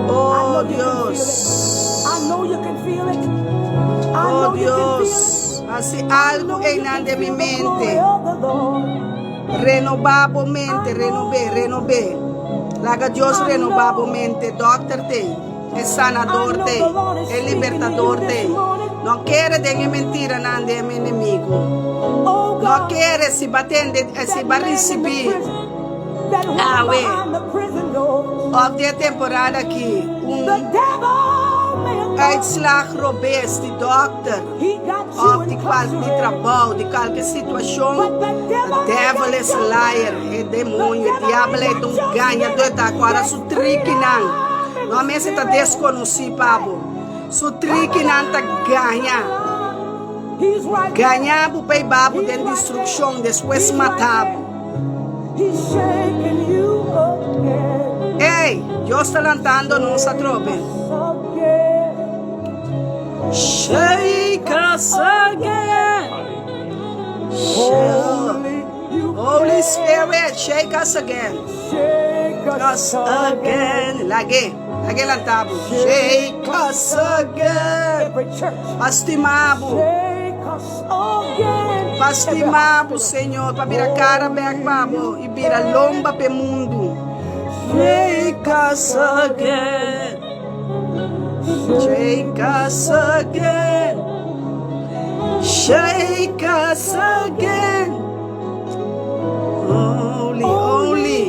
C: Oh
B: I know you can feel
C: Dios.
B: it. I know you can feel it. I
C: Oh
B: know you can feel it.
C: Dios. Hasi algu einan den mi mente. Renobá bo mente, renob'é, renob'é. Laga Dios renobá bo mente. Dòkter t'ei, e sanador t'ei, e libertador t'ei. No kere den e mentiranan di e enemigu. No kere si bo a tende, si bo a risibí awe òf den e temporada aki un uitslag robes di dòkter òf di kualke di trabou, di kualke situashon. The devil is a liar, e demoño, e diabel ei ta un gañadó, e ta akora su trikinan. No mester ta deskonosí pa bo. Su trikinan ta gaña. Gaña bo pa hiba bo den destrukshon, despues mata bo. Ey, Dios ta lantando nos atrobe. Shake us again. Holy Spirit, shake us again. Us again. Lag'é, lag'é lanta bo. Shake us again. Pa stima bo. Pa stima bo, Señor. Pa bira kara bèk pa bo i bira lomba p'e mundu. Shake us again. Shake us again. Shake us again. Only, only.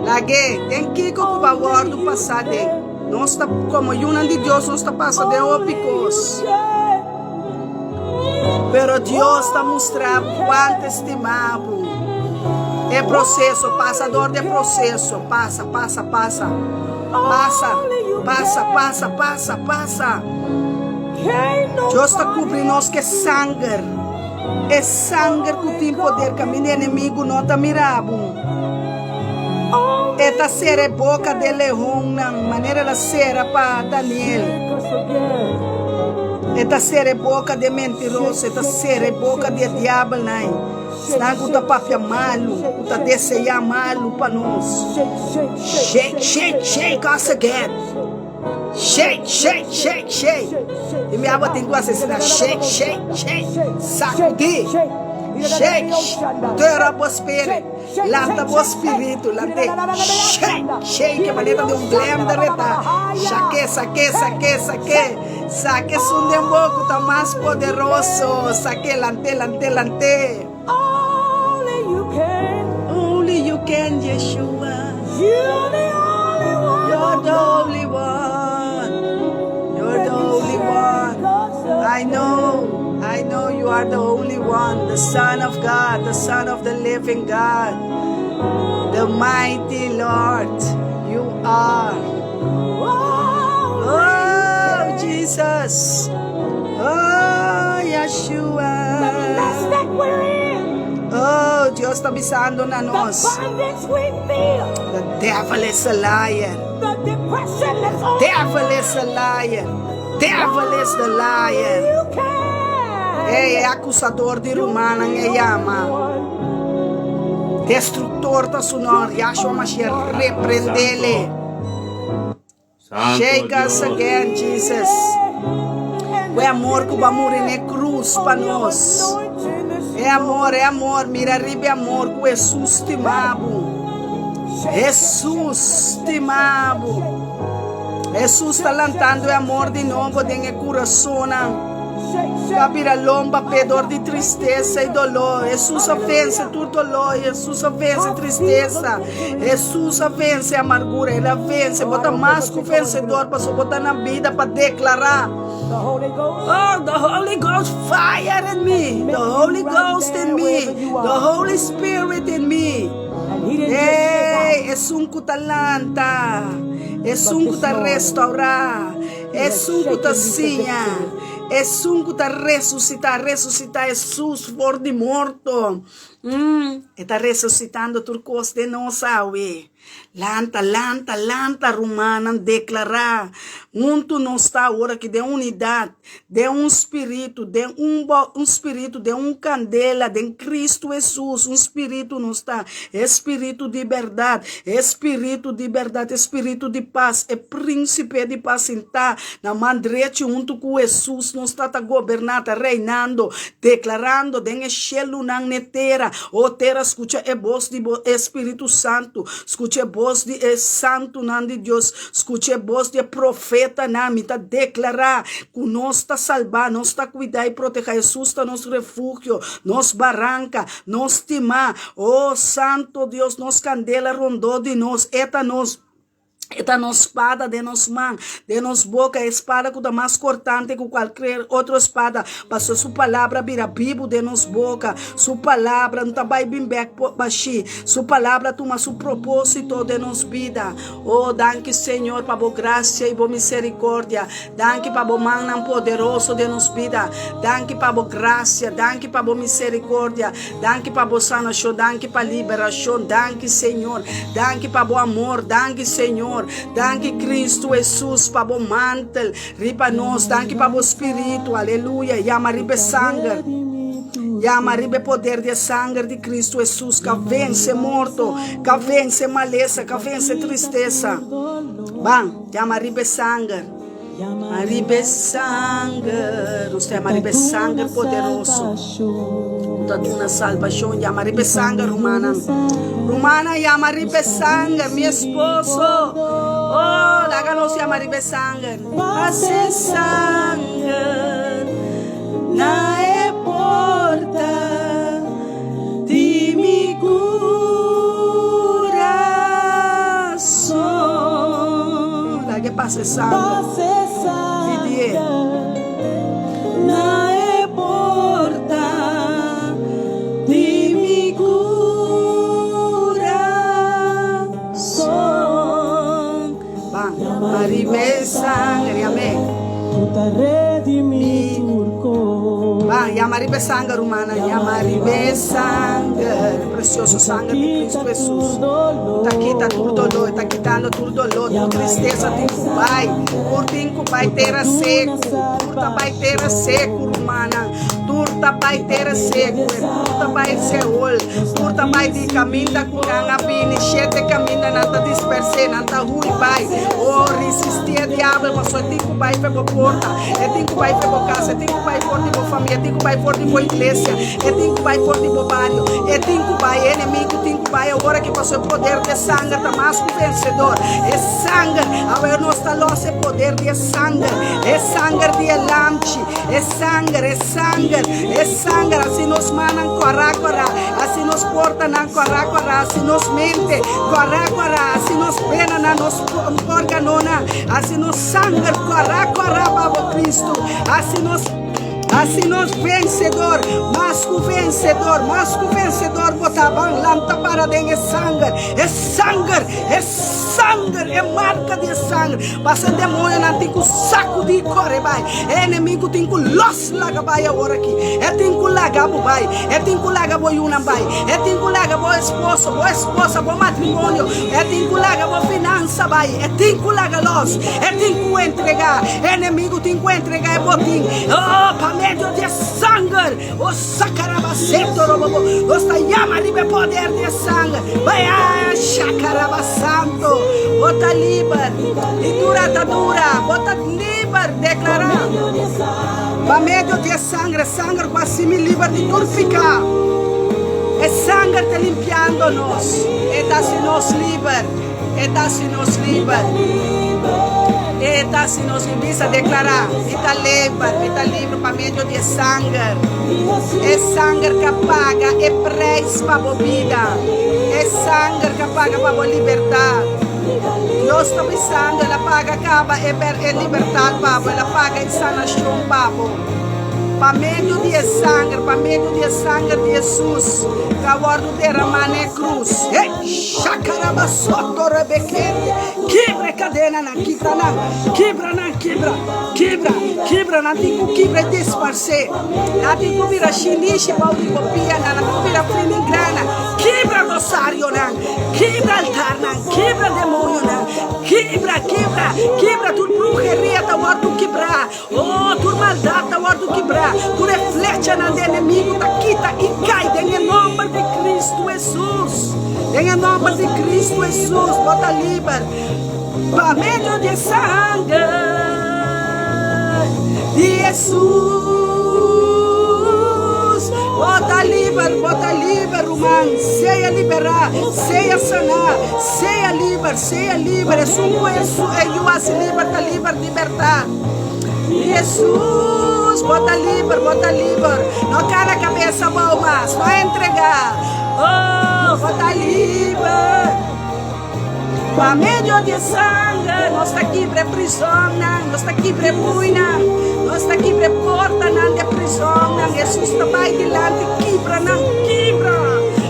C: Lag'é, den kiko ku bo a wòrdu pasá den. Nos ta, komo yunan di Dios, nos ta pasa den hopi kos. Pero Dios ta mustra bo kuantu e stima bo. E proseso, pasa dor di e proseso. Pasa, pasa, pasa. Pasa, pasa, pasa, pasa, pasa. Dios ta kubri nos ku e sanger. E sanger ku tin poder kaminda e enemigu no ta mira bo. E ta sera e boka di e leonnan manera el a sera pa Daniel. E ta sera e boka di e mentiroso, e ta sera e boka di e diabelnan, esnan ku ta papia malu, ku ta deseá malu pa nos. Shake, shake, shake us again. Shake, shake, shake, shake. I mi abo tin ku hasi asina, shake, shake, shake. Sakudí. Shake, dura bo spirit. Lanta bo spiritu, lant'é. Shake, shake, manera di un blender e ta. Shak'é, sak'é, sak'é, sak'é. Sak'é esun den bo ku ta mas poderoso. Sak'é, lant'é, lant'é, lant'é. Only you can, Yeshua. You're the only one. You're the only one. I know, I know you are the only one, the Son of God, the Son of the living God, the mighty Lord. You are. Oh. Jesus. Oh, Yeshua.
B: The mess that we're in.
C: Oh, Dios ta bisando na nos.
B: The bondage we feel.
C: The devil is a liar.
B: The depression that's on
C: Devil is a liar. Devil is the liar.
B: You can.
C: Hey, e akusador di rumannan e yama. Destruktor ta su nòmber. Yahshua Mashiach reprendele.
A: Santo
C: Shake us
A: Dios.
C: again, Jesus. Ku e amor ku bo a muri n'e krus pa nos. E amor, e amor, mira riba e amor ku Hesus stima bo. Hesus stima bo. Hesus ta lantando e amor di nobo den e kurasonnan. Ta bira lomba p'e dor di tristesa i doló. Hesus a vense tur doló, Hesus a vense tristesa, Hesus a vense amargura, El a vense. Bo ta mas ku vensedor pasobra bo ta na bida pa deklará. Oh, the Holy Ghost fire in me, the Holy Ghost in me, the Holy Spirit in me. Hey, esun ku ta lanta, esun ku ta restaurá. Esun ku ta siña, esun ku ta resusitá, resusitá Hesus for di morto. Mm, e ta resusitando tur kos den nos awe. Lanta, lanta, lanta, rumannan, deklará. Huntu nos ta awor aki den unidat, den un spiritu, den un un spiritu, den un kandela, den Kristu Hesus, un spiritu nos ta, e spiritu di bèrdat, e spiritu di bèrdat, e spiritu di pas, e prínsipe di pas sintá na man drechi huntu ku Hesus nos ta ta goberná, ta reinando, deklarando den e shelunan n'e tera. O tera, skucha e bos di bo e Spiritu Santu, skucha e bos di e santunan di Dios, skucha e bos di e profetanan. Mi ta deklará ku nos ta salbá, nos ta kuidá i protehá. Hesus ta nos refugio, nos baranka, nos stimá. O Santo Dios, nos kandela rondó di nos, e ta nos. E ta nos spada den nos man, den nos boka, e spada ku ta mas kortante ku kualker otro spada, pasobra su palabra a bira bibu den nos boka. Su palabra no ta bai bin bèk bashí. Su palabra a tuma su propósito den nos bida. O, danki Señor pa bo grasia i bo miserikòrdia. Danki pa bo mannan poderoso den nos bida. Danki pa bo grasia. Danki pa bo misericordia. Danki pa bo sanacion. Danki pa liberacion. Danki Señor. Danki pa bo amor. Danki Señor. Danki Cristo Jesus pa bo mantel riba nos. Danki pa bo spiritu. Aleluya. Yama riba e sanger. Yama riba e poder di e sanger di Cristo Jesus ka vence morto, ka vence malesa, ka vence tristesa. Ban. Yama riba e sanger, riba e sanger, nos ta yama riba e sanger poderoso ku ta duna salbashon. Yama riba e sanger, rumannan, rumannan, yama riba e sanger, mi esposo, oh, laga nos yama riba e sanger. Pasa e sanger na e porta di mi kurason. Laga e pasa e sanger. Pidié. Na e porta di mi kurason. Ban, ariba e sanger, yam'é. Ban, yama riba e sanger, rumannan, yama riba e sanger, e presioso sanger di Cristo Jesus, ku ta kita tur doló, e ta kitando tur doló, tur tristesa tin ku bai, tur tin ku bai tera seku, tur ta bai tera seku, rumannan, tur ta bai tera seku, e tur ta bai Seol, tur ta bai di kaminda ku nan a bini, shete kaminda nan ta dispers'é, nan ta hui bai, o risistí e diabel, pasobra e tin ku bai pa bo porta. E tin ku bai for bo kas, e tin ku bai for di bo famia, e tin ku bai for di bo iglesia, e tin ku bai for di bo bario, e tin ku bai, e enemigu tin ku bai awor aki pasobra e poder di e sanger ta mas ku vensedor. E sanger, awe nos ta los e poder di e sanger, e sanger di e lamchi, e sanger, e sanger, e sanger, hasi nos mannan kòrá kòrá, hasi nos portanan kòrá kòrá, hasi nos mente kòrá kòrá, hasi nos venanan, nos organonan, hasi nos. Sanger kòrá kòrá pa bo Kristu hasi nos Hasi nos vensedor, mas ku vensedor, mas ku vensedor bo ta. Ban lanta para den e sanger, e sanger, e sanger, e marka di e sanger. Pasa e demonionan tin ku sakudí kore bai. E enemigu tin ku los laga bai awor aki. E tin ku laga bo bai. E tin ku laga bo yunan bai. E tin ku laga bo esposo, bo esposa, bo matrimonio. E tin ku laga bo finansa bai. E tin ku laga los. E tin ku entregá. E enemigu tin ku entregá e botin. Oh, pa medio di e sanger. Oh, sakarabaseto robobo. Nos ta yama riba e poder di e sanger. Bai a shakarabasanto. Bo ta liber di tur atadura. Bo ta liber. Deklará. Pa medio di e sanger. E sanger ku hasi mi liber di tur piká. E sanger ta limpiando nos. E ta hasi nos liber. E ta hasi nos liber. E ta hasi nos liber. Bisa, deklará, Mi ta liber, mi ta liber pa medio di e sanger. E sanger ka paga e preis pa bo bida. E sanger ka paga pa bo libertat. Dios ta bisando, El a paga kaba e e libertat pa bo, El a paga e sanashon pa bo. Pa medio di e sanger, pa medio di e sanger di Hesus ka wòrdu deramá na e krus. Hey! Shakarabasoto rebekende. Kibra e kadenanan, kibra nan, kibra nan, kibra, kibra, kibra. Nan tin ku kibra i disparsé. Nan tin ku bira shinishi bou di bo pianan, nan tin ku bira filigrana. Kibra rosarionan, kibra altarnan, kibra demonionan, kibra, kibra, kibra. Tur bruheria ta wòrdu kibrá. Oh, tur maldat ta wòrdu kibrá, tur e flechanan di enemigu ta kita i kai den e nòmber di Kristu Hesus. Den e nòmber di Kristu Hesus, bo ta liber pa medio di e sanger di Hesus. Bo ta liber, bo ta liber, ruman. Sea liberá, sea saná, sea liber, sea liber. Esun ku e Yu hasi liber ta liber di bèrdat. Hesus, bo ta liber, bo ta liber. No kana kabesa bou mas, no entregá. Oh, bo ta liber. Pa medio di e sanger nos ta kibra e prisonnan, nos ta kibra e buinan, nos ta kibra e portanan di e prisonnan. Hesus ta bai dilanti kibra nan, kibra.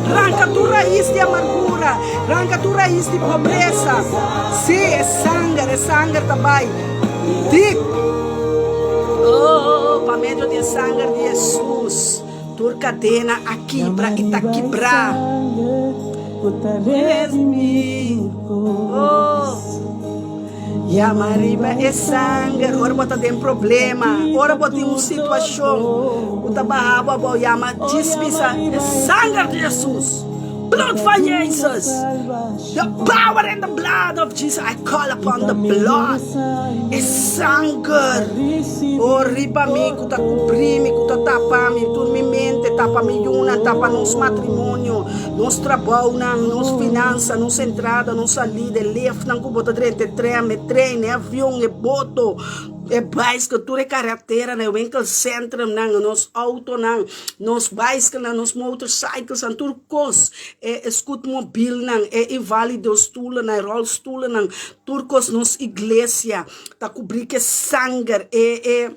C: Ranka tur rais di amargura, ranka tur rais di pobresa. Sí, e sanger, e sanger ta bai. Dip! Oh, pa medio di e sanger di Hesus, tur kadena a kibra i ta kibrá. Oh, yama riba e sanger ora bo ta den problema, ora bo tin un situashon ku ta baha bo abou, yama djis bisa e sanger di Hesus, bloed van Jezus. The power in the blood of Jesus, I call upon the blood. E sanger, oh riba mi ku ta kubri mi, ku ta tapa mi, tur mi mente, tapa mi yunan, tapa nos matrimonio, nos trabounan, nos finansa, nos entrada, nos salida, e liftnan ku bo ta drenta, e tram, e trein, e avion, e boto. E baiskel, tur e kareteranan, e winkelcentrumnan, nos autonan, nos baiskelnan, nos motorcyclesnan, tur kos, e scootmobielnan, e invalidostoelnan, e rolstoelnan, tur kos, nos iglesia ta kubrí ku e sanger, e e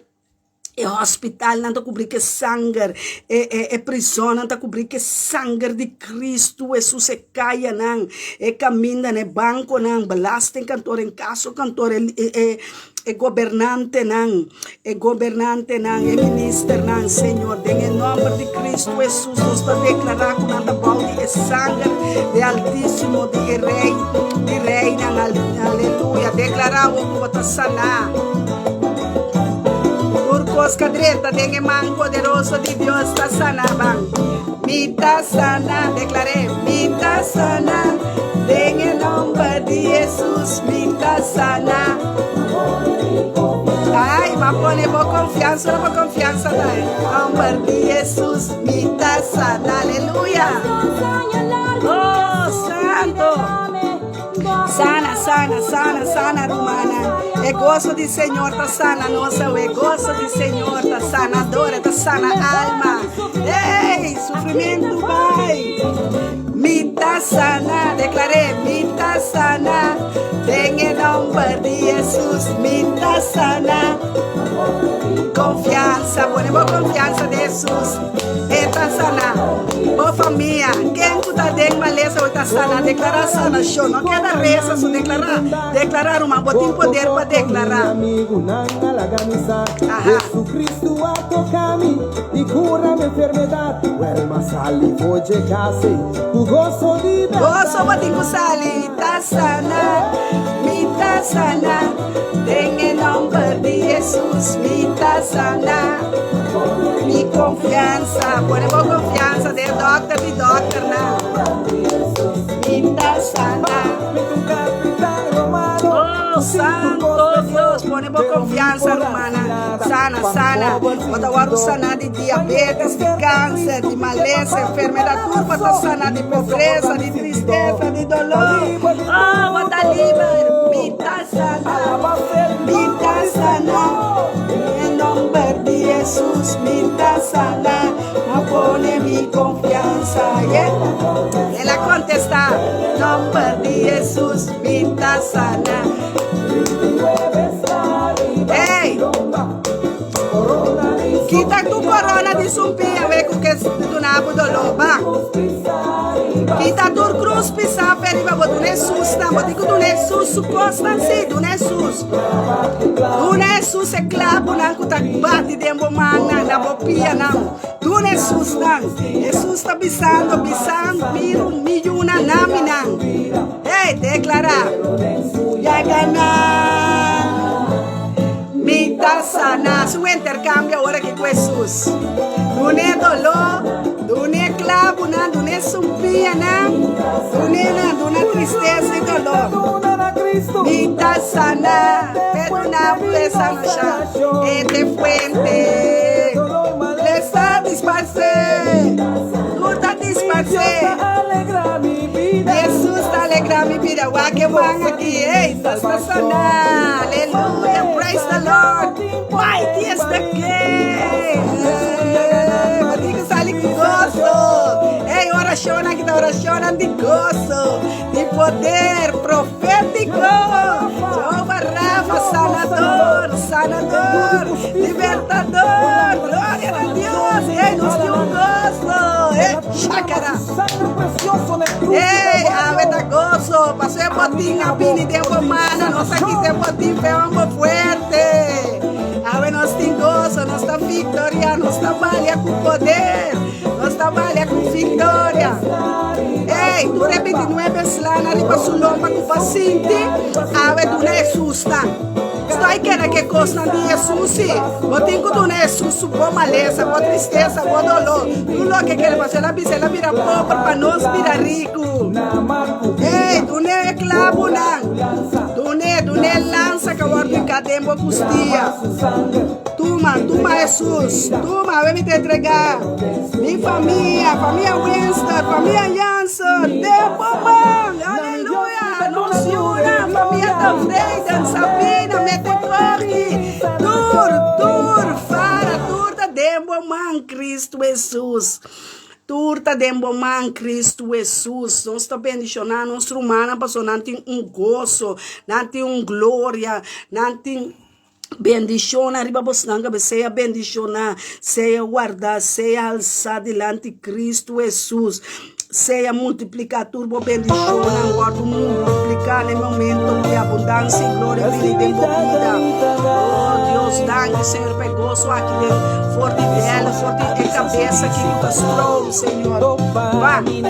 C: e hospitalnan ta kubrí ku e sanger, e e e prisonnan ta kubrí ku e sanger di Cristo Hesus, e kayanan, e kamindanan, e bankonan, belastingkantoor, inkassokantoor, e e E gobernantenan, e gobernantenan, e ministernan, Señor, den e nomber di Cristo Hesus nos ta declara cu nan ta bou di e sanger di Altisimo, di e Rey di Reynan. Aleluya. Declara awo cu bo ta sana. Tur cos ca drenta den e man poderoso di Dios ta sana. Ban. Mi ta sana, declar'é, mi ta sana, den e nomber di Hesus mi ta sana. Ai, ma pone bo confianza, ora bo confianza ta e nomber di Hesus mi ta sana. Aleluya. Oh, santo. Sana, sana, sana, sana, rumannan. E goso di Señor ta sana nos awe. E goso di Señor ta sanador, e ta sana alma. Ey, sufrimentu bai. Mi ta sana, deklar'é, mi ta sana. Den e nomber di Hesus, mi ta sana. Konfiansa, pone bo konfiansa den Hesus. E ta sana bo famia. Ken ku ta den malesa bo ta sana. Deklará sanashon. No keda resa so, deklará. Deklará ruman, bo tin poder pa deklará. Aha. Goso bo tin ku sali. Ta sana, mi ta sana, den e nomber di Hesus mi ta sana. Mi konfiansa, pone bo konfiansa den dokter di dokternan. Mi ta sana. Oh, Santo Dios, pone bo konfiansa, rumannan. Sana, sana. Bo ta wòrdu sana di diabetes, di kanser, di malesa, enfermedat, tur bo ta sana di pobresa, di tristesa, di doló. Oh, bo ta liber. Mi ta sana. Mi ta sana. Den nomber di Hesus, mi ta sana. M'a pone mi konfiansa. Yeah. El a kontestá, Nomber di Hesus, mi ta sana. Hey! Kita tu corona di sumpia we ku ke duna bo doló ba. Kita tur cruz pisá fe riba bo duna Hesus nan bo tin ku duna Hesus su kosnan si duna Hesus. Duna Hesus e klabunan ku ta bati den bo mannan na bo pianan duna Hesus nan. Hesus ta bisando bisan mi mi yunan na mi nan. Hey deklará ya ganá. Mi ta sana. Su intercambio awor aki cu Hesus. Dun'e doló, dun'e clabunan, dun'e sumpianan, dun'e nan, duna tristesa y doló. Mi ta sana, p'e duna bo e sanacion. E t'e fuente, le satisface, tur ta disparce. Hesus ta alegra mi bida. Wak e man aki, ey, nos ta sana. Aleluya, praise the Lord. Mighty is the King. Bo tin ku sali ku goso. Ey, orashonnan ki ta orashonnan di goso, di poder profétiko. Jehová Rafa, sanador, sanador, libertador. Gloria na Dios. Ey, nos tin un goso. Ey, shakara. Ey, awe ta goso, paso e botin a bini den bo mana, nos a kita e botin fe homber fuerte. Awe nos tin goso, nos ta victoria, nos ta balia cu poder, nos ta balia cu victoria. Ey, tur e 29 slana riba su lomba cu pa sinti, awe duna Hesus nan. Stoi keda ke kosnan di Hesus si. Bo tin ku duna Hesus su bo malesa, bo tristesa, bo doló, tur loke kere pasobra el a bisa el a bira pober pa nos bira riku. Ey, dun'é e klabunan, dun'é, dun'é e lansa ku a wòrdu hinká den bo kustia. Tuma, tuma Hesus, tuma, awe mi ta entregá mi famia, famia Winston, famia Jansen, den bo man. Aleluya! Nos yunan, famia Tevreden, Sabina, Mete Kochi, tur, tur, Fara, tur ta den bo man, Cristo Hesus. Tur ta den bo man, Cristo Hesus. Nos ta bendiciona nos rumannan pasobra nan tin un goso, nan tin un gloria, nan tin Bendiciona riba bosnan kabes, sea bendiciona, sea warda, sea halsa dilanti Cristo Jesus, sea multiplica tur bo bendicionnan wordo multiplica na e momento ki abundancia y gloria bini den bo bida. Oh Dios, danki Señor pa e gozo aki den for di bel, for di e cabeza aki ku ta stroom, Señor. Pa. El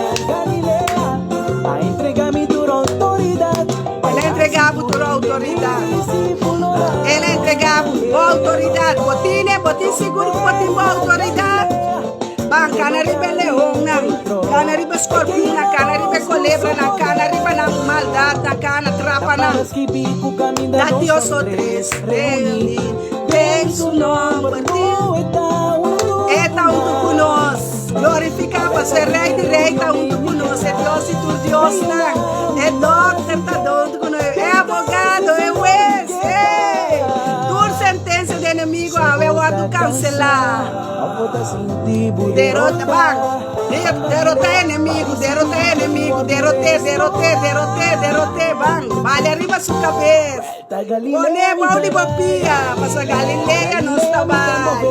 C: a entrega bo tur outoridat. El a entrega bo bo outoridat. Bo tine, bo tin sigur ku bo tin bo outoridat? Ban, kana riba e leonnan, kana riba e skorpionnan, kana riba e kolebranan, kana riba nan maldatnan, kana trapa nan. Ta Dios o tres reuní den su nomber. E ta huntu ku nos. Glorifiká paso e Rei di rei ta huntu ku nos, e Dios di tur diosnan, e dòkter ta huntu ku nos, e abogado, e hues, e tur sentensia di enemigo awe a wòrdu kanselá. Derota, ban, derota enemigo, derota enemigo, Derot'é, derot'é, derot'é, derot'é, ban, bali ariba su kabes. Pon'é bou di bo pia, pasobra Galilea nos ta bai.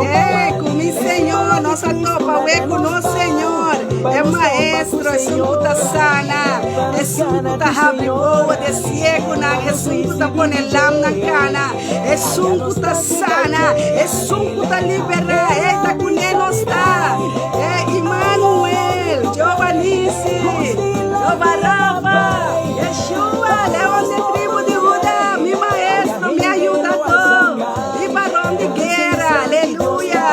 C: Ey, ku mi Señor nos a topa we ku nos Señor, e Maestro, esun ku ta sana, esun ku ta habri wowo di e siegunan, esun ku ta pone lamnan kana, esun ku ta sana, esun ku ta liberá, ey, ta kuné nos ta, ey, Immanuel, Jehová Nissi, Jehová Rafa, Yeshua, Leon di tribu di Hudá, mi Maestro, mi Ayudadó. Mi baron di guera, aleluya.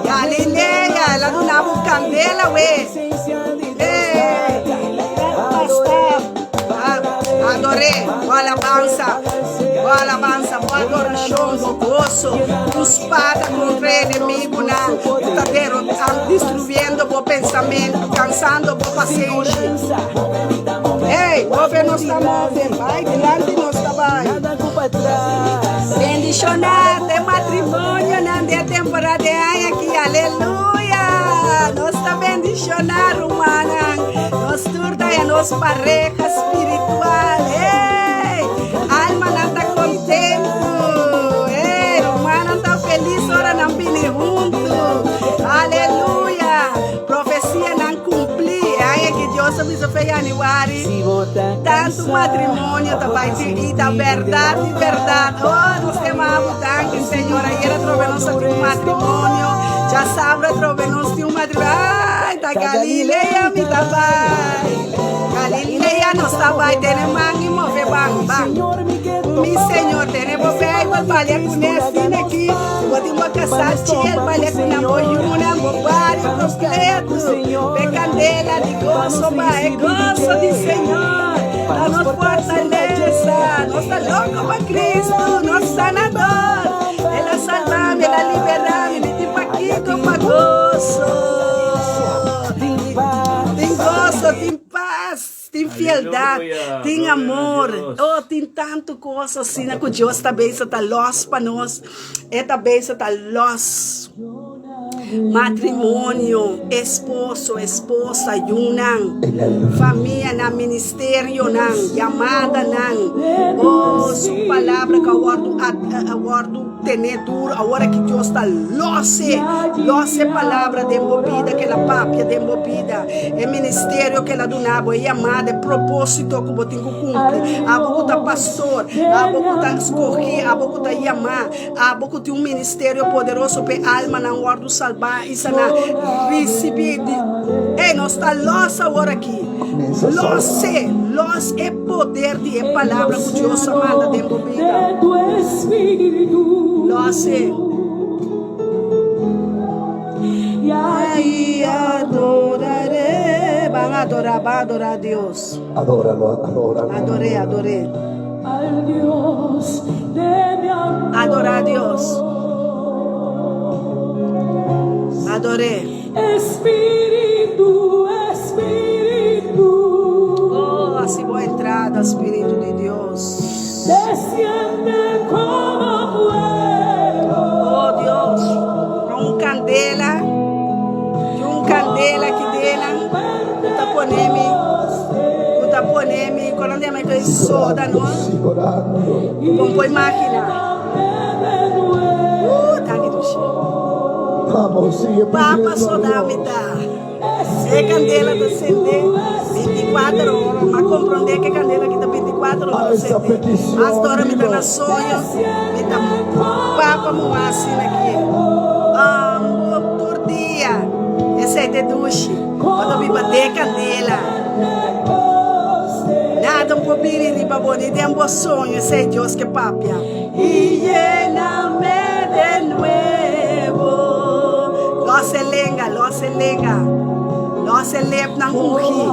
C: Galilea, el a duna bo candela we. Eh, adoré, bo alabanza, bo alabanza, bo adoracion, bo gozo, tu spada contra e enemigunan cu ta derotando, destruyendo bo pensamento, cansando bo pasenshi. Hey, move nos ta move, bai dilanti nos ta bai. Bendishoná te matrimonionan di e temporada di aña aki. Aleluya! Nos ta bendishoná, rumannan. Nos tur ta haña nos pareha spiritual. Hey! Almanan ta kontentu. Hey! Rumannan ta felis ora nan bini huntu. Aleluya! Profesianan kumplí. E aña aki Dios a bisa fe yanüari. Tantu matrimonio ta bai tin i ta bèrdat di bèrdat. Oh, nos te ama bo danki, Señor. Ayer atrobe nos a tin un matrimonio. Djasabra atrobe nos tin un matrimonio. Ai, ta Galilea mi ta bai. Galilea nos ta bai. Tene man i move ban, ban. Ku mi Señor, tene bo Bijbel, balia kuné asina aki. Si bo tin bo kasá, chiel, balia ku nan bo yunan, bo bario kompleto. Pe kandela di goso pa e goso di Señor ta nos fortalesa. Nos ta loko pa Cristo, nos Sanador. El a salba mi, el a libera mi, mi tin pakiko pa goso. Tin goso, tin pas, tin fieldad, tin amor. Oh, tin tantu kos asina ku Dios ta bisa ta los pa nos. E ta bisa ta los. Matrimonio, esposo, esposa, yunan, famianan, ministerionan, yamadanan. Oh, su palabra ku a wòrdu a wòrdu tené duru. Awor aki Dios ta lòs e, lòs e palabra den bo bida ku el a papia den bo bida. E ministerio ku el a duna bo, e yamada, e propósito ku bo tin ku kumpli. Abo ku ta pastor, abo ku ta skohí, abo ku ta yamá. Abo ku tin un ministerio poderoso p'e almanan wòrdu salbá i saná, risibí di E. Nos ta lòs awor aki. Lòs e, lòs e poder di e Palabra ku Dios a manda den bo bida. Lòs e. I adoraré. Ban adorá, ban adorá Dios.
D: Adóralo, adóralo.
C: Adoré, adoré. Adorá Dios. Adoré. Oh, hasi bo entrada, Spiritu di Dios. Oh, Dios, un candela, un candela ki denan, ku ta pone mi, ku ta pone mi. Kono di amé soda no? Bon por imagina. Uh, danki Dushi. Papa soda mi ta. E candela ta sende 24 ora. Ma comprende que candela ki ta 24 ora sende. Hasta ora mi ta na soño, mi ta papa muha asina aki. Um, tur dia. Esei ta e dushi. Bo ta biba den candela. Nada no por bini riba bo, ni den bo soño, esei Dios ke papia. I yename de nuevo. Los e lenga, los e lenga, los e lepnan ungí.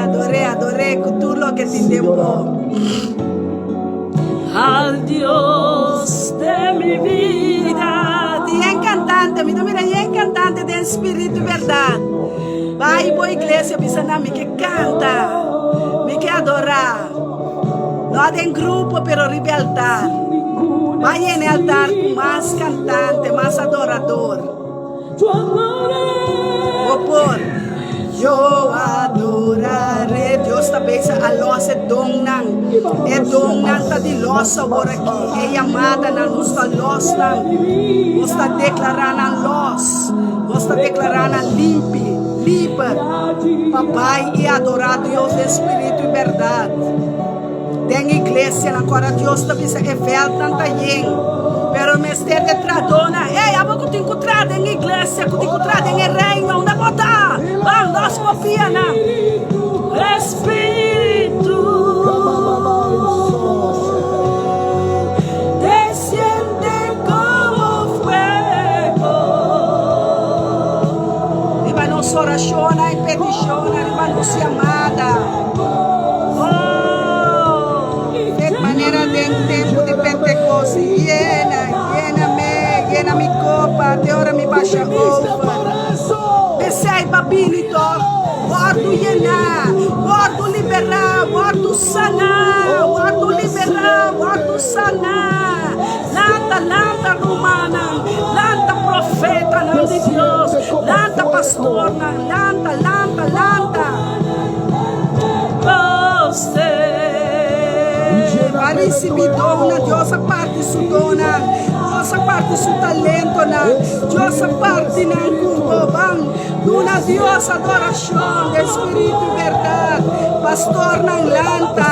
C: Ador'é, ador'é ku tur loke tin den bo. Al Dios de mi vida. Tin yen kantante, mi ta mira yen kantante den spiritu i bèrdat. Bai bo iglesia bisa nan mi ke kanta, mi ke adorá. No den grupo pero riba e altar. Bai yena e altar ku mas kantante, mas adorador. Yo adoraré. Dios ta bisa a los e donnan. E donnan ta di los awor aki. E yamadanan nos ta los nan. Nos ta deklará nan los. Nos ta deklará nan limpi, liber, pa bai i adorá Dios den spiritu i bèrdat. Den iglesianan kòrda Dios ta bisa e vèldnan ta yen, pero mester de trahadónan. Ey, abo ku tin ku traha den iglesia, ku tin ku traha den e reino, unda bo ta? Ban, los bo pianan. Espíritu, desciende como fuego. Riba nos orashonnan i petishonnan, riba nos yamada. Oh, manera den tempu di Pentekos, yena, yena me, yena mi kopa, te ora mi basha over. P'esei pa bini tòg, wòrdu yená, wòrdu liberá, wòrdu saná, wòrdu liberá, wòrdu saná. Lanta, lanta, rumannan, lanta, profetanan di Dios, lanta, pastornan, lanta, lanta, lanta. Pa risibí donnan, Dios a parti su donnan, Dios a parti su talentonan, Dios a parti nan ku bo. Ban duna Dios adorashon den spiritu i bèrdat. Pastornan lanta,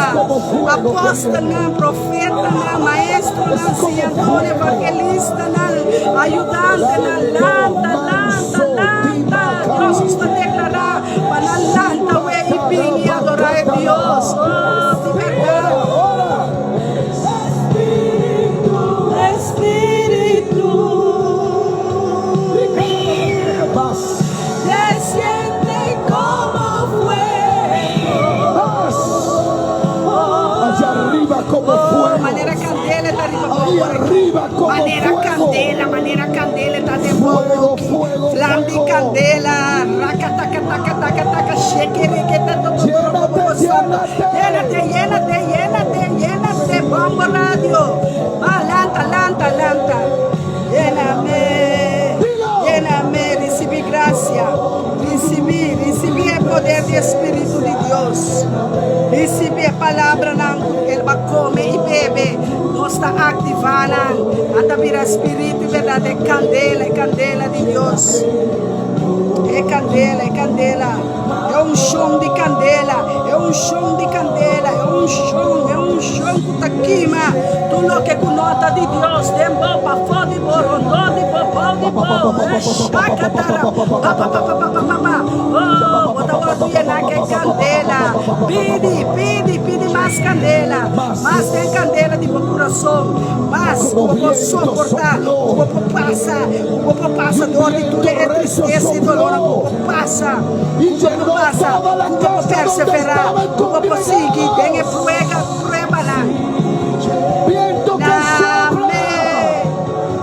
C: apòstelnan, profetanan, maestronan, siñadónan, evangelistanan, ayudantenan, lanta, lanta, lanta. Dios ta deklará. Pa nan lanta we i bin i adorá e Dios. Oh, di bèrdat. Espíritu, desciende como fuego. Oh, manera candela ta riba bo awor aki. Manera candela, manera candela ta den bo awor aki. Flam di candela, raka-taka, taka, taka, taka, sheke, reke, ta, to, to, to, ro, bo, bo, santo. Llénate, llénate, llénate, llénate, Bombo Radio. Ba, lanta, lanta, lanta. Lléname, lléname, ricibi gracia. Ricibi, ricibi e poder di e Spiritu di Dios. Ricibi e palabranan cu el ba come y bebe. Nos ta activa nan. Nan ta bira spiritu y berdad. E candela, e candela di Dios. E candela, e candela. E unshon di candela, e unshon di candela, e unshon, e unshon cu ta kima tur loke cu no ta di Dios den bo, pafó di bo, rondó di bo, bou di bo. E shakatara, pa pa pa pa pa pa pa pa. Oh, bo ta wordo yená cu e candela. Pidi, pidi, pidi mas candela, mas den candela di bo curason, mas cu bo por soportá, cu bo por pasa, cu bo por pasa dor di tur e tristesa i dolornan cu bo por pasa, cu bo por pasa, cu bo por perseverá, cu bo por sigui den e pruega, pruebanan. Dame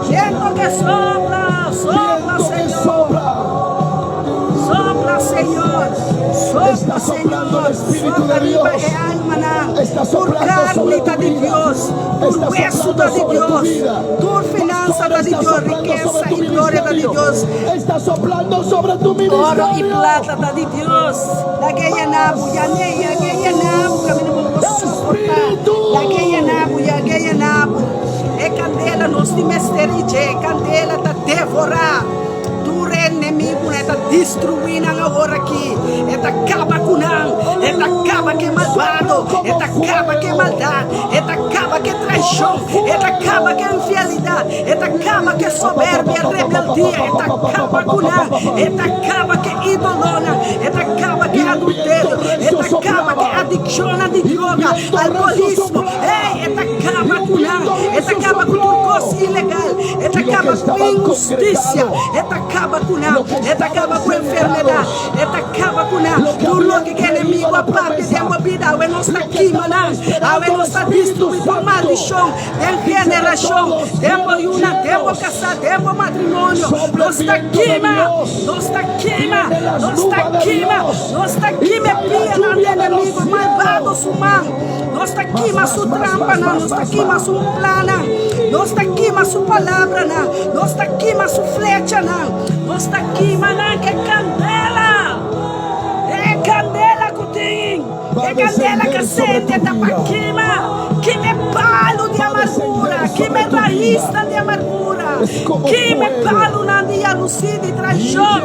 C: viento que sopla, sopla Señor, sopla Señor, sopla Señor, sopla riba e almanan. Tur carni ta di Dios, tur hueso ta di Dios, tur finansa ta di Dios, rikesa i gloria ta di Dios, oro i plata ta di Dios. Lag'é yena bo, yané, yag'é yena bo, kaminda bo por soportá. Lag'é yena bo, yag'é yena bo. E kandela nos tin mester di dje, e kandela ta devorá tur e enemigunan, e ta destruí nan awor aki, e ta kaba ku nan, e ta kaba ku e malbado, e ta kaba ku e maldat, e ta kaba ku e traishon, e ta kaba ku e infielidat, e ta kaba ku e soberbia, rebeldia, e ta kaba ku nan, e ta kaba ku e ídolonan, e ta kaba ku e adulterio, e ta kaba ku e adikshonnan di droga, alkoholismo, ey, e ta kaba ku nan, e ta kaba ku tur kos ilegal, e ta kaba ku inhustisia, e ta kaba ku nan, e ta kaba ku enfermedat, e ta kaba ku nan, tur loke ku enemigu a papia den bo bida, awe nos ta kima nan, awe nos ta destruí tur maldishon den generashon, den bo yunan, den bo kasá, den bo matrimonio, nos ta kima, nos ta kima, nos ta kima, nos ta kima e pianan di enemigu malbado su man. Nos ta kima su trampanan, nos ta kima su plannan, nos ta kima su palabranan, nos ta kima su flechanan, nos ta kima nan ke kandela. kandela ku a sende ta pa kima, kima e palu di amargura, kima e raisnan di amargura, kima e palunan di yalusí, di traishon,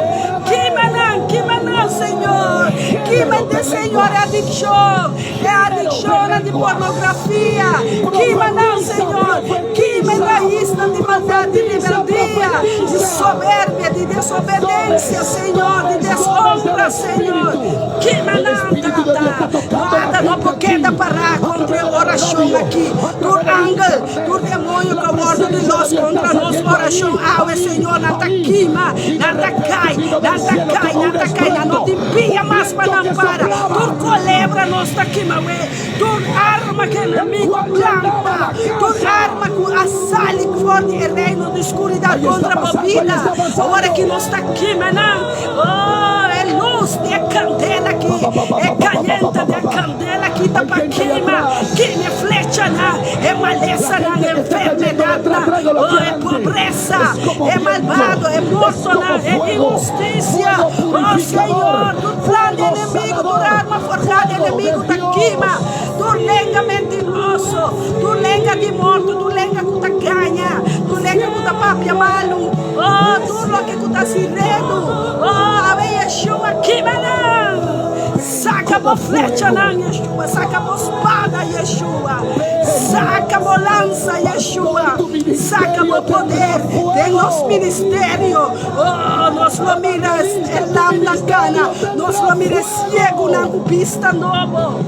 C: kima nan, kima nan, Señor, kima e Señor e adikshon, e adikshonnan di pornografia, kima nan, Señor, kima e raisnan di maldat, di rebeldia, di soberbia, di desobedensia, Señor, di deshonra, Señor, kima nan, Tata. Nada no por keda pará kontra e orashon aki. Tur angel, tur demoño ku a wòrdu di lòs kontra nos orashon awe, Señor, nan ta kima, nan ta kai, nan ta kai, nan ta kai, nan no tin pia mas pa nan para. Tur kolebra nos ta kima wé, tur arma ku enemigu a planta, tur arma ku a sali for di e reino di skuridat kontra bo bida, awor aki nos ta kima nan. Oh, e lus di e kandela aki, e kayente di e kandela aki ta pa kima, kima e flechanan, e malesanan, e enfermedadnan, oh, e pobresa, e malbado, e mortonan, e inhustisia. Oh, Señor, tur plan di enemigu, tur arma forjá di enemigu ta kima, tur lenga mentiroso, tur lenga di morto, tur lenga ku ta gaña, tur lenga ku ta papia malu, oh, tur loke ku ta hasi redu, oh, awe Yeshua, kima nan! Saka bo flechanan, Yeshua, saka bo spada, Yeshua, saka bo lansa, Yeshua, saka bo poder den nos ministerio, oh, nos lo mira e lamnan kana, nos lo mira e siegunan ku bista nobo,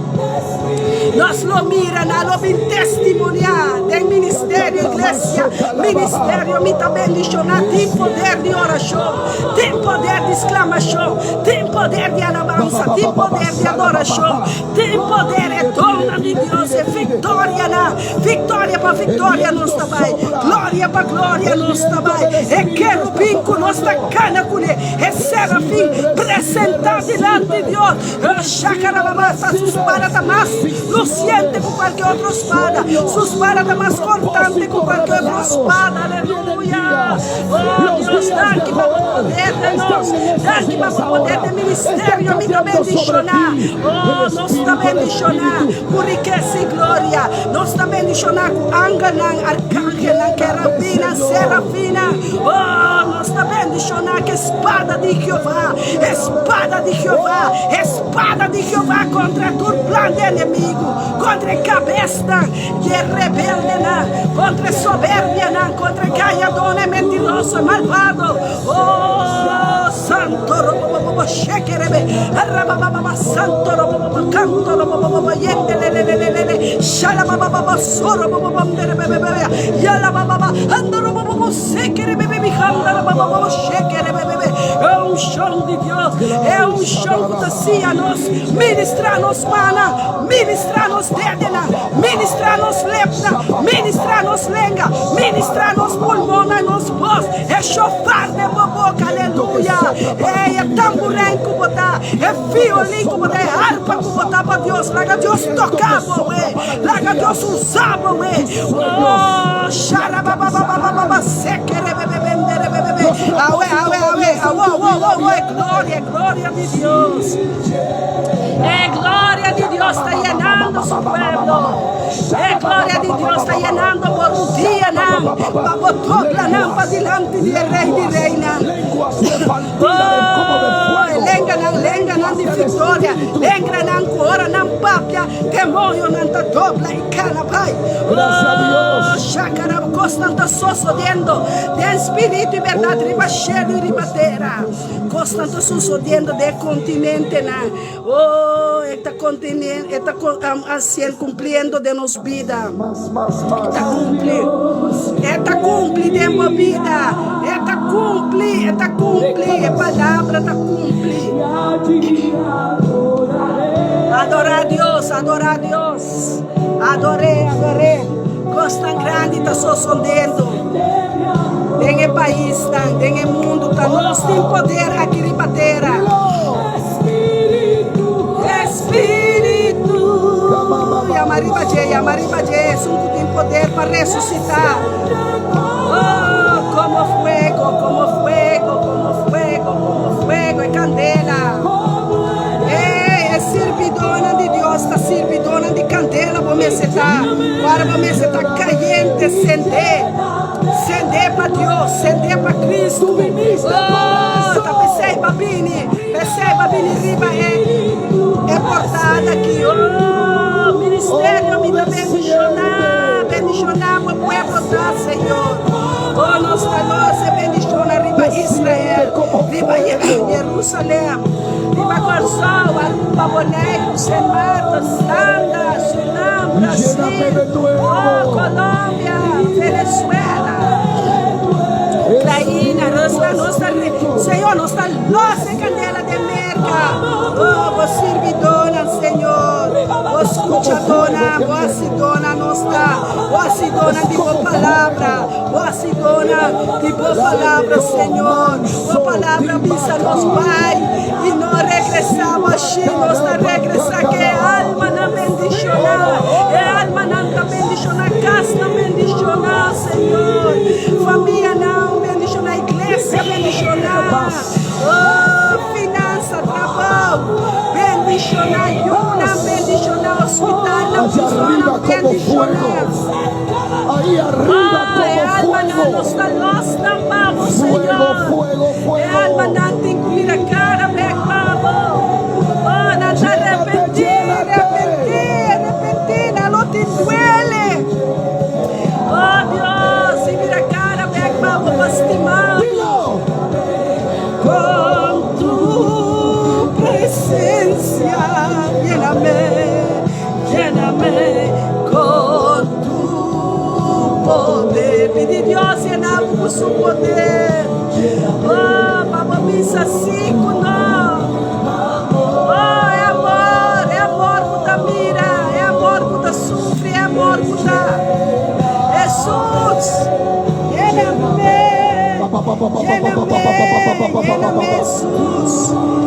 C: nos lo mira, nan lo bin testimoniá den ministerio, iglesia, ministerio, mi ta bendishoná, tin poder di orashon, tin poder di sklamashon, tin poder di alabansa, tin poder di adorashon, tin poder, e donnan di Dios, e viktorianan, viktoria pa viktoria nos ta bai, gloria pa gloria nos ta bai, e kerubin ku nos ta kana kuné, e serafin presentá dilanti Dios, Shakarababasa, su spada ta mas lusiente ku kualke otro spada, su spada ta mas kortante ku kualke otro spada, aleluya! Oh Dios, danki pa bo poder den nos, danki pa bo poder den ministerio, mi ta bendishoná, oh nos ta bendishoná ku rikesa i gloria, nos ta bendishoná ku angelnan, arkangelnan, kerubinnan, serafinnan, oh nos ta bendishoná ku e spada di Jehová, e spada di Jehová, e spada di Jehová kontra tur plan di enemigu, kontra e kabesnan di e rebeldenan, kontra e soberbianan, kontra e gañadónan, e mentiroso, e malbado. Oh, santo, robobobobo, shekerebe, rababababa, santo, robobobo, kanto, robobobobo, yendelelelelele, shalababababa, sorobobobo, yalabababa, andorobobobo, sekerebebe, handarabababo, shekerebebe. E unshon di Dios, e unshon ku ta siña nos ministrá nos mannan, ministrá nos dedenan, ministrá nos lepnan, ministrá nos lenga, ministrá nos pulmonnan, nos bos, e shofar den bo boka, aleluya! Ey, e tamburein ku bo ta, e violin ku bo ta, e harpa ku bo ta pa Dios, laga Dios toka bo we, laga Dios usa bo we. Oh, sharababababababa, sekerebebebenderebebebe. Awe, awe, awe, awo, awo, awo, awo, e gloria, e gloria di Dios. E gloria di Dios ta yenando su pueblo. E gloria di Dios ta yenando bo rudianan, pa bo doblanan pa dilanti di e Rey di Reynan. Oh, e lenganan, lenganan di victoria, lengranan cu ora nan papia, demonionan ta dobla i cana bai. Oh, shakarab, cosnan ta sosodiendo den spiritu i berdad riba shelu i riba tera. Cosnan ta sosodiendo den e continentenan. Oh, e ta continen, e ta haciendo, cumpliendo den nos bida. E ta cumpli. E ta cumpli den bo bida. E ta cumpli, e ta cumpli, e palabra ta cumpli. Adora Dios, adora Dios. Ador'é, ador'é. Cosnan grandi ta sosodiendo den e paisnan, den e mundu. Ta nos tin poder aki riba tera. Espíritu, yama riba dje, yama riba dje, esun ku tin poder pa resusitá. Oh, komo fuego, komo fuego, komo fuego, komo fuego, e kandela. Ey, e sirbidónan di Dios ta. mester ta, ora bo mester ta kayente, sendé, sendé pa Dios, sendé pa Cristo. Oh, ta p'esei bo a bini, p'esei bo a bini riba e e portada aki. Oh, ministerio mi ta bendishoná, bendishoná bo pueblo ta, Señor. Oh, nos ta nos e bendishon ariba Israel, riba Jerusalem, riba Kòrsou, Aruba, Boneiru, Sint Maarten, Hulanda, Surinam, Brasil, oh, Colombia, Venezuela, Ukraina, nos ta, nos ta, Señor, nos ta los e kandela den Merka. Oh, bo sirbidónan, Señor, bo skuchadónan, bo hasidónan nos ta. Bo hasidónan di bo palabra, bo hasidónan di bo palabra, Señor. Bo palabra bisa nos bai i no regresá bashí. Nos ta regresá ku e almanan bendishoná, e almanan ta bendishoná, kasnan bendishoná, Señor, famianan bendishoná, iglesia bendishoná, oh, finansa, trabou bendishoná, yunan bendishoná, hospitalnan,
B: Allá arriba
C: prisonnan
B: como
C: bendishoná.
B: fuego. Ahí arriba
C: Ah, e
B: como
C: almanan nos
B: fuego.
C: ta los nan pa bo,
B: Fuego,
C: Señor.
B: fuego,
C: E
B: fuego.
C: almanan tin ku mira kara bek pa bo. Oh, nan ta
B: Llénate,
C: arepentí, arepentí,
B: llénate.
C: arepentí, nan lo tin duele. Oh, Dios, i mira kara bek pa bo pa stima bo.
B: Dilo.
C: Con tu presencia, lléname, lléname con tu poder. Pidi Dios yena bo ku su poder. Oh, pa bo bisa sí ku no. Oh, e amor, e amor ku ta mira, e amor ku ta sufri, e amor ku ta. Hesus, lléname, lléname, lléname, Hesus.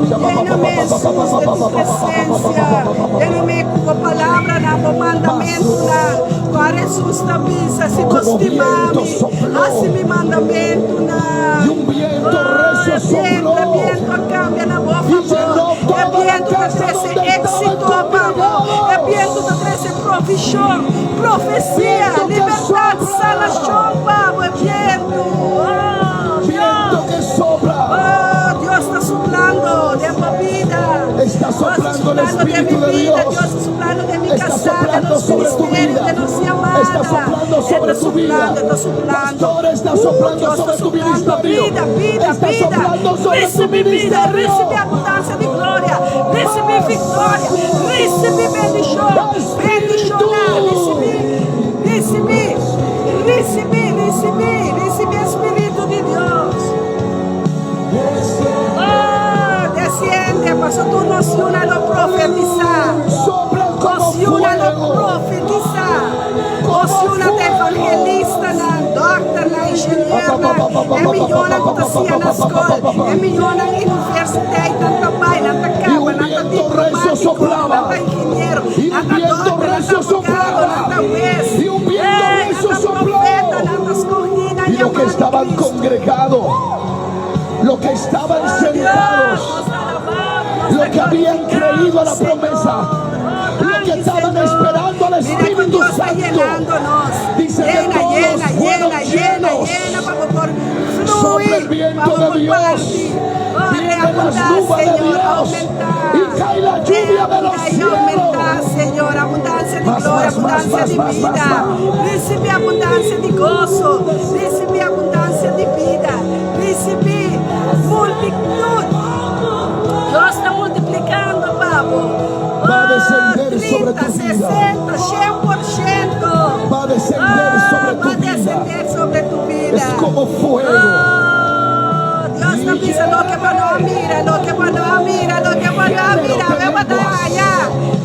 C: Lléname, Hesus, di tu presencia. Lléname ku bo palabranan, bo mandamentunan. Kua Hesus ta bisa, si bo
B: Como
C: stima
B: viento
C: mi,
B: sopló.
C: hasi mi mandamentunan.
B: Y un viento
C: Oh,
B: recio
C: e viento, e
B: sopló.
C: viento a kambia na bo
B: Y
C: favor.
B: llenó
C: E
B: toda la
C: viento ta
B: casa
C: trese
B: donde estaban
C: éxito pa bo. E viento ta
B: congregados.
C: trese provishon, profesia,
B: Viento que
C: libertat,
B: sopla.
C: sanashon pa bo. E viento, oh,
B: Viento
C: Dios.
B: que sopla.
C: Oh, Dios ta suplando den bo bida.
B: Está
C: Dios ta
B: soplando el
C: suplando den mi
B: Espíritu de
C: bida.
B: Dios.
C: Dios ta suplando den mi
B: Está
C: kasá, den
B: soplando
C: nos
B: sobre tu
C: ministerio,
B: vida.
C: den nos
B: Está
C: yamada.
B: soplando
C: E ta
B: sobre tu vida.
C: suplando, e ta suplando.
B: Pastor, está soplando
C: Dios ta
B: sobre tu
C: suplando
B: ministerio.
C: bida, bida,
B: Está
C: bida.
B: soplando sobre tu
C: Risibí bida,
B: ministerio.
C: risibí abundansia di gloria, risibí viktoria, risibí bendishon, bendishoná, risibí, risibí, risibí, risibí, risibí e Spiritu di Dios. Oh, desciende, paso tur nos yuna lo profetisá.
B: Sopla como
C: Nos yuna lo
B: fuego.
C: profetisá. Nos yuna ta evangelistanan, dòkternan, ingeniernan, e miónan ku ta siña na skol, e miónan universiteitnan ta bai, nan ta
B: Y
C: kaba,
B: un
C: nan ta
B: viento recio
C: diplomátiko, nan
B: soplaba.
C: ta ingeniero,
B: Y
C: nan
B: un
C: ta
B: viento
C: dòkter, nan ta
B: recio
C: abogado, nan ta
B: soplaba.
C: hues,
B: Y un viento
C: eh, nan
B: recio
C: ta profeta,
B: sopló.
C: nan ta skohí, nan
B: Y los que
C: yamá di
B: estaban
C: Kristu.
B: congregados, los que estaban
C: Oh Dios,
B: sentados,
C: nos ta alabá, nos
B: los
C: ta
B: que habían
C: glorifiká,
B: creído a la
C: Señor.
B: promesa,
C: Oh,
B: los que
C: danki,
B: estaban
C: Señor.
B: esperando al
C: Mira ku
B: Espíritu
C: Dios ta
B: Santo,
C: yenando nos.
B: dice que
C: Yena,
B: todos
C: yena,
B: fueron
C: yena, yena,
B: llenos.
C: yena pa bo por
B: Sopla el
C: flui, pa
B: viento
C: bo
B: de
C: por
B: Dios,
C: parti. Oh,
B: vienen las
C: reabundá,
B: nubes de
C: Señor,
B: Dios
C: oumentá.
B: y cae la lluvia de los
C: Reabundá i oumentá,
B: cielos.
C: Señor. Abundansia di
B: Más,
C: gloria,
B: más, más,
C: abundansia
B: más,
C: di
B: más, más,
C: bida.
B: más.
C: Risibí abundansia di goso, risibí abundansia di bida, risibí multitut. Dios ta multiplikando pa bo.
B: Va a
C: Oh,
B: descender sobre
C: 30,
B: tu vida.
C: 60, 100%.
B: Va a descender
C: Oh,
B: sobre
C: va
B: tu
C: a
B: vida.
C: descender sobre tu bida.
B: Es como fuego.
C: Oh, Dios ta bisa loke bo no a mira, loke bo no a mira, loke bo no a mira.
B: Género de
C: Awe bo ta
B: lenguas.
C: haya.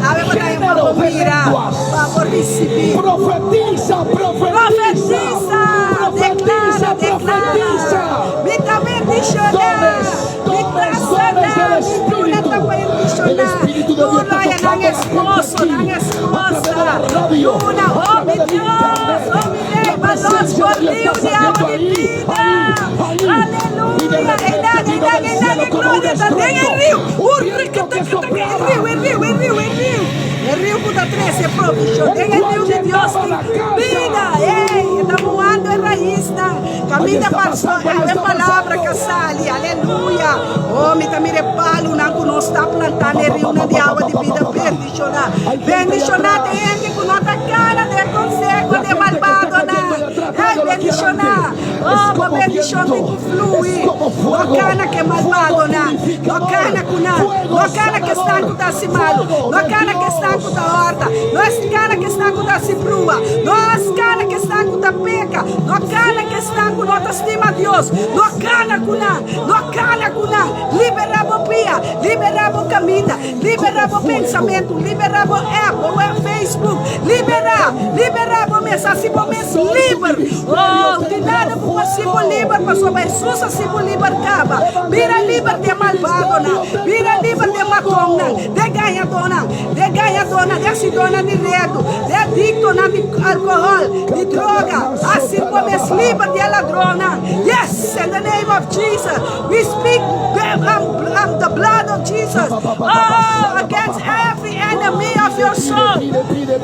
C: Awe bo ta haya pa
B: Género
C: bo
B: de
C: mira,
B: lenguas.
C: pa bo risibí.
B: Profetiza, profetiza.
C: Profetiza,
B: Profetiza,
C: declara, declara.
B: profetiza.
C: Mi ta bendishoná,
B: Dones,
C: mi ta
B: dones, dones
C: saná,
B: del
C: mi duna
B: Espíritu.
C: ta
B: El
C: bendishoná.
B: Espíritu de Dios
C: Tur
B: está
C: lo haya nan
B: tocando a la gente
C: esposo,
B: aquí,
C: nan
B: a través
C: esposa.
B: de la radio,
C: Duna,
B: a
C: oh
B: través
C: mi
B: del
C: Dios,
B: internet.
C: oh mi Rey,
B: La
C: pa nos
B: presencia
C: por
B: de Dios
C: riu
B: está
C: di agua
B: saliendo
C: di
B: ahí,
C: bida.
B: ahí, ahí. Y de
C: Aleluya.
B: repente
C: Einan,
B: vino
C: einan,
B: del
C: einan,
B: cielo
C: e
B: como un
C: gloria ta den e
B: estruendo,
C: riu.
B: un viento que
C: El
B: soplaba.
C: riu, e riu, e riu, e riu. E riu ku ta trese provishon. Den e riu di Dios tin bida. Ey, e ta muhando e raisnan. Kaminda pasó e palabra ka sali. Aleluya! Oh, mi ta mira e palunan ku nos ta plantá na e riunan di awa di bida bendishoná. Bendishoná ta e hende ku no ta kana den e konseho di e malbadonan. Ey, bendishoná! Oh, bo bendishon tin ku flui. No kana ku e malbadonan. No kana ku nan. No kana ku esnan ku ta hasi malu. No kana ku esnan ku ta hòrta. No kana ku esnan ku ta hasi brua. No kana ku esnan ku ta peka. No kana ku esnan ku no ta stima Dios. No kana ku nan. No kana ku nan. Liberá bo pia. Liberá bo kaminda. Liberá bo pensamentu. Liberá bo app, bo web Facebook. Liberá. Liberá bo mes. Hasi bo mes liber. Oh, tin nada ku por hasi bo liber pasobra Hesus hasi bo liber kaba. Bira liber di e malbadonan. Bira liber di e matonnan, di e gañadónan, di e gañadónan, di e hasidónan di redu, di e adiktonan di alkohòl, di droga. Hasi bo mes liber di e ladronnan. Yes, in the name of Jesus, we speak the blood of Jesus, oh, against every enemy of your soul.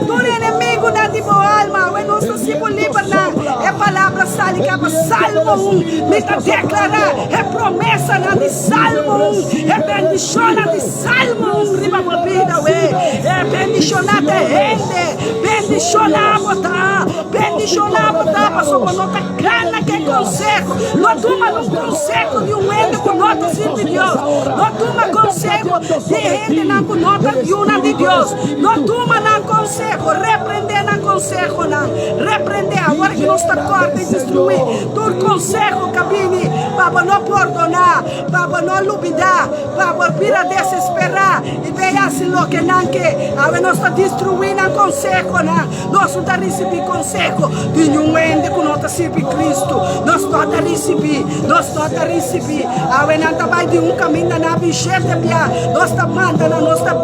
C: Tur enemigunan di bo alma, awe nos ta hasi bo liber nan. E palabra sali kaba Salmo un, mi ta deklará e promesanan di Salmo un, e bendishonnan di Salmo un riba bo bida awe. E bendishoná ta e hende, bendishoná bo ta, bendishoná bo ta, pasobra bo no ta gana ku e konseho. No tuma nun konseho di un hende ku no ta sirbi Dios. No tuma konseho di hendenan ku no ta yunan di Dios. No tuma nan konseho, reprendé nan konsehonan. Reprendé awor ku nos ta kòrta i destruí tur konseho ku a bini pa bo no pordoná, pa bo no lubidá, pa bo bira desesperá i bay hasi loke nan ke. Awe nos ta destruí nan konsehonan. Nos no ta risibí konseho di niun hende ku no ta sirbi Kristu. Nos no ta risibí, nos no ta risibí. Awe nan ta bai di un kaminda nan a bin shete bia. Nos ta manda nan, nos ta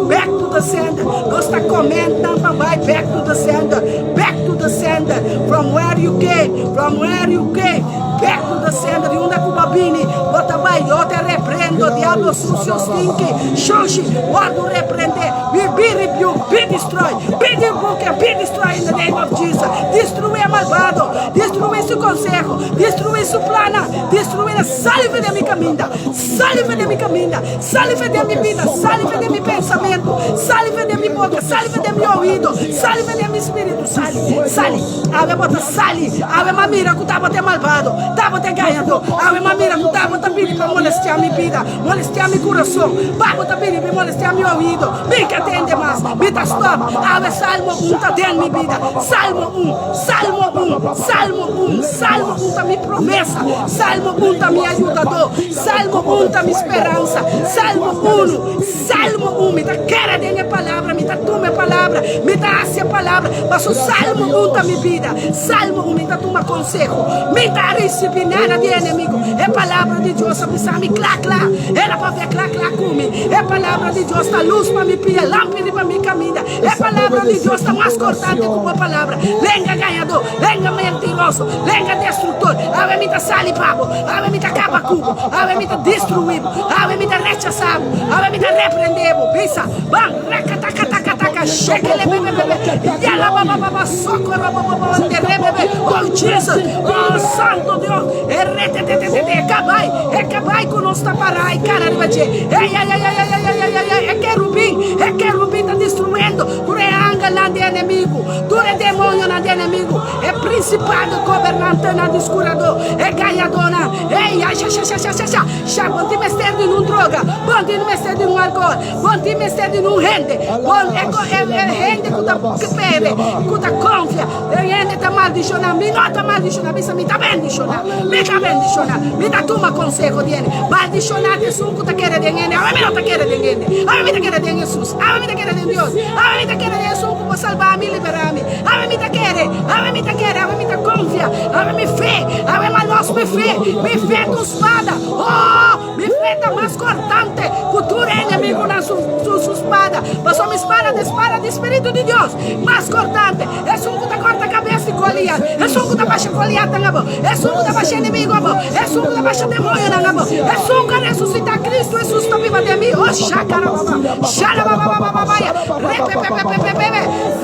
C: back to the sender. Nos ta command nan pa bai back to the sender, back to the sender, from where you came, from where you came, back to the sender. Di unda ku bo a bini, bo ta bai. Yo te reprendo, diablo sucio, stinky, shushi, wòrdu reprendé. Be be rebuked, be destroyed, be rebuked, be destroyed in the name of Jesus. Destruí e malbado, destruí su conseho, destruí su plannan, destruí nan. Sali for di mi caminda, sali for di mi caminda, sali for di mi bida, sali for di mi pensamentu, sali for di mi boca, sali for di mi oido, sali for di mi spiritu, sali, sali. Awe bo ta sali, awe m'a mira cu tabata e malbado, tabata e gañadó, awe m'a mira cu tabata bini pa molestia mi bida. Molestiá mi kurason, pa bo ta bini bin molestiá mi oido, mi ka tende mas, mi ta stòp. Awe Salmo un ta den mi bida, Salmo un, Salmo un, Salmo un, Salmo un ta mi promesa, Salmo un ta mi ayudadó, Salmo un ta mi speransa, Salmo unu, Salmo un, mi ta kere den e palabra, mi ta tuma e palabra, mi ta hasi e palabra, paso Salmo un ta mi bida, Salmo un, mi ta tuma konseho, mi ta risibí nada di enemigu. E palabra di Dios a bisa mi kla kla, el a papia kla kla ku mi. E palabra di Dios ta lus pa mi pia, lampi riba mi kaminda. E palabra di Dios ta mas kortante ku bo palabra. Lenga gañadó, lenga mentiroso, lenga destruktor, awe mi ta sali pa bo, awe mi ta kaba ku bo, awe mi ta destruí bo, awe mi ta rechasá bo, awe mi ta reprendé bo. Bisa, ban, rakatakataka, shekelebebebebe, yalababababa, sokorobobobonderebebe. Oh Jesus, oh Santo Dios, eretetetetete, e kabai, e kabai ku nos ta pará e kara riba dje. Eyayayayayayayayay, e kerubin, e kerubin ta destruyendo tur e angelnan di enemigu, tur e demonionan di enemigu, e prinsipado, gobernantenan di skuradó, e gañadónan. Ey, ashashashashasha, sha, bo tin mester di nun droga, bo tin mester di nun alkohòl, bo tin mester di nun hende, bo e e hende ku ta bebe, ku ta konfia, e hende ta maldishoná, mi no ta maldishoná, bisa mi ta bendishoná, mi ta bendishoná, mi ta tuma konseho di hende. Maldishoná ta esun ku ta kere den hende, awe mi no ta kere den hende, awe mi ta kere den Hesus, awe mi ta kere den Dios, awe mi ta kere den esun ku por salba mi i liberá mi, awe mi ta kere, awe mi ta kere, awe mi ta konfia, awe mi fe, awe mi a los mi fe, mi fe ta un spada, oh, mi fe ta mas kortante ku tur e enemigunan su su spada, pasobra mi spada ta e spada di Spiritu di Dios, mas kortante, esun ku ta korta kabes di Goliat, esun ku ta basha Goliatnan abo, esun ku ta basha enemigu abo, esun ku ta basha demonionan abo, esun ku a resusitá Kristu Hesus ta biba den mi, oh, shakarababa, shalabababababaya.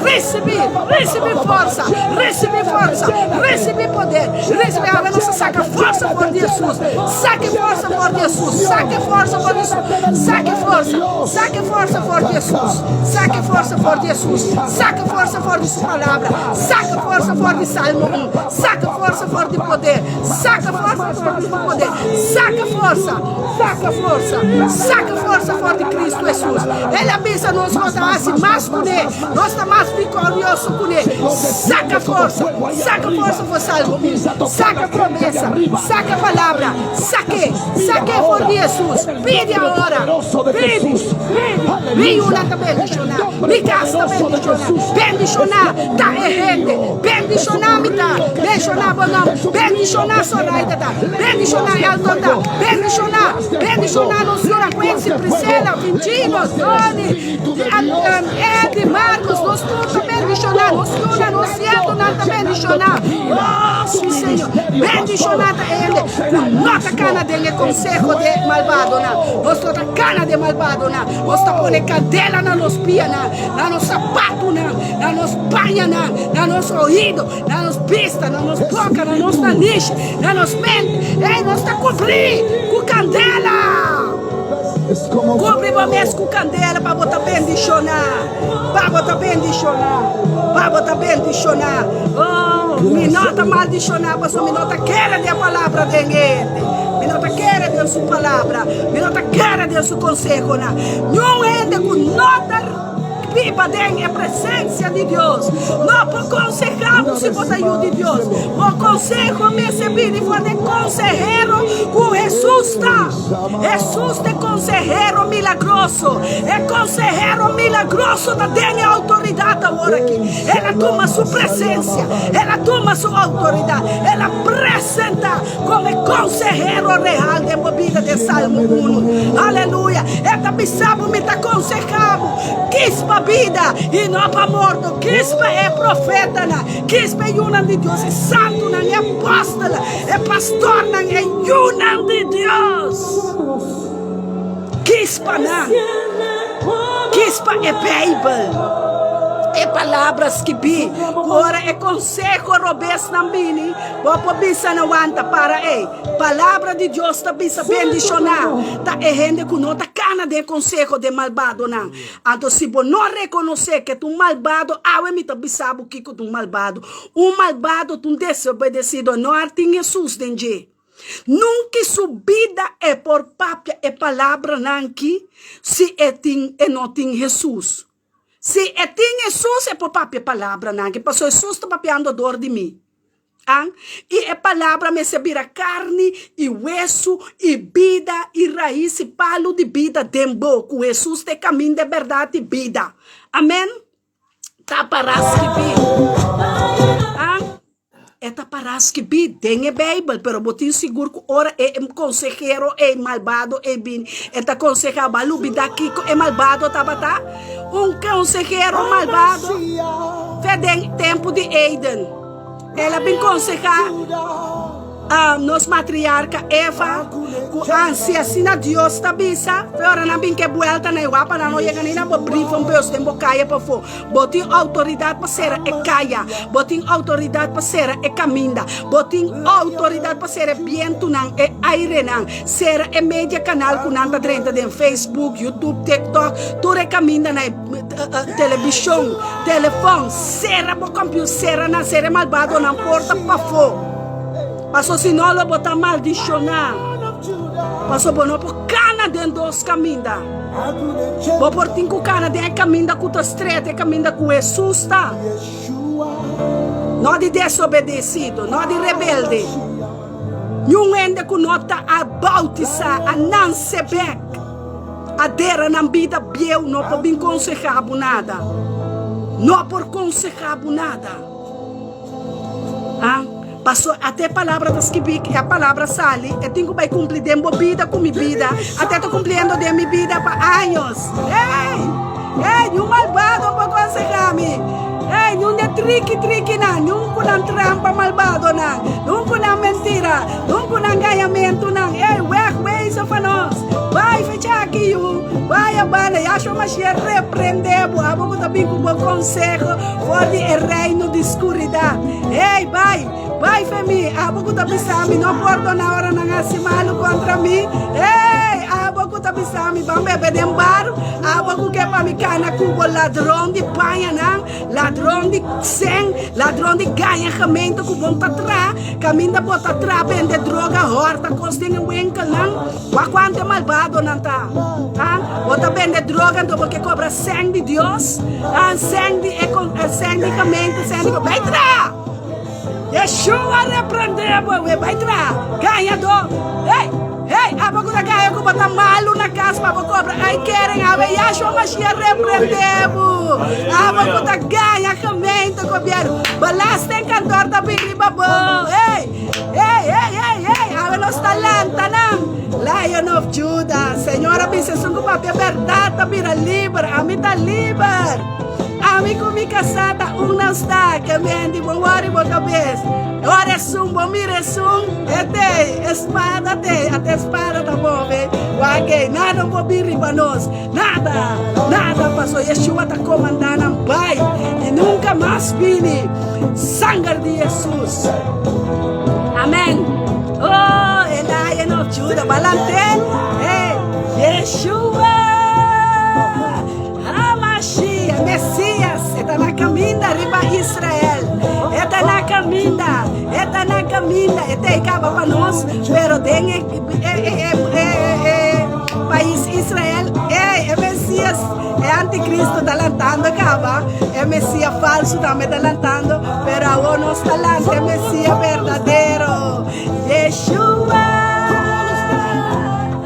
C: Risibí, risibí forsa, risibí forsa, risibí poder, risibí. Awe nos a saka forsa for di Hesus. Saka forsa for di Hesus. Saka forsa for di Hesus. Saka forsa, saka forsa for di Hesus. Saka forsa for di Hesus. Saka forsa for di su palabra. Saka forsa for di Salmo 1. Saka forsa for di poder. Saka forsa for di su poder. Saka forsa, saka forsa, saka forsa for di Cristo Hesus. El a bisa nos ku ta hasi mas kuné, nos ta mas vitorioso kuné. Saka forsa, saka forsa for Salmo 1. Saka promesa, saka palabra, sak'é, sak'é for di Hesus. Pidi awor, pidi, pidi. Mi yunan ta bendishoná, mi kas ta bendishoná. Bendishoná ta e hende, bendishoná mi ta, benshoná bo nòmber, bendishoná Soraida ta, bendishoná Elton ta, bendishoná, bendishoná nos yunan Quincy, Priscilla, Vincino, Tony, Eddie, Marcos, nos tur ta bendishoná, nos yunan, nos nietunan ta bendishoná. Oh, sí Señor, bendishoná ta e hende ku no ta kana den e konseho di e malbadonan. Nos no ta kana den malbadonan. Nos ta pone kandela na nos pianan, na nos sapatunan, na nos pañanan, na nos oido, na nos bista, na nos boka, na nos nanishi, na nos mente. Ei, nos ta kubrí ku kandela! Kubri bo mes ku kandela pa bo ta bendishoná, pa bo ta bendishoná, pa bo ta bendishoná. Oh, mi no ta maldishoná pasobra mi no ta kere den e palabra den hende. Mi no ta kere den su palabra. Mi no ta kere den su konsehonan. Niun hende ku no ta biba den e presensia di Dios no por konsehá bo si bo ta yu di Dios. Bo konseho mester bini for di e konsehero ku Hesus ta. Hesus ta e konsehero milagroso. E konsehero milagroso ta den e outoridat awor aki. El a tuma su presensia. El a tuma su outoridat. El a presentá. Como e consehero real den bo bida den Salmo unu. Aleluya! E ta bisa bo, Mi ta conseha bo, kis pa bida i no pa morto, kis pa e profetanan, kis pa e yunan di Dios, e santunan, e apostelnan, e pastornan, e yunan di Dios. Kis pa nan, kis pa e Bijbel, e palabra skibí, ku ora e conseho robesnan bini, Bo por bisa na wanta para ei. Palabra di Dios ta bisa bendishoná ta e hende ku no ta kana den konseho den malbadonan. Anto si bo no rekonosé ke ta un malbado, awe mi ta bisa bo kiko ta un malbado. Un malbado ta un desobedesido, no a tin Hesus den dje. Nunki su bida e por papia e palabranan ki si e tin e no tin Hesus. Si e tin Hesus e por papia e palabranan aki, pasobra Hesus ta papiando dor di mi. An? I e palabra mester bira karni i wesu i bida i rais i palu di bida den bo, ku Hesus ta e kaminda, e bèrdat i bida. Amen. Ta pará skibí. An? E ta pará skibí den e Beibel, pero bo tin sigur ku ora e konsehero ei malbado ei bini, e ta konsehá bo a lubidá kiko e malbado tabata? Un konsehero malbado fe den tempu di Eden. El a bin konsehá nos matriarka Eva ku ansi asina Dios ta bisa, fe ora nan bin ke buelta na e wapa nan no yega ni na bo brievenbus den bo kaya pafó. Bo tin outoridat pa sera e kaya. Bo tin outoridat pa sera e kaminda. Bo tin outoridat pa sera e bientunan, e airenan. Sera e media kanal ku nan ta drenta den Facebook, YouTube, TikTok, tur e kamindanan, e telebishon, telefòn. Sera bo kompiu, sera nan, sera e malbadonan porta pafó. Paso si no lo bo ta maldishoná. Paso bo no por kana den dos kaminda. Bo por tin ku kana den e kaminda ku ta stret, e kaminda ku Hesus ta. No di desobedesido, no di rebelde. Niun hende ku no ta a bautisá, a nanse bèk, a dera nan bida bieu no por bin konsehá bo nada. No por konsehá bo nada. A Paso ate e palabra ta skibí, e palabra sali, e tin ku bai kumpli den bo bida ku mi bida. Ate ta kumpliendo den mi bida pa años. Ey! Ey! Niun malbado por konsehá mi. Ey! Niun de triki trikinan, niun ku nan trampa malbadonan, niun ku nan mentira, niun ku nan gañamentunan. Ey! Wèg wezen pa nos. Bai fecha aki yu. Bai. e banda, Yahshua Mashiach reprendé bo, abo ku ta bin ku bo konseho for di e reino di skuridat. Hey, bai, bai fe mi, abo ku ta bisa mi no pordoná ora nan hasi malu kontra mi. Hey, abo ku ta bisa mi ban bebe den bar, abo ku ke pa mi kana ku bo ladron di pañanan, Ladron di sèn, ladron di gaña gemeente ku bon ta tra, kaminda bo ta tra bende droga, hòrta kos den e winkelnan. Wak kuantu e malbadonan ta. Ah, bo ta bende droga anto bo ke kobra sèn di Dios? Ah, sèn di e sèn di gemeente, sèn di. Bai tra! Yeshua reprendé bo, we bai tra! Gañadó! Hey! Hey! Abo ku ta gaña ku bo ta malu na kas pa bo kobra uitkering, awe Yahshua Mashiach reprendé bo! Abo ku ta gaña gemeente, gobierno, belastingkantoor ta bin riba bo! Hey! Hey! Hey! Hey! Hey! Awe nos ta lanta nan! Lion of Judah, Señor a bisa esun ku papia bèrdat ta bira liber, ami ta liber! Ami ku mi kasá ta un nan sta, ke mendi bo wòri bo kabes. Ora esun bo mira esun, e tei, e spada tei, ata e spada ta move. Wak ei, nada no por bin riba nos, nada, nada, paso Yeshua ta komandá nan bai i nunka mas bini. Sanger di Hesus. Amen. Oh, e Lion of Judah, balante. Hey, Yeshua. Hamashiach, Mesias, e ta na kaminda riba Israel. E ta na kaminda, e ta na kaminda. E ta kaba pa nos, pero den e, e, e, e, e, pais Israel, e, e Mesias, e anticristo ta lantando kaba, e Mesias falso tambe ta lantando, pero awor nos ta lanta e Mesias berdadero. Yeshua!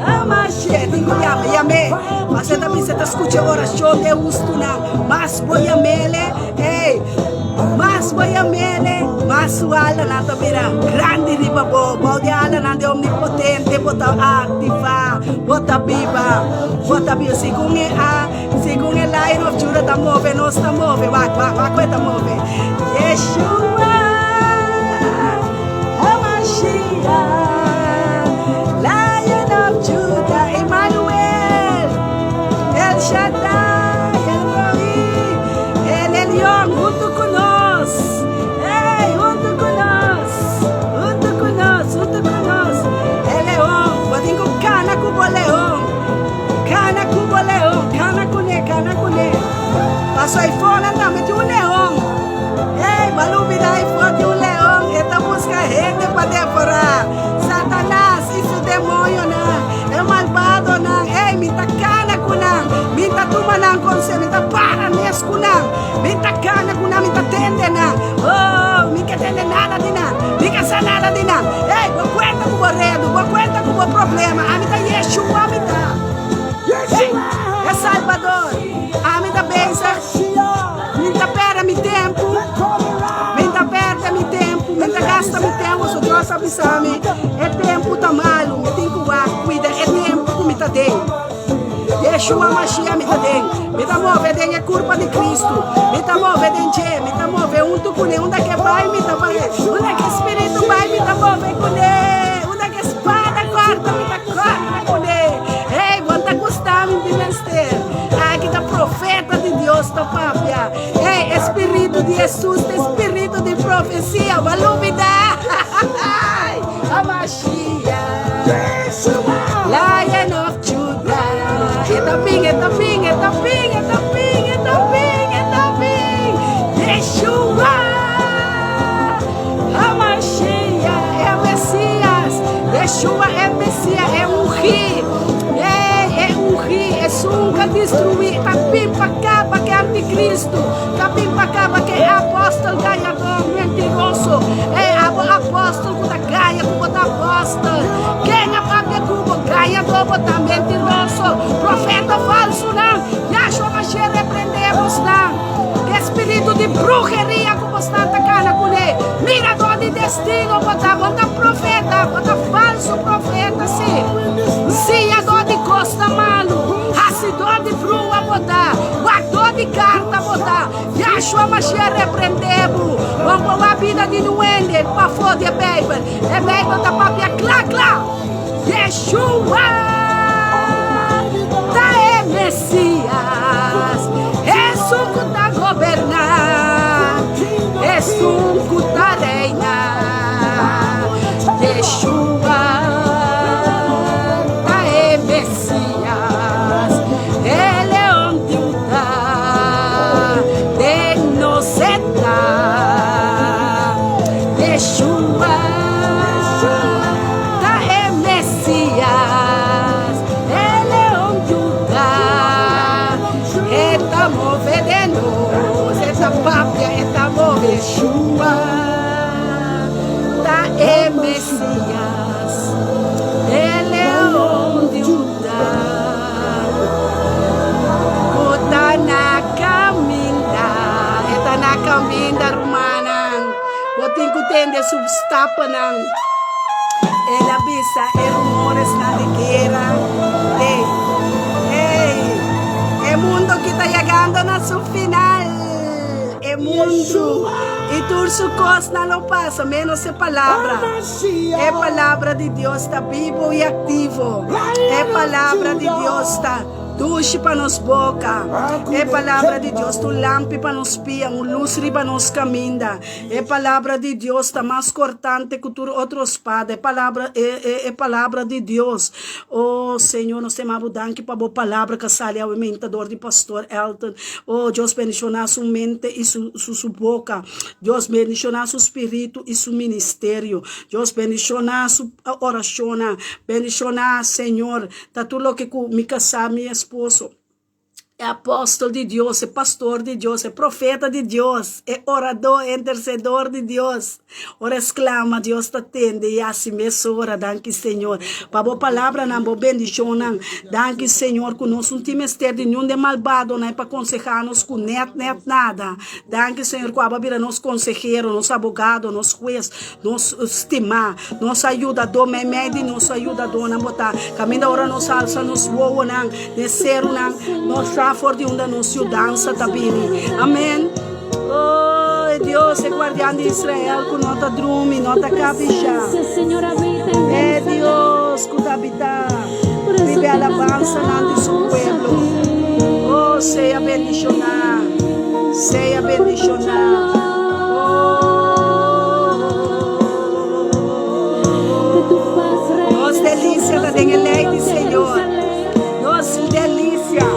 C: Hamashiach, tin ku yama, yam'é. Mas e ta bisa ta skucha orashon di e hustunan. Mas bo yam'ele, ey, mas bo yam'ele, mas su alanan ta bira grandi riba bo. Bou di e alanan di Omnipotente bo ta aktivá, bo ta biba, bo ta biba. Segun e a, segun e Lion of Judah ta move, nos ta move. Wak, wak, wak ku e ta move. Yeshua! Hamashiach, Lion of Judah, Emmanuel, El Shaddai, El Roi, El Elyon, huntu ku nos, hey, huntu ku nos, huntu ku nos, huntu ku nos, e leon, bo tin ku kana ku bo leon, kana ku bo leon, kana kuné, kana kuné, paso eifonan tambe tin un leon. Ey, bo a lubida e for di un leon, e ta buska hende pa devorá. Satanas i su demoñonan, e malbadonan, ey, mi ta kana ku nan, mi ta tuma nan konseho, mi ta para mes ku nan, mi ta kana ku nan, mi ta tende nan. Oh, mi ke tende nada di nan, mi ke sa nada di nan. Ey, bo kuenta ku bo redu, bo kuenta ku bo problema, ami ta Yeshua, mi ta. Ey, e Salbador, ami ta bezig. Mi ta perde mi tempu, mi ta perde mi tempu, mi ta gasta mi tempu, so Dios a bisa mi, e tempu ta malu, mi tin ku wak kuida e tempu ku mi ta den. Yeshua Mashiach mi ta den, mi ta move den e kurpa di Kristu, mi ta move den dje, mi ta move huntu kuné, unda ke bai mi ta bai, unda ke Spiritu bai mi ta move kuné, unda ke spada kòrta mi ta kòrta kuné. Hey, bo ta gusta mi di mester. Aki ta profeta di Dios ta papia. Hey, e spiritu di Jesus ta e spiritu di profesia. Bo a lubida? Hamashiach, Lion of Judah. E ta bin, e ta bin, e ta bin, e ta bin, e ta bin, e ta bin. Yeshua, Hamashiach, e Mesias. Yeshua e Mesias, e ungí. Ei, e ungí, esun ka destruí, ta bin pa kaba ku e antikristu, ta bin pa kaba ku e apòstel gañadó, mentiroso, e abo apòstel ku ta gaña ku bo ta apòstel. Ken a papia ku bo? Gañadó bo ta, mentiroso, profeta falsunan. Yahshua Mashiach reprendé bosnan ku e spiritu di bruheria ku bosnan ta kana kuné. Miradó di destino bo ta, bo ta profeta, bo ta falsu profeta, sí. Siñadó di kosnan malu, hasidó di brua bo ta, wakdó di karta bo ta. Yahshua Mashiach reprendé bo. Bon por wak bida di nu hende pafó di e Beibel. E Beibel ta papia kla kla. Yeshua ta e Mesias. Santonan. El a bisa e rumoresnan di guera t'ei. Ey! E mundo ki ta yegando na su final. E mundu i tur su kosnan lo pasa, ménos e Palabra. E Palabra di Dios ta bibu i aktivo. E Palabra di Dios ta dushi pa nos boka. E Palabra di Dios ta un lampi pa nos pia, un lus riba nos kaminda. E Palabra di Dios ta mas kortante ku tur otro spada. E Palabra, e, e, e Palabra di Dios. Oh, Señor, nos ta yama Bo danki pa Bo Palabra ku a sali awe menta dor di Pastor Elton. Oh, Dios bendishoná su mente i su, su, su boka. Dios bendishoná su spiritu i su ministerio. Dios bendishoná su orashonnan. Bendishoná, Señor, ta tur loke ku mi kasá, mi esposo. E apòstel di Dios, e pastor di Dios, e profeta di Dios, e oradó, e intersedor di Dios. Ora e sklama, Dios ta tende i hasi mesora. Danki, Señor, pa bo palabranan, bo bendishonnan. Danki, Señor, ku nos no tin mester di niun den malbadonan pa konsehá nos ku nèt nèt nada. Danki, Señor, ku abo a bira nos konsehero, nos abogado, nos hues, Nos stimá, nos ayudadó, meimei di nos ayudadónan bo ta. Kaminda ora nos alsa nos wowonan den serunan, nos sa for di unda nos yudansa ta bini. Amén. Oh, e Dios, e guardian di Israel ku no ta drumi, no ta kabishá. E Dios ku ta habitá riba e alabansanan di su pueblo. Oh, sea bendishoná, sea bendishoná. Nos delicia ta den e ley di Señor. Nos delicia,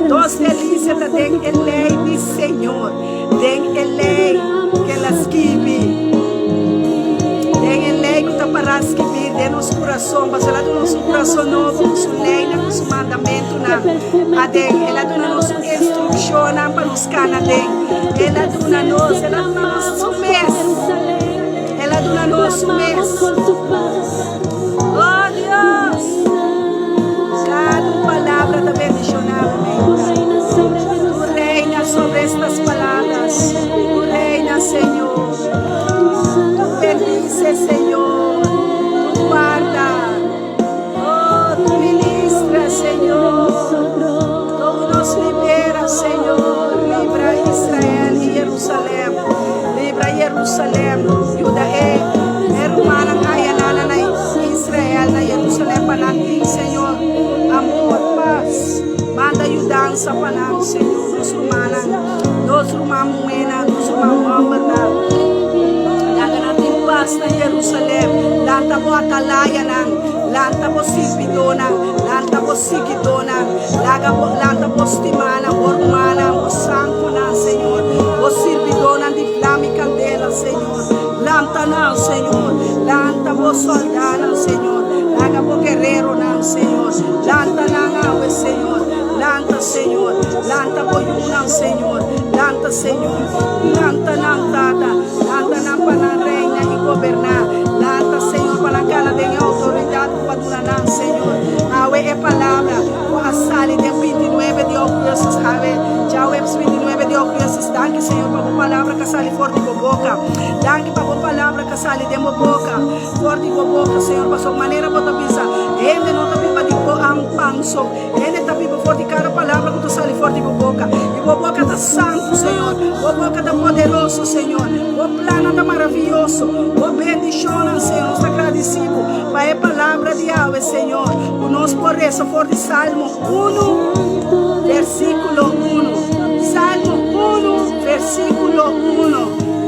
C: nos delicia ta den e ley di Señor. Den e ley cu el a skibi. Den e ley cu ta para skibi den nos curason. Pasobra el a duna nos un curason nobo cu su leynan, cu su mandamentunan aden. El a duna nos su instruccionnan pa nos cana den. El a duna nos, el a duna nos su mes. El a duna nos su mes. Oh Dios, cada tu palabra ta bendiciona mi mente. Tu reina sobre estas palabras. Tu reina, Señor. Tu bendice, Señor. Tu guarda. Oh, tu ministra, Señor. Tu nos libera, Señor. Libra Israel y Jerusalem. Libra Jerusalem. Yuda e hermanan ayana na Israel, na Jerusalem, pa nan tin, Señor, amor, paz. Manda yudansa pa nan, Señor. Nos rumannan, nos ruman muhénan, nos ruman hòmbernan. Laga nan tin pas na Jerusalem. Lanta bo atalayanan, lanta bo sirbidónan, lanta bo siguidónan. Laga bo, lanta bo stimánan, bo rumannan, bo santunan, Señor. Bo sirbidónan di vlam i kandela, Señor. Lanta nan, Señor. Lanta bo sòldánan, Señor. Laga bo guereronan, Señor. Lanta nan awe, Señor. Lanta, Señor. Lanta bo yunan, Señor. Lanta, Señor. Lanta nan, Tata. Lanta nan pa nan reina i goberná. Lanta, Señor, pa nan kana den e outoridat ku bo a duna nan, Señor. Awe e palabra ku a sali den bintinuebe di ougùstus, awe djaweps bintinuebe di ougùstus. Danki, Señor, pa bo palabra ku a sali for di bo boka. Danki pa bo palabra ku a sali den bo boka, for di bo boka, Señor, pasobra manera bo ta bisa, hende no ta biba di pan so. Hende ta biba for di kada palabra ku ta sali for di bo boka. I bo boka ta santu, Señor. Bo boka ta poderoso, Señor. Bo plannan ta maravioso. Bo bendishonnan, Señor. Nos ta gradisí bo pa e palabra di awe, Señor, ku nos por resa for di Salmo unu, versíkulo unu. Salmo unu, versíkulo unu.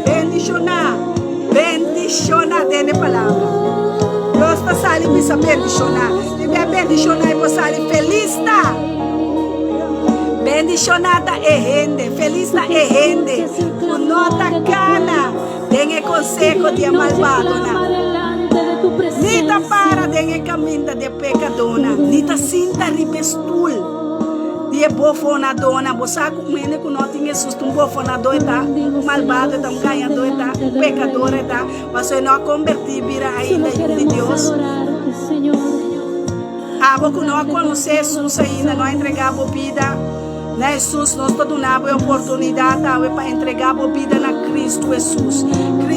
C: Bendishoná, bendishoná den e palabra. Dios ta sali bisa bendishoná. Di bia bendishoná i bo sali felis ta. Bendishoná ta e hende, felis ta e hende ku no ta kana den e konseho di e malbadonan, ni ta para den e kaminda di e pekadónan, ni ta sinta riba e stul di e bofonadónan. Bo sa ku un hende ku no tin Hesus ta un bofonadó e ta, un malbado e ta, un gañadó e ta, un pekador e ta. Pasobra e no a kombertí bira ainda yu di Dios. Abo ku no a konosé Hesus ainda, no a entregá bo bida na Hesus, nos ta duna bo e oportunidat awe pa entregá bo bida na Kristu Hesus.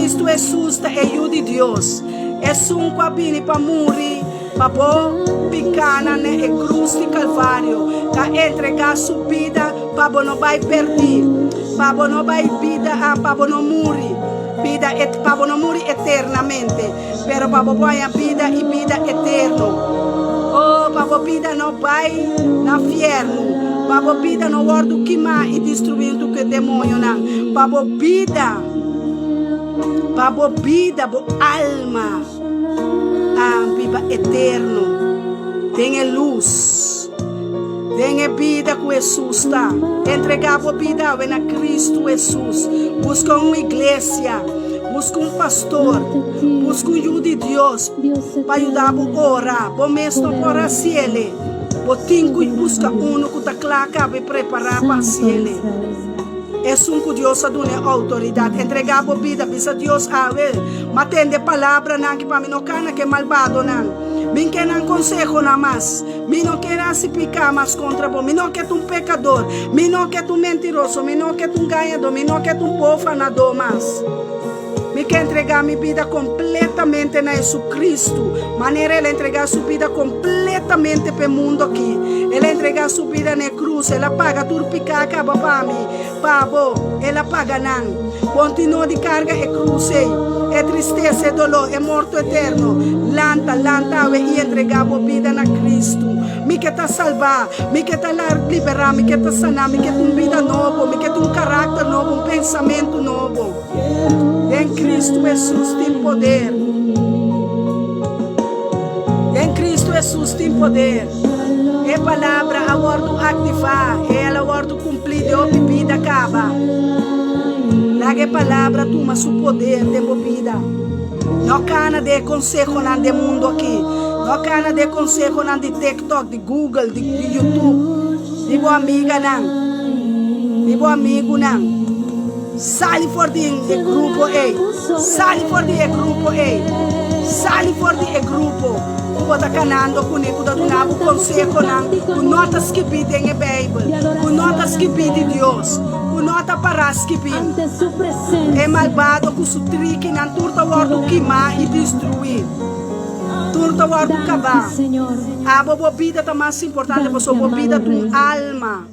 C: Kristu Hesus ta e Yu di Dios, esun ku a bini pa muri pa bo pikánan na e krus di Kalvario, ta entregá su bida pa bo no bai pèrdí, pa bo no bai bida, pa bo no muri, bida pa bo no muri eternamente, pero pa bo por haña bida i bida eterno. Oh, pa bo bida no bai na fièrnu, pa bo bida no wòrdu kimá i destruí huntu ku e demoñonan, pa bo bida, pa bo bida, bo alma a biba eterno den e lus, den e bida ku Hesus ta. Entregá bo bida awe na Kristu Hesus. Buska un iglesia, buska un pastor, buska un yu di Dios pa yuda bo ora. Bo mes no por hasiele. Bo tin ku buska unu ku ta kla kaba i prepará pa hasiele. Esun ku Dios a duna e outoridat. Entregá bo bida, bisa Dios awe, M'a tende palabranan ki pa mi no kana ku e malbadonan. Mi n'ke nan konsehonan mas. Mi no ker hasi piká mas kontra bo. Mi no ke ta un pekador. Mi no ke ta un mentiroso. Mi no ke ta un gañadó. Mi no ke ta un bofanadó mas. Mi ke entregá mi bida kompletamente na Jesucristo, manera El a entregá Su bida kompletamente pa e mundu akí. El a entregá Su bida na e krus. El a paga tur piká kaba pa mi, pa bo. El a paga nan. Kontinuó di karga e krus ei, e tristesa, e doló, e morto eterno. Lanta, lanta awe i entregá bo bida na Cristo. Mi ke ta salbá, mi ke ta liberá, mi ke ta saná, mi ke ta un bida nobo, mi ke ta un karakter nobo, un pensamentu nobo. Den Cristo Hesus tin poder. Den Cristo Hesus tin poder. E palabra a wordu aktivá, el a wordu kumplí den hopi bida kaba. Laga e palabra tuma su poder den bo bida. No kana den e konsehonan den mundu aki. No kana den e konsehonan di TikTok, di Google, di YouTube, di bo amiganan, di bo amigunan. Sali for di e grupo ei. Sali for di e grupo ei. Sali for di e grupo ku bo ta kanando kuné, ku ta duna bo konsehonan ku no ta skibí den e Beibel, ku no ta skibí di Dios, ku no ta pará skibí. E malbado ku su trikinan tur ta wòrdu kimá i destruí. Tur ta wòrdu kabá. Abo bo bida ta mas importante pasobra bo bida ta un alma.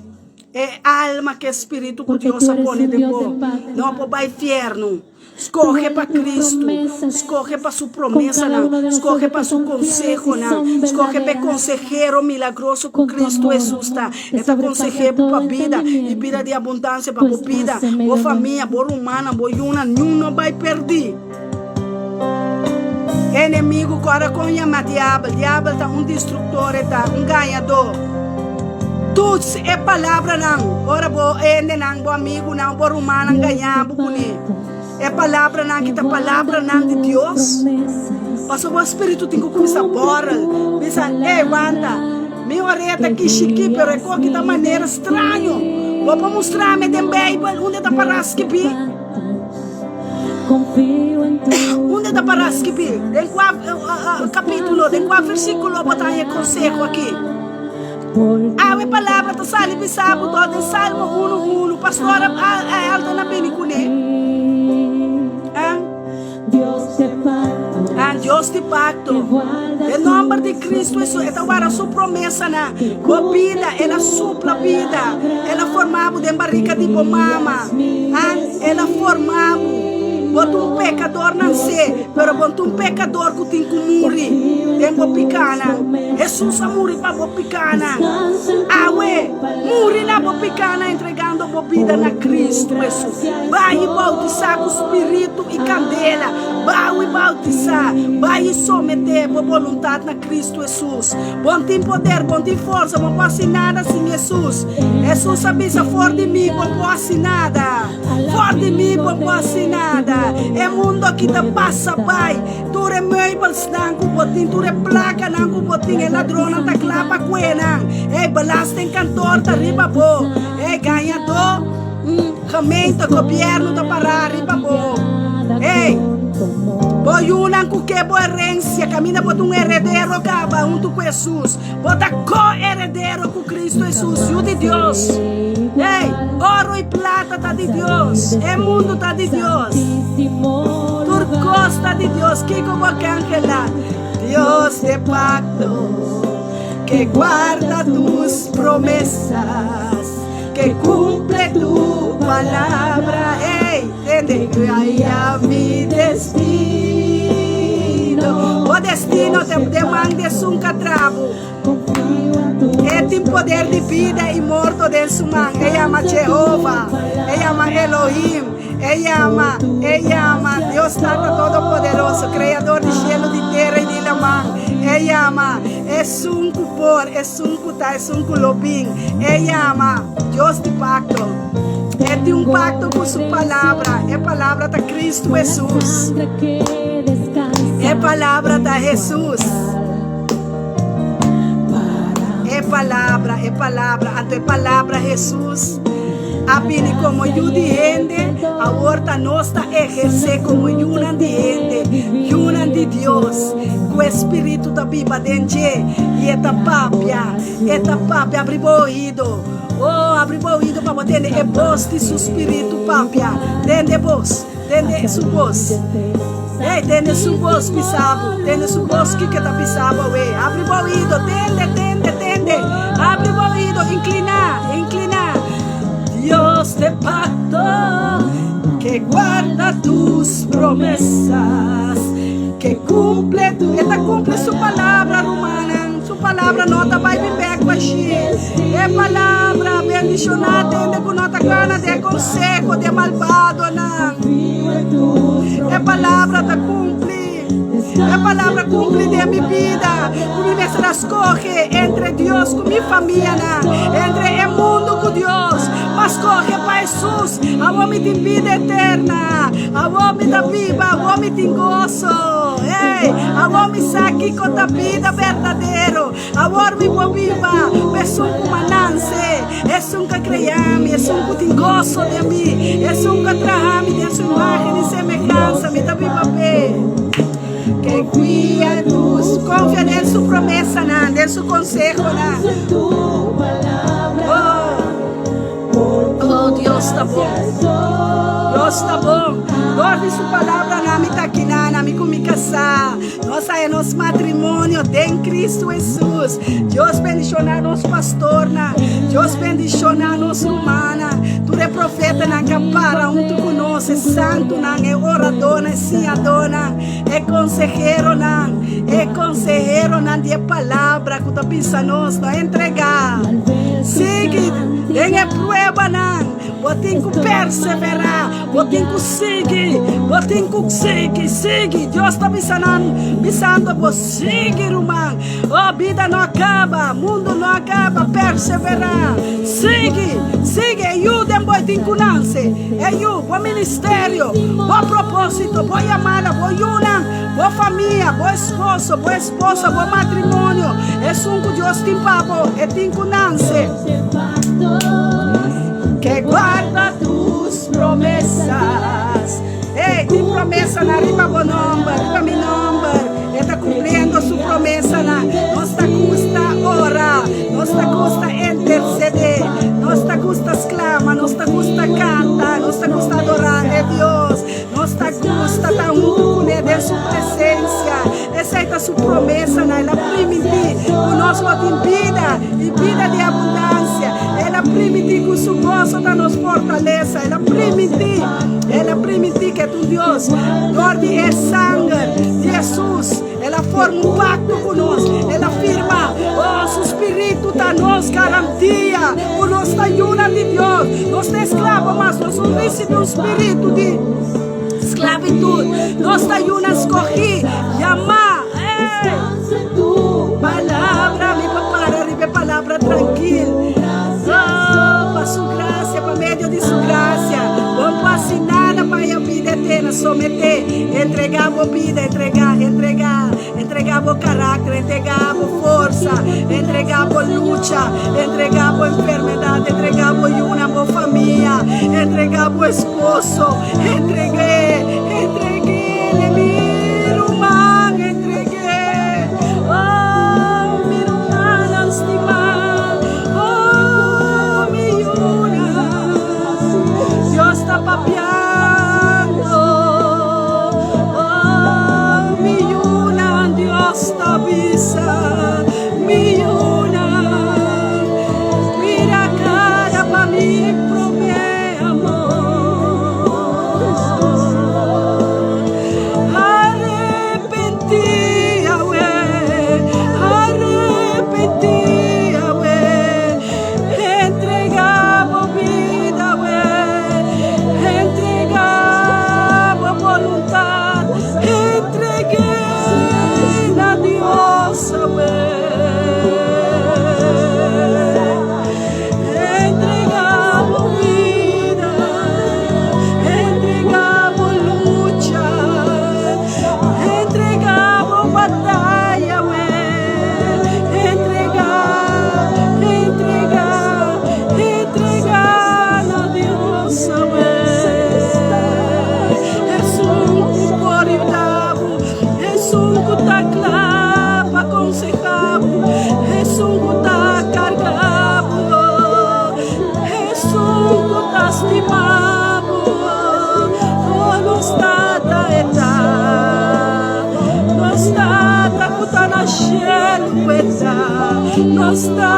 C: E alma ku e spiritu ku Dios a pone den bo no por bai fiernu. Skohe pa Kristu, skohe pa Su promesanan, skohe pa Su konsehonan, skohe pa e konsehero milagroso ku Kristu Hesus ta. E ta konseh'é bo pa bida i bida di abundansia pa bo bida, bo famia, bo rumannan, bo yunan, niun no bai pèrdí. Enemigu kòrda kon yama diabel. Diabel ta un destruktor, e ta un gañadó. Tuts e palabranan ora bo hendenan, bo amigunan, bo rumannan gaña bo kuné. E palabranan ki ta palabranan di Dios. Pasobra bo spiritu tin ku kuminsá bòrel, bisa, Ey, wanta, mi orea ta kishikí, pero e koki ta manera straño. Bo por mustra mi den Beibel unda ta pará skibí? Unda ta pará skibí? Den kua kapítulo, den kua versíkulo bo ta haña e konseho akí? Awe palabra ta sali bisa bo dor den Salmo unu unu. Pastor Elton a bini kuné. Dios di pakto. Den nòmber di Kristu Hesus e ta wara su promesanan. Bo bida, el a supla bida. El a forma bo den barika di bo mama. El a forma bo. Bo ta un pekador nansé, pero bo no ta un pekador ku tin ku muri den bo pikanan. Hesus a muri pa bo pikanan. Awe, muri na bo pikanan entregando bo bida na Kristu Hesus. Bai i bautisá ku spiritu i kandela. Bai i bautisá. Bai i someté bo boluntat na Kristu Hesus. Bo no tin poder, bo no tin forsa, bo no por hasi nada sin Hesus. Hesus a bisa, For di mi bo no por hasi nada. For di mi bo no por hasi nada. E mundu aki ta pasa bai. Tur e meubelsnan ku bo tin, tur e plakanan ku bo tin, e ladronnan ta kla pa kue nan. E belastingkantoor ta riba bo. E gañadó, gemeente, gobièrnu ta pará riba bo. Ey, bo yunan ku ke bo herensia, kaminda bo ta un heredero kaba huntu ku Hesus. Bo ta ko-heredero ku Kristu Hesus, Yu di Dios. Ey, oro i plata ta di Dios. E mundu ta di Dios. Kos ta di Dios, kiko bo ke anhelá? Dios de pacto, que guarda tus promesas, que cumple tu palabra. Ey, tende, guia mi destino. Bo destino ta den man di esun ka traha bo. E tin poder di bida i morto den su man. E yama Jehova, e yama Elohim, e yama, e yama Dios Tata Todopoderoso, Kreador di shelu, di tera i di laman. E yama Esun ku por, Esun ku ta, Esun ku lo bin. E yama Dios di pakto. E tin un pakto ku su Palabra. E Palabra ta Kristu Hesus. E Palabra ta Hesus. E Palabra, e Palabra, anto e Palabra Hesus a bini komo Yu di hende, awor ta nos ta ehersé komo yunan di hende, yunan di Dios, ku e Spiritu ta biba den dje i e ta papia, e ta papia. Abri bo oido, oh, abri bo oido pa bo tende e bos di su Spiritu papia. Tende e bos. Tende su bos. Hey, tende su bos bisa bo. Tende su bos kiko ta bisa bo awe. Abri bo oido. Tende, tende, tende. Abri bo oido. Inclina, inclina. Dios de pacto que guarda tus promesas, que cumple tu... E ta cumple su palabra, rumannan. Su palabra no ta bai bin bek bashí. E palabra bendishoná tende ku no ta gana den konseho di e malbadonan. E palabra ta kumpli. E palabra kumpli den mi bida ku mi mester a skohe entre Dios ku mi famianan, entre e mundu ku Dios. M'a skohe pa Hesus. Awor mi tin bida eterna. Awor mi ta biba. Awor mi tin goso. Hey, awor mi sa kiko ta bida berdadero. Awor mi por biba ku esun ku m'a nanse, esun ku a krea mi, esun ku tin goso den mi, esun ku a traha mi den su imágen i semehansa. Mi ta biba p'e. Ke guia nos. Konfia den su promesanan, den su konsehonan. Oh, oh, Dios ta bon. Dios ta bon. Dor di su palabranan mi ta kinan, ami ku mi kasá. Nos haya nos matrimonio den Cristo Hesus. Dios bendiciona nos pastornan. Dios bendiciona nos rumannan. Tur e profetanan que a para hunto cu nos, e santonan, e oradornan, e siñadornan, e conseheronan, e conseheronan di e palabra cu ta bisa nos no entrega. Sigui den e pruebanan. Bo tin cu persevera. Bo tin ku sigui, bo tin ku sigui, sigui. Dios ta bisa nan, bisando bo, sigui ruman. Oh, bida no a kaba, mundu no a kaba, perseverá. Sigui, sigui. E yu den bo e tin ku nanse. E yu, bo ministerio, bo propósito, bo yamada, bo yunan, bo famia, bo esposo, bo esposa, bo matrimonio, esun ku Dios tin pa bo, e tin ku nanse. Ke guarda tus promesas. Ey, tin promesanan riba bo nomber, riba mi nomber. E ta cumpliendo su promesanan. Nos ta gusta ora, nos ta gusta intercede, nos ta gusta sclama, nos ta gusta canta, nos ta gusta adora e Dios. Nos ta gusta ta hunto cune den su presencia. Esey ta su promesanan. El a primintí cu nos lo tin bida y bida di abundancia. El a primintí cu su goso ta nos fortalesa. El a primintí, el a primintí cu e ta un Dios. Dor di e sanger di Hesus, el a forma un pacto cu nos. El a firma, oh, su spiritu ta nos garantia cu nos ta yunan di Dios. Nos ta esclavo mas, nos no ricibi un spiritu di. Sklabitut, nos ta yunan skohí, yamá, ey! Palabra, mi por para riba e palabra trankil. Oh, pa su grasia, pa medio di su grasia, bo no por hasi nada pa haña bida eterna. Someté, entregá bo bida, entregá, entregá. Entregá bo karakter, entregá bo forsa, entregá bo lucha, entregá bo enfermedat, entregá bo yunan, bo famia, entregá bo esposo, entreg'é, entreg'é, mi ruman, entreg'é, oh, mi rumannan stimá, oh, mi yunan, Dios ta papiando, oh.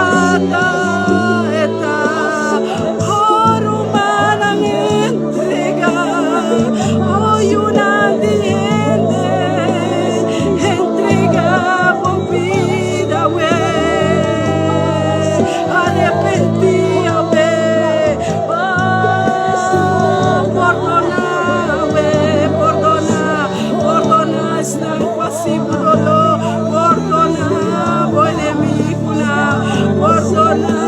C: Tata e ta. Oh rumannan entrega, oh yunan di hende, entrega bo bida awe. Arepentí awe, oh pordona awe, pordona, pordona esnan ku a hasi bo doló, pordona bo enemigunan, pordona,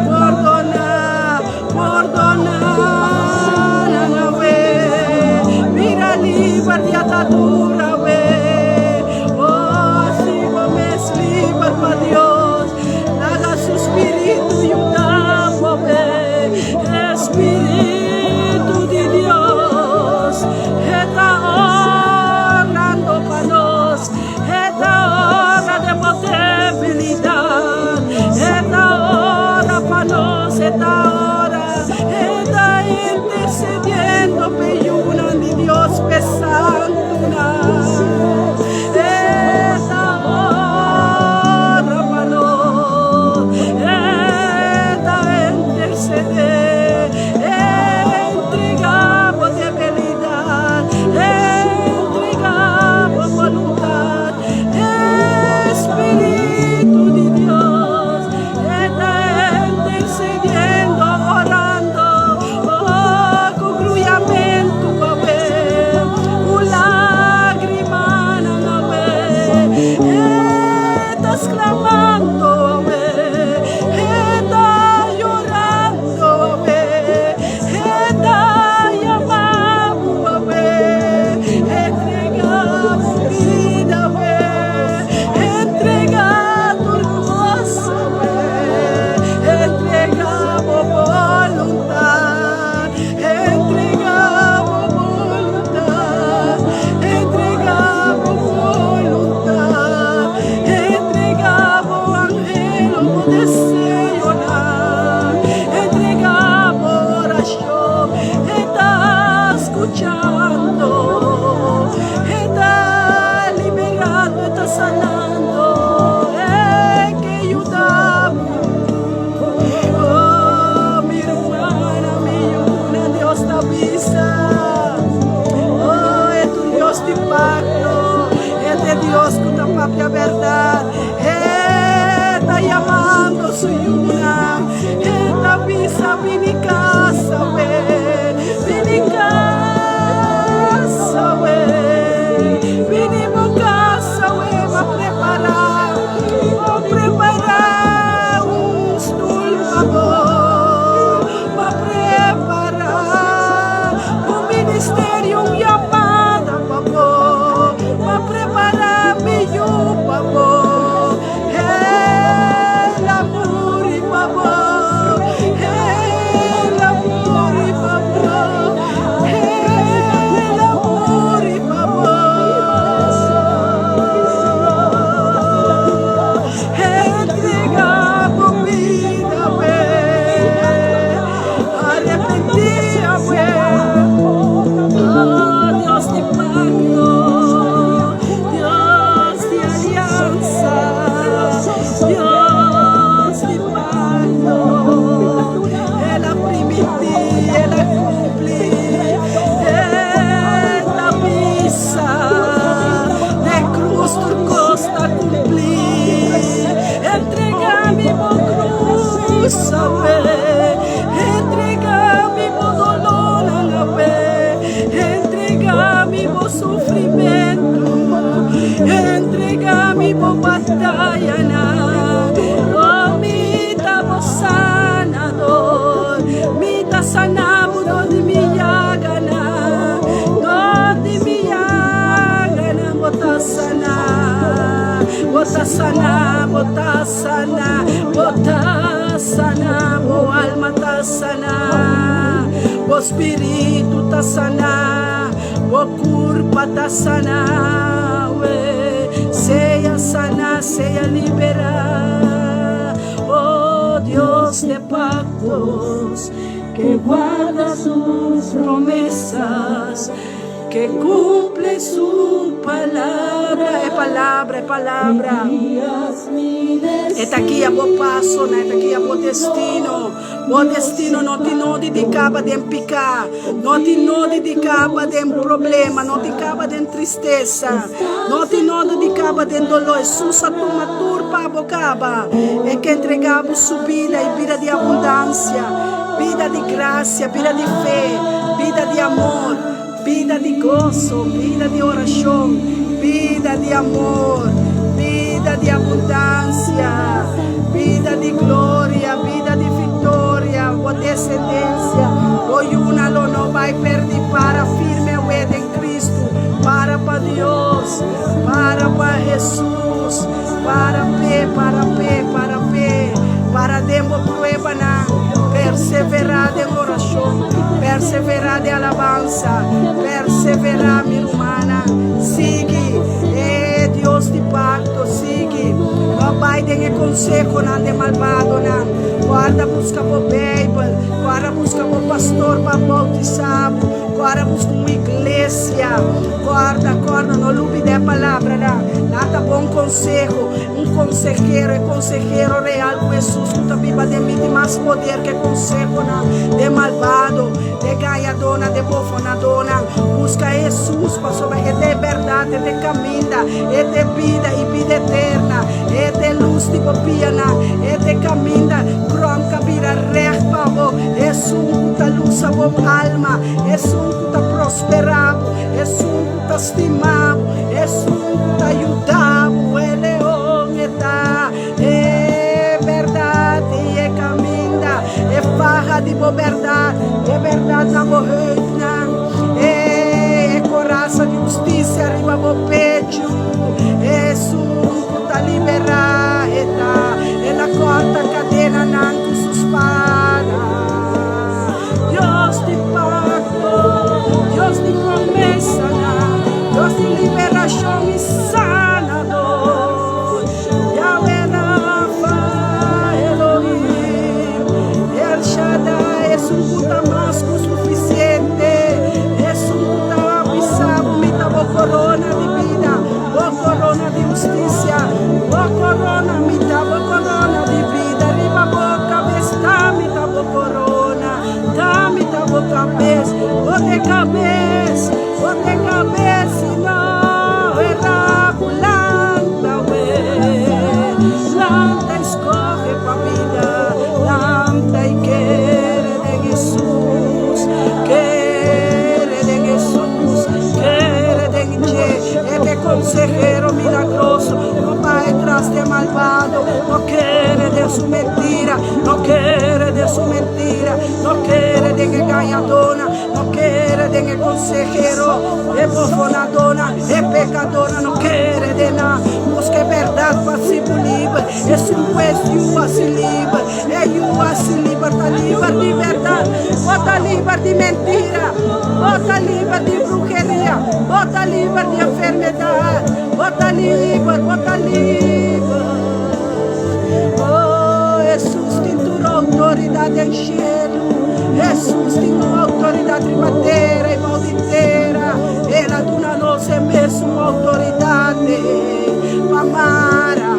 C: pordona, pordona nan awe, bira liber di atadura awe, oh hasi bo mes liber pa Dios, laga su spiritu yuda bo awe, Espiritu di Dios e ta orando pa nos, e ta ora den bo debilidad, e ta ora pa nos, e ta ora, e ta intercediendo p'e yunan di Dios, p'e santunan, e ta ora pa nos, e ta intercede, entrega bo debilidad, entrega bo voluntad, Espiritu di Dios, e ta intercediendo, orando, oh, cu gruyamento awe, cu lagrimanan awe, e ta sclamando awe, e ta yorando awe, e ta yamabo awe, entrega bo bida awe, entrega tur cos awe, entrega bo voluntad, entrega bo voluntad, entrega bo voluntad, entrega bo anhelo, bo deseonan, entrega bo oracion, e ta scuchando, e ta liberando, e ta sanando, e ke yuda bo. Oh, mi ruman, mi yuna, Dios ta bisa. Oh, e ta un Dios di pacto, e ta Dios cu ta papia berdad. E ta yamando su yuna, e ta bisa bini cas awe, bini cas awe, bini bo cas awe, m'a prepara, m'a prepara un stoel pa bo, m'a prepara un ministerio, un yamada pa bo, m'a prepara mi yu pa bo, el a muri pa bo, el a muri pa bo, el a muri pa bo. Entrega bo bida awe, arepentí awe. Oh, Dios di pacto, Dios di alianza, Dios di pacto. El a primintí, el a cumpli, e ta bisa, den cruz tur cos ta cumpli. Entrega mi bo cruz awe, entrega mi bo dolor awe, entrega mi bo sufrimento, entrega mi bo batayanan. Oh, mi ta bo sanador, mi ta sana bo dor di mi yaganan, dor di mi yaganan, bo ta sana, bo ta sana, bo ta sana, bo ta sana, bo alma ta sana, bo spirito ta sana, bo curpa ta sana, we, sea sana, sea libera. Oh Dios de pactos, que guarda sus promesas, que cumple. Su palabra, e palabra, e palabra. E ta guia bo pasonan, e ta guia bo destino. Bo destino no tin nodi di kaba den piká, no tin nodi di kaba den problema, no tin kaba den tristesa, no tin nodi di kaba den doló. Hesus a tuma tur pa bo kaba. E ke entrega bo su bida, e bida di abundansia, bida di grasia, bida di fe, bida di amor. Bida di goso, bida di orashon, bida di amor, bida di abundansia, bida di gloria, bida di viktoria, bo desendensia, bo yuna lo no bai perdi, para firme awe den Kristu, para pa Dios, para pa Hesus, para p'e, para p'e, para p'e, para den bo pruebanan, perseverá den orashon, perseverá den alabansa, perseverá mi rumannan, sigui e Dios di pakto, sigui, no bai den e konsehonan di e malbadonan, kòrda buska bo Beibel, kòrda buska bo pastor pa boutisá bo, kòrda buska un iglesia, kòrda, kòrda, no lubidá e palabranan, nan ta bon konseho, un konsehero, e konsehero real ku Hesus ku ta biba den mi tin mas poder ku e konsehonan di e malbado. De gañadónan, de bofonadónan, buska Hesus, pasobra E ta e bèrdat, E ta e kaminda, E ta e bida i bida eterna, E ta e lus di bo pianan, E ta e kaminda krom ka bira règt pa bo, Esun ku ta lusa bo alma, Esun ku ta prosperá bo, Esun ku ta stima bo, Esun ku ta yuda bo, E Leon e ta. E bèrdat i e kaminda, e faha di bo bèrdat, e bèrdat na bo heupnan, e korasa di hustisia riba bo pechu. Esun ku ta liberá e ta, el a kòrta kadenanan ku su spada. Dios di pakto, Dios di promesanan, Dios di liberashon i sanador. Yahweh Rafa, Elohim, El Shaddai, esun ku ta mas ku sufisiente, esun ku ta bisa bo mi ta bo korona di bida, bo korona di hustisia, bo korona mi ta bo korona di bida, riba bo kabes ta mi ta bo korona, ta mi ta bo kabes, bo te kabes, bo te kabes, si no era ku lanta we, lanta i skohe pa bida, lanta i kere den Hesus, kere den Hesus, kere den dje, e ta e konsehero milagroso, no bai tras di e malbado, no kere den su mentira, no kere den su mentira, no kere den e gañadónan, no kere den e konsehero, e bofonadónan. E pekadornan no kere den nan buska e bèrdat pa hasi bo liber. Esun ku es yu hasi liber. E yu hasi liber ta liber di bèrdat. Bo ta liber di mentira. Bo ta liber di bruheria. Bo ta liber di enfermedat. Bo ta liber, bo ta liber. Oh, Hesus tin tur outoridat den shelu. Hesus tin un outoridat riba tera i bou di tera. El a duna nos e mesun outoridat pa mara,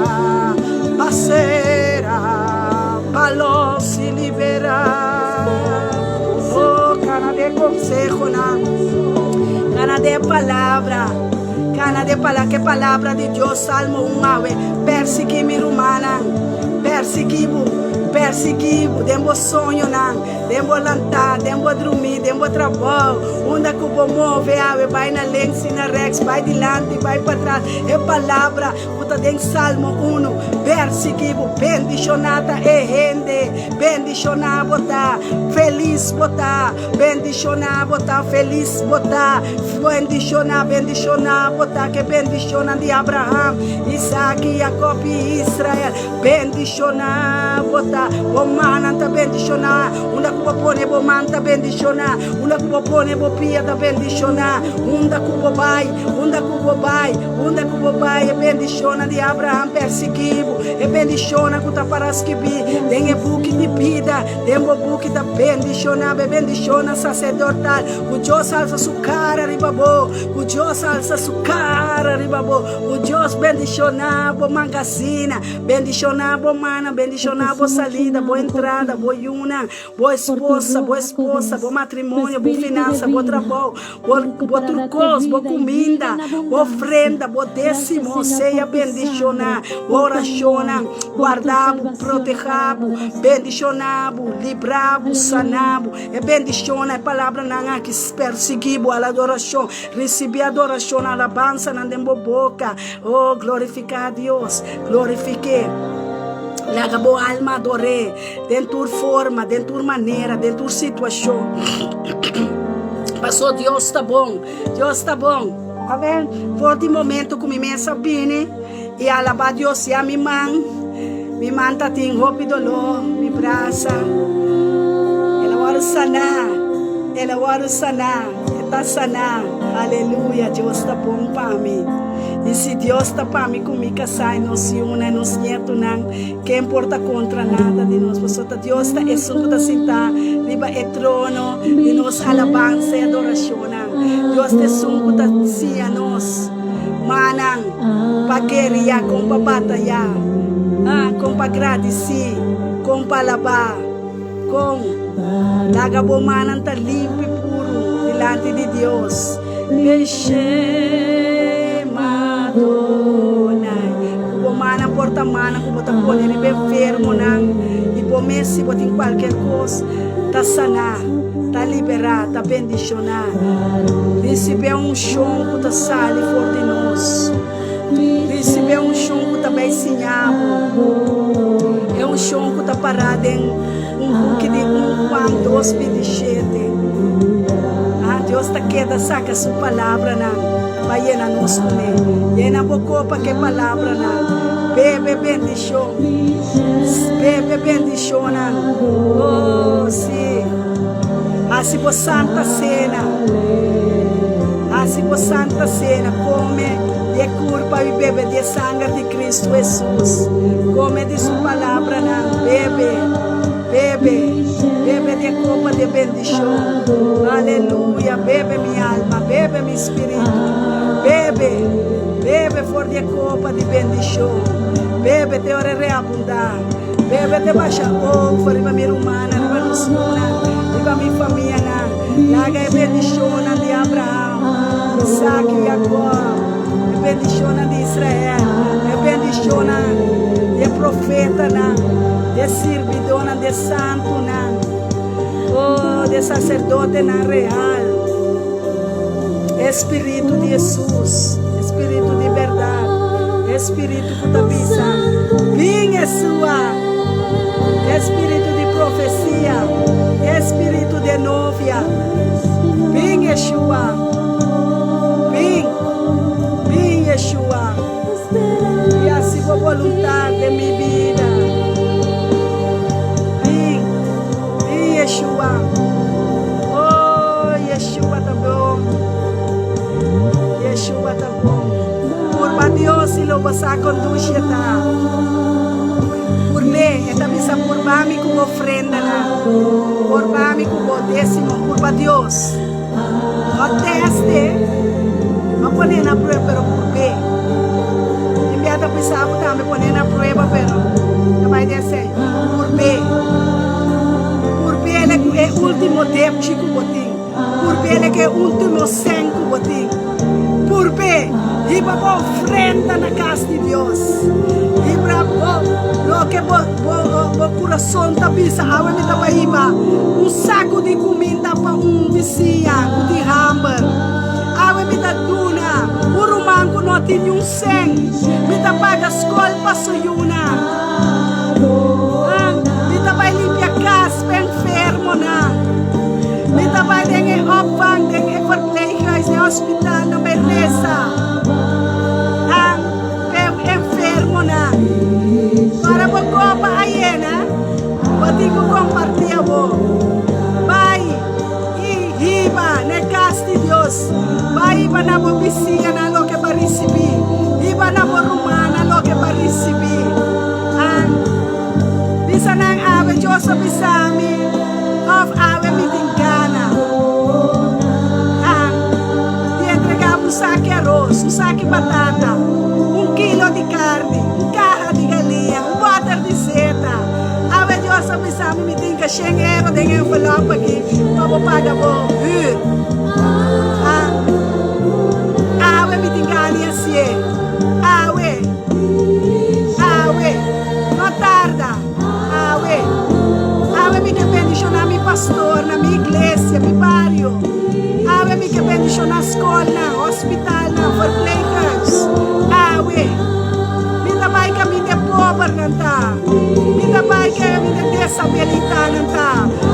C: pa sera, pa los i liberá. Oh, kana den konsehonan, kana den palabra, kana den palabra, ke palabra di Dios, Salmo un awe, Persiguí mi rumannan, persiguí bo, persiguí bo den bo soñonan. Den bo lantá, den bo drumí, den bo trabou, unda ku bo move awe, bai na links i na rèks, bai dilanti, bai patras, e palabra ku ta den Salmo unu, bèrsiguí bo, bendishoná ta e hende, bendishoná bo ta, felis bo ta, bendishoná bo ta, felis bo ta, bendishoná, bendishoná bo ta, ku e bendishonnan di Abraham, Isaac, Jakòb i Israel. Bendishoná bo ta, bo mannan ta bendishoná, unda ku bo pone bo man ta bendishoná, unda ku bo pone bo pia ta bendishoná, unda ku bo bai, unda ku bo bai, unda ku bo bai, e bendishonnan di Abraham persiguí bo, e bendishonnan ku ta para skibí den e buki di bida. palabra den bo buki ta bendishoná bo, e bendishonnan saserdotal. Ku Dios alsa su kara riba bo, ku Dios alsa su kara riba bo, ku Dios bendishoná bo mangasina, bendishoná bo mana, bendishoná bo salida, bo entrada, bo yunan, bo esposa, bo esposa, bo matrimonio, bo finansa, bo trabou, bo bo tur kos, bo kuminda, bo ofrenda, bo desimo, sea bendishoná, bo orashonnan, guarda bo, protehá bo, bendishoná bo, libra bo, saná bo. E bendishonnan, e palabranan aki persiguí bo al adorashon. Risibí adorashon, alabansanan den bo boka. Oh, glorifiká Dios, glorifik'é. Laga bo alma ador'é den tur forma, den tur manera, den tur situashon. Paso Dios ta bon, Dios ta bon. Amen. For di momento ku mi mes a bini i alabá Dios ya mi man, mi man ta tin hopi doló, mi brasa. El a wòrdu saná, el a wòrdu saná, e ta saná. Aleluya, Dios ta bon pa mi. I si Dios ta pa mi ku mi kasá i nos yunan i nos ñetunan, Ken por ta kontra nada di nos? Pasobra ta Dios ta esun ku ta sintá riba e trono di nos alabansa i adorashonnan. Dios ta esun ku ta siña nos mannan pa gueria, kon pa batayá, kon pa gradisí, kon pa alabá, kon laga bo mannan ta limpi i puru dilanti di Dios. Beshem Adonai. Ku bo mannan por ta mannan ku bo ta pone riba enfermonan i bo mes si bo tin kualker kos ta saná, ta liberá, ta bendishoná. Risibé un unshon ku ta sali for di nos. Risibé un unshon ku ta bai siña bo. E unshon ku ta pará den. Un buki di un Juan 2:27. Ah, Dios ta keda saka su palabranan pa yena nos kuné. Yena bo kopa ku e palabranan. Bebe bendishon. Bebe bendishonnan. Oh, sí. Hasi bo santa sena. Hasi bo santa sena. Kome di e kurpa i bebe di e sanger di Kristu Hesus. Kome di su palabranan, bebe, bebe, bebe di e kopa di e bendishon. Aleluya! Bebe mi alma, bebe mi spiritu, bebe, bebe for di e kopa di bendishon. Bebe te ora e reabundá, bebe te basha over riba mi rumannan, riba nos yunan, riba mi famianan. Laga e bendishonnan di Abraham, Isaac i Jacob. E bendishonnan di Israel, e bendishonnan di e profetanan, di e sirbidónan, di e santunan, oh, di e saserdotenan real. E Spiritu di Hesus, e Spiritu di bèrdat, e Spiritu ku ta bisa, Bin, Yeshua! E Spiritu di profesia, e Spiritu di e novia, Bin, Yeshua! Bin, bin Yeshua, i hasi bo boluntat den mi bida. Bin, bin Yeshua. Oh, Yeshua ta bon. Yeshua ta bon. Purba Dios i lo bo sa kon dushi e ta. Purb'é, e ta bisa, purba mi ku bo ofrendanan, purba mi ku bo désimo, purba Dios. No teste, no pone na prueba, pero purb'é. Tin bia ta bisa bo tambe pone na prueba, pero ta bai den esei. Purb'é. Purb'é le ku e ultimo depchi ku bo tin. Purb'é le ku e ultimo sèn ku bo tin. Purb'é, hiba bo ofrenda na kas di Dios. Hibra bo loke bo bo kurason ta bisa, Awe mi ta bai hiba un saku di kuminda pa un bisiña ku tin hamber. Awe mi ta duna un ruman ku no tin niun sèn. Mi ta paga skol pa su yunan. Mi ta bai limpia kas pa enfermonan. Mi ta bai den e opvang, den e verpleeghuis, den e hospitalnan bai resa. P'e enfermonan. Ora bo kopa a yena, bo tin ku kompartí awor. Bai i hiba na e kas di Dios. Bai hiba na bo bisiñanan loke bo a risibí. Hiba na bo rumannan loke bo a risibí. An bisa nan, Awe Dios a bisa mi. Dios a bisa mi, mi tin ka shen euro den e envelop aki pa bo paga bo huur. Ah, awe mi tin gana di hasié. Awe. Awe. No tarda. Awe. Awe mi ke bendishoná mi pastornan, mi iglesia, mi bario. Awe mi ke bendishoná skolnan, hospitalnan, verpleeghuis. Awe. Mi ta bai kaminda e pobernan ta. Mi ta bai kaminda e desabilitánan ta.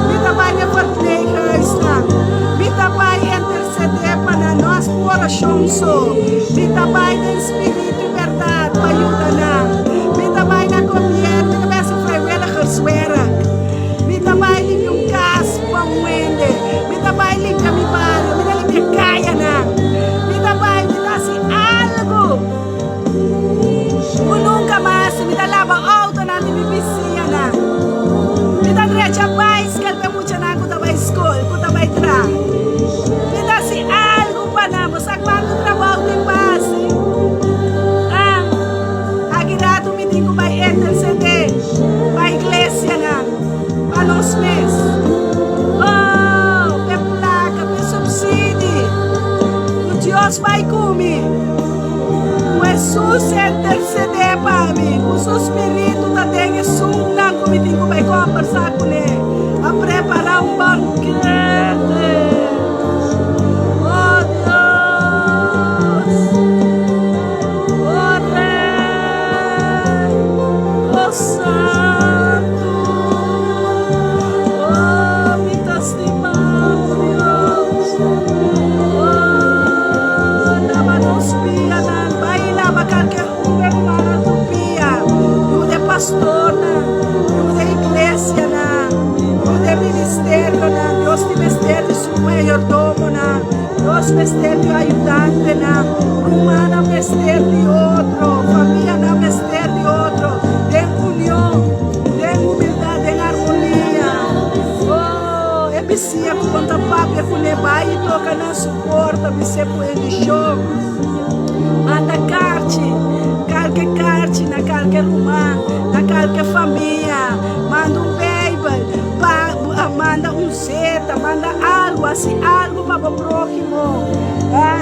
C: Mi ta bai na e verpleeghuisnan. Mi ta bai intersedé pa nan, no as ku orashon so. Mi ta bai den spiritu i bèrdat pa yuda nan. Mi ta bai na gobièrnu, mi ta bai hasi vrijwilligerswerk. Mi ta bai limpia un kas pa un hende. Mi ta bai limpia mi bario, mi ta limpia kayanan. Mi ta bai, mi ta hasi algu. Ku nunka mas mi ta laba outonan di mi bisiñanan. Mi ta drecha baiskel pa e muchanan ku ta bai skol, ku ta bai traha. Mi ta hasi algu pa nan. Bo sa kuantu trabou tin pa hasi? Ah, aki ratu mi tin ku bai intersedé pa iglesianan, pa nos mes. Oh, p'e plaka, p'e supsidi. Ku Dios bai ku mi. Ku Hesus intersedé pa mi, ku su spiritu ta den esunnan ku mi tin ku bai kombersá kuné, a prepará un bankete. O Dios, o Rei, o Santu, o mi ta stima bo, Dios. Oh, laba nos pianan, bai laba kalke un hermano su pia. Yuda e pastornan, yuda e iglesianan, yuda e ministerionan. Dios tin mester di su mayordomonan, Dios mester di ayudantenan, rumannan mester di otro, famianan mester di otro, den union, den humildad, den armonia. Oh, e bisia ku bo ta papia kuné bai i toka na su porta, bis'é ku bendishon. Manda karchi, kalke karchi na kalke ruman, na kalke famia. Manda un Beibel, pa, manda un seta, manda algu, hasi algu pa bo próhimo.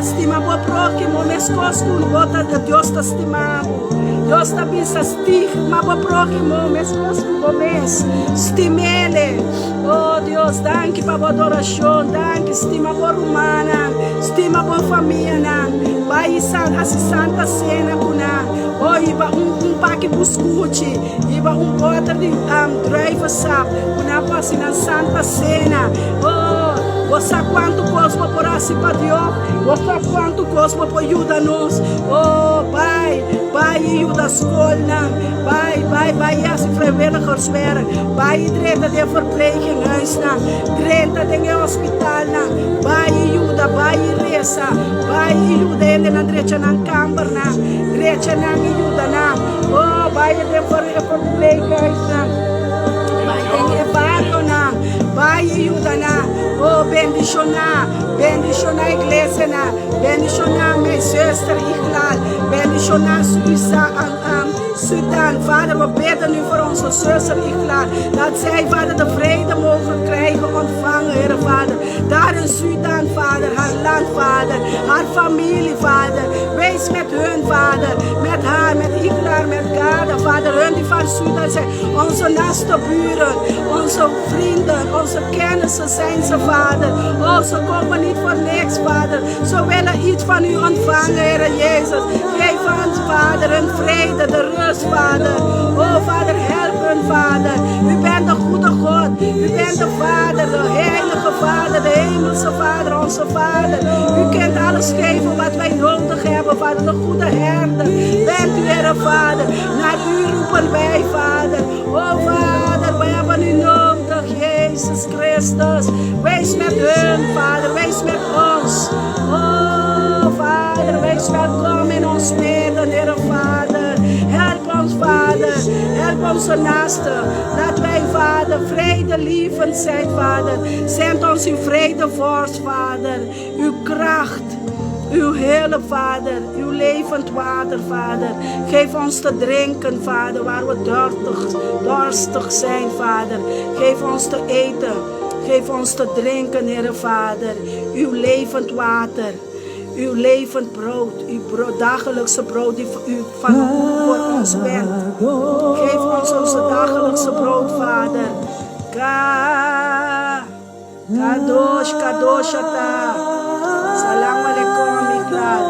C: Stima bo próhimo meskos ku bo ta, Dios ta stima bo. Dios ta bisa, Stigma bo próhimo meskos ku bo mes. Stim'ele. Oh Dios, danki pa bo adorashon. Danki, stima bo rumannan, stima bo famianan. Bai i hasi santa sena ku nan. Oh, hiba un un paki buskuchi, hiba un bòter di druivensap ku nan por hasi nan santa sena. Oh, bo sa kuantu kos bo por hasi pa Dios, bo sa kuantu kos bo por yuda nos. Oh, bai, bai i yuda skolnan. Bai, bai, bai i hasi vrijwilligerswerk. Bai i drenta den verpleeghuisnan, drenta den e hospitalnan. Bai i yuda, bai i resa, bai i yuda hendenan drecha nan kambernan, drecha nan i yuda nan. Oh, bai den verpleeghuisnan, bai den e barionan, bai i yuda nan. Oh, bendishoná, bendishoná iglesianan, bendishoná mijn zuster Iglal, bendishoná Suisa. Sudan, Vader, we bidden u voor onze zuster Igla, dat zij, Vader, de vrede mogen krijgen, ontvangen, Heere Vader. Daar in Sudan, Vader, haar land, Vader, haar familie, Vader. Wees met hun, Vader, met haar, met Igla, met Gada, Vader, hun die van Sudan zijn, onze naaste buren, onze vrienden, onze kennissen zijn ze, Vader. Oh, ze komen niet voor niks, Vader. Ze willen iets van u ontvangen, Heere Jezus. Geef ons, Vader, een vrede, de rust, Vader. Oh, Vader, help hun, Vader. U bent de goede God. U bent de Vader, de heilige Vader, de hemelse Vader, onze Vader. U kunt alles geven wat wij nodig hebben, Vader. De goede herder. Bent u, Heere Vader. Naar u roepen wij, Vader. Oh, Vader, wij hebben u nodig, Jezus Christus. Wees met hun, Vader. Wees met ons. Oh, Vader, wees welkom in ons midden, Heere Vader. Help ons, Vader. Help onze naasten. Laat wij, Vader, vredelievend zijn, Vader. Zend ons uw vrede vorst, Vader. Uw kracht. Uw hulp, Vader. Uw levend water, Vader. Geef ons te drinken, Vader, waar we dorstig, dorstig zijn, Vader. Geef ons te eten. Geef ons te drinken, Heere Vader. Uw levend water. Uw levend brood. Uw brood, dagelijkse brood die u van voor ons bent. Geef ons onze dagelijkse brood, Vader. Ka Kadosh, Kadosh ata. Salam alaikum, Miklal.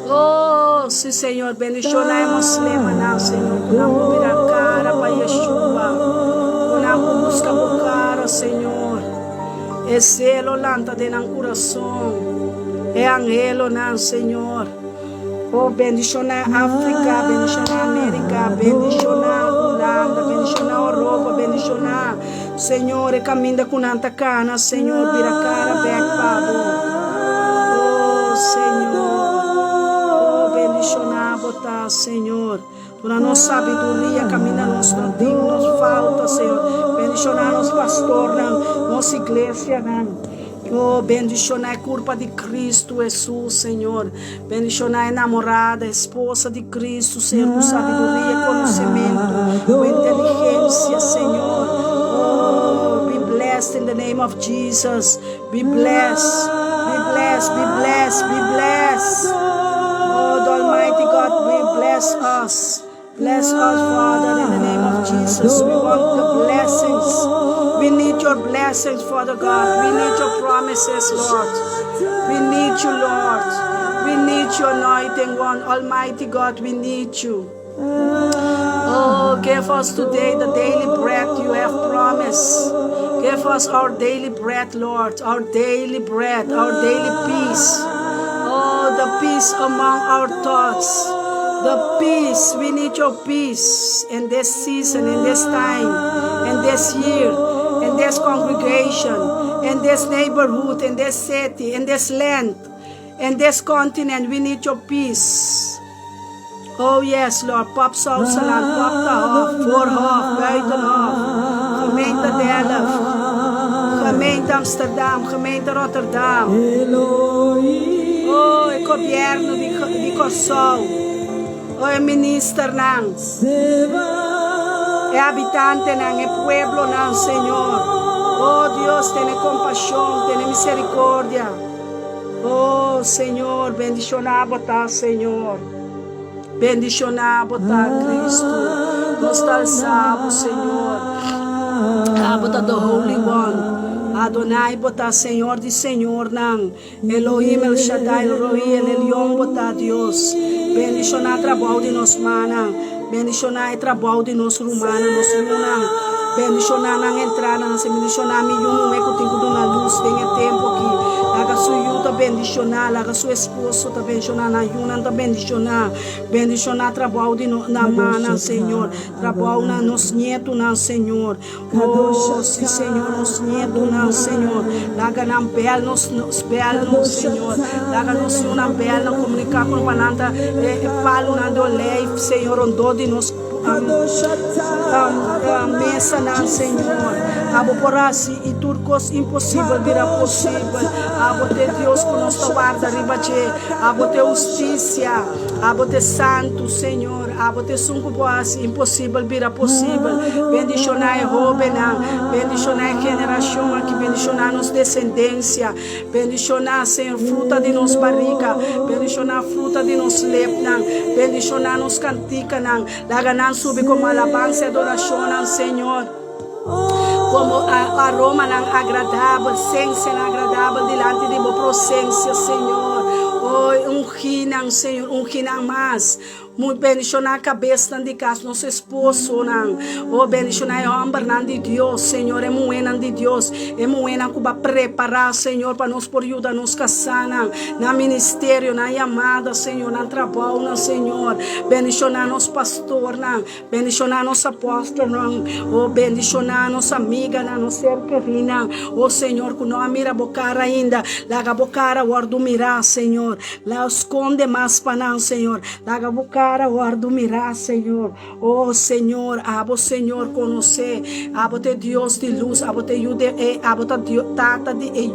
C: Oh, si Señor, bendiciona e moslimanan, Señor. Ku nan por bira kara pa Yeshua. Ku nan por buska bo kara, Señor. E zelo lanta den nan kurason. E anhelonan, Señor. Oh, bendiciona Afrika, bendiciona Amerika, bendiciona Hulanda, bendiciona Europa, bendiciona, Señor, e kaminda ku nan ta kana, Señor, bira kara bek pa bo. Oh, Señor, oh, bendiciona bo ta, Señor. Duna nos sabiduria, kaminda nos no tin, nos falta, Señor. Bendiciona nos pastornan, nos iglesianan. Oh, bendiciona e curpa di Cristo Hesus, Señor. Bendiciona e namorada, esposa di Cristo, Señor, cu sabiduria y conocimento, cu inteligencia, Señor. Oh, be blessed in the name of Jesus. Be blessed, be blessed, be blessed, be blessed. Oh, the Almighty God, we bless us. Bless us, Father, in the name of Jesus. We want the blessings. We need your blessings, Father God. We need your promises, Lord. We need you, Lord. We need your anointing one. Almighty God, we need you. Oh, give us today the daily bread you have promised. Give us our daily bread, Lord. Our daily bread, our daily peace. Oh, the peace among our thoughts. The peace, we need your peace in this season, in this time, in this year, in this congregation, in this neighborhood, in this city, in this land, in this continent. We need your peace. Oh yes, Lord. Pap Sausaland, Pap Hof, Voorhof, Buitenhof, gemeente Delft, gemeente Amsterdam, gemeente Rotterdam. Oh, e gobièrnu di, di Kòrsou. Oh, e ministernan. E habitantenan, e pueblonan, Señor. Oh Dios, tene kompashon, tene miserikòrdia. Oh Señor, bendishoná bo ta, Señor. Bendishoná bo ta, Kristu. Nos ta alsa bo, Señor. Abo ta the Holy One. Adonai bo ta, Señor di señornan. Elohim, El Shaddai, El Roi, El Elyon bo ta, Dios. Bendishoná trabou di nos mannan. Bendishoná e trabou di nos rumannan, nos yunan. Bendishoná nan entradanan, Señor. Bendishoná mi yu muhé ku tin ku duna lus den e tempu aki. Laga su yu ta bendishoná, laga su esposo ta bendishoná, nan yunan ta bendishoná. Bendishoná trabou di no nan mannan, Señor. Trabou nan nos nietunan, Señor. Oh, sí, Señor, nos nietunan, Señor. Laga nan bèl nos, nos bèl nos, Señor. Laga nos yunan bèl nan, komuniká ku nan pa nan ta e e palunan di olijf, Señor, rondó di nos mesanan, Señor. Abo por hasi i tur kos imposibel bira posibel. Abo ta e Dios ku nos ta warda riba dje. Abo ta e hustisia. Abo ta e santu, Señor. Abo ta esun ku por hasi imposibel bira posibel. Bendishoná e hóbennan. Bendishoná e generashon aki. Bendishoná nos desendensia. Bendishoná, Señor, fruta di nos barika. Bendishoná fruta di nos lepnan. Bendishoná nos kantikanan. Laga nan subi komo alabansa i adorashonnan, Señor. Komo aromanan agradabel, sensianan agradabel dilanti di bo prosensia, Señor. O, ungí nan, Señor, ungí nan mas. Muy bendishoná kabesnan di kas, nos esposonan. O bendishoná e hòmbernan di Dios, Señor, e muhénan di Dios, e muhénan ku bo a prepará, Señor, pa nos por yuda nos kasánan, nan ministerio, nan yamada, Señor, nan trabounan, Señor. Bendishoná nos pastornan, bendishoná nos apòstelnan, o bendishoná nos amiganan, nos ser kerínan, o Señor, ku no a mira bo kara ainda, laga bo kara wòrdu mirá, Señor. La skonde mas pa nan, Señor. Laga bo kara. kara wòrdu mirá, Señor. O Señor, abo, Señor, konosé. Abo ta e Dios di lus, abo ta e yu di e, abo ta Tata di e,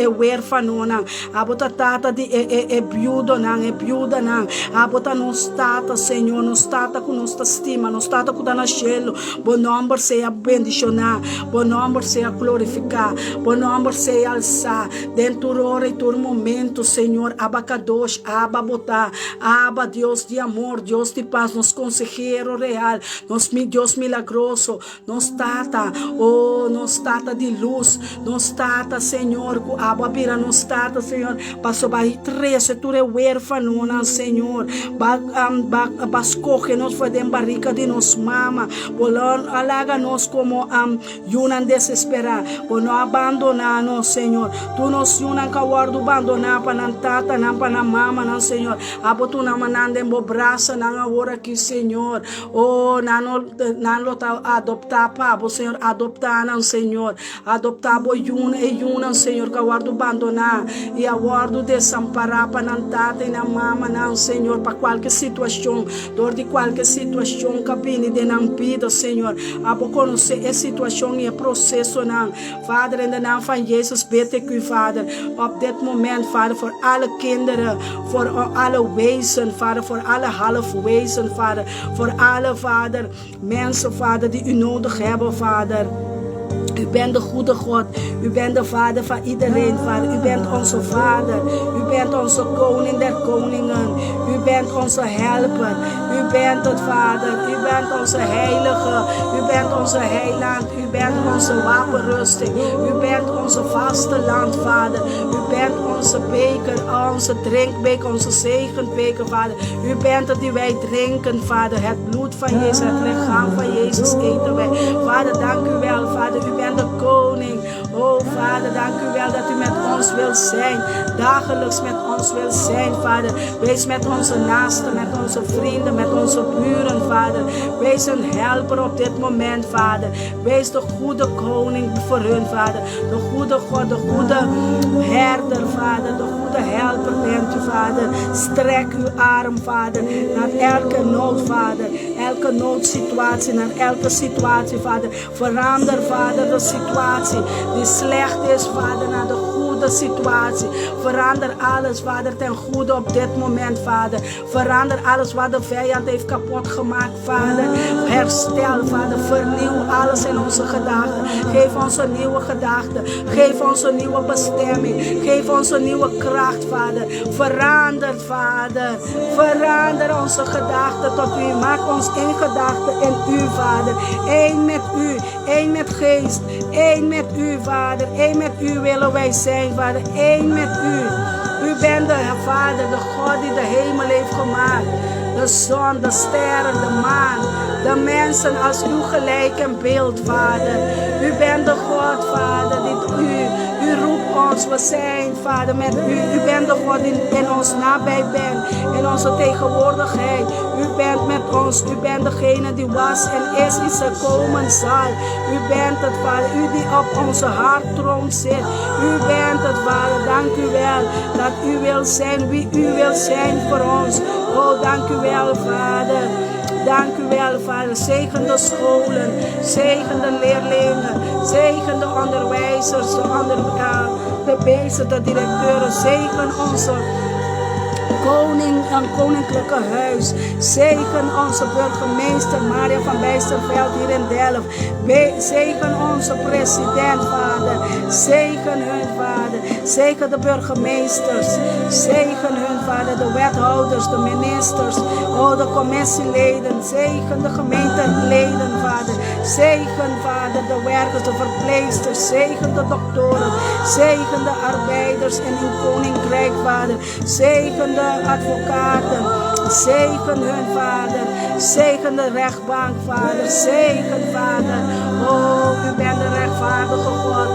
C: e wérfanonan, abo ta Tata di e, e, e biudonan, e biudanan. Abo ta nos Tata, Señor, nos Tata ku nos ta stima, nos Tata ku ta na shelu. Bo nòmber sea bendishoná, bo nòmber sea glorifiká, bo nòmber sea alsá den tur ora i tur momento, Señor. Abba Kadosh, Abba bo ta. Abba, Dios di amor, Dios di pas, nos konsehero real, nos Dios milagroso, nos Tata, oh, nos Tata di lus, nos Tata, Señor, ku abo a bira nos Tata, Señor, pasobra a trese tur e wérfanonan, Señor, Bo a, Bo a, Bo a skohe nos for den barika di nos mama, Bo lo a laga nos komo Yunan desesperá, Bo no a bandoná nos, Señor. Tur nos yunan ku a wòrdu bandoná pa nan tatanan, pa nan mamanan, Señor, abo tuna nan den Bo brasanan awor aki, Señor. O, nan no, nan lo ta adoptá pa Bo, Señor. Adoptá nan, Señor. Adoptá Bo yun, e yunan, Señor, ku a wòrdu bandoná i a wòrdu desampará pa nan tata i nan mamanan, Señor, pa kualke situashon, dor di kualke situashon ku a bini den nan bida, Señor. Abo konosé e situashon i e prosesonan, Vader, in de naam van Jezus bid ik U, Vader, op dit moment, Vader, voor alle kinderen, voor alle wezen, Vader, voor alle halfwezen, Vader, voor alle, Vader, mensen, Vader, die U nodig hebben, Vader. U bent de goede God. U bent de Vader van iedereen, Vader. U bent onze Vader. U bent onze Koning der Koningen. U bent onze Helper. U bent het, Vader. U bent onze Heilige. U bent onze Heiland. U bent onze wapenrusting. U bent onze vaste land, Vader. U bent onze beker, onze drinkbeker, onze zegenbeker, Vader. U bent het die wij drinken, Vader. Het bloed van Jezus, het lichaam van Jezus eten wij. Vader, dank u wel, Vader. U bent de koning. Oh, Vader, dank u wel dat u met ons wilt zijn. Dagelijks met ons wilt zijn, Vader. Wees met onze naasten, met onze vrienden, met onze buren, Vader. Wees een helper op dit moment, Vader. Wees de goede koning voor hun, Vader. De goede God, de goede herder, Vader. De goede helper bent u, Vader. Strek uw arm, Vader, naar elke nood, Vader. Elke noodsituatie, naar elke situatie, Vader. Verander, Vader, de situatie die slecht is, Vader, naar de goede situatie. Verander alles, Vader, ten goede op dit moment, Vader. Verander alles wat de vijand heeft kapot gemaakt, Vader. Herstel, Vader. Vernieuw alles in onze gedachten. Geef ons een nieuwe gedachte. Geef ons een nieuwe bestemming. Geef ons een nieuwe kracht, Vader. Verander, Vader. Verander onze gedachten tot u. Maak ons één gedachte in u, Vader. Eén met u, één met geest, één met u, Vader. Eén met u willen wij zijn, Vader. Eén met u. U bent de Vader, de God die de hemel heeft gemaakt. De zon, de sterren, de maan, de mensen als uw gelijk en beeld, Vader. U bent de God, Vader, die u, u roept ons. We zijn, Vader, met u. U bent de God die in ons nabij bent, in onze tegenwoordigheid. U bent met ons. U bent degene die was en is, is er komen zal. U bent het, Vader. U die op onze harttroon zit. U bent het, Vader. Dank u wel dat u wil zijn wie u wil zijn voor ons. Oh, dank u wel, Vader. Dank u wel, Vader. Zegen de scholen, zegen de leerlingen, zegen de onderwijzers, de, onder, de beesten, de directeuren. Zegen onze koning en koninklijke huis. Zegen onze burgemeester Maria van Bijsterveld hier in Delft. Zegen onze president, Vader. Zegen hun, Vader. Zegen de burgemeesters. Zegen hun, Vader. De wethouders, de ministers. Oh, de commissieleden. Zegen de gemeenteleden, Vader. Zegen, Vader, de werkers, de verpleegsters. Zegen de doktoren. Zegen de arbeiders in uw koninkrijk, Vader. Zegen de advocaten. Zegen hun, Vader. Zegen de rechtbank, Vader. Zegen, Vader. Oh, u bent de rechtvaardige God.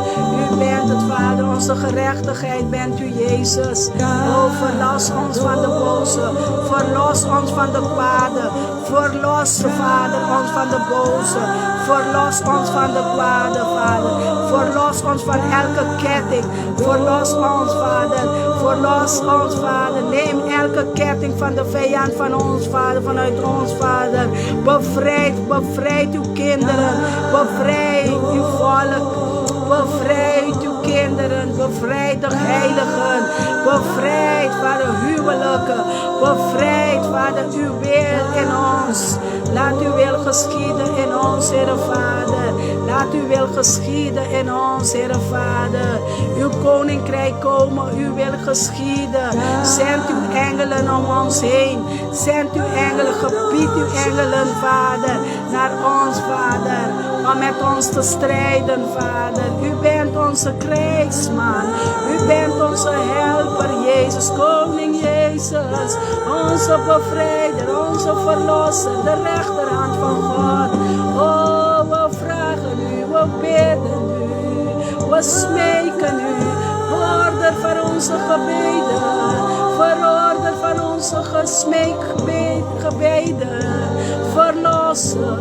C: U bent het, Vader, onze Onze gerechtigheid bent u, Jezus. Oh, verlos ons van de boze. Verlos ons van de kwade. Verlos, Vader, ons van de boze. Verlos ons van de kwade, Vader. Verlos ons van elke ketting. Verlos ons, Vader. Verlos ons, Vader. Neem elke ketting van de vijand van ons, Vader. Vanuit ons, Vader. Bevrijd, bevrijd uw kinderen. Bevrijd uw volk. Bevrijd uw kinderen. Bevrijd de heiligen. Bevrijd, Vader, huwelijken. Bevrijd, Vader, uw wil in ons. Laat uw wil geschieden in ons, Heere Vader. Laat uw wil geschieden in ons, Heere Vader. Uw koninkrijk komen, uw wil geschieden. Zend uw engelen om ons heen. Zend uw engelen, gebied uw engelen, Vader, naar ons, Vader. Om met ons te strijden, Vader. U bent onze krijgsman. U bent onze helper, Jezus, Koning Jezus. Onze bevrijder, onze verlosser, de rechterhand van God. Oh, we vragen u, we bidden u, we smeken u. Hoorder van onze gebeden, verhoorder van onze gesmeekgebeden, verlosser.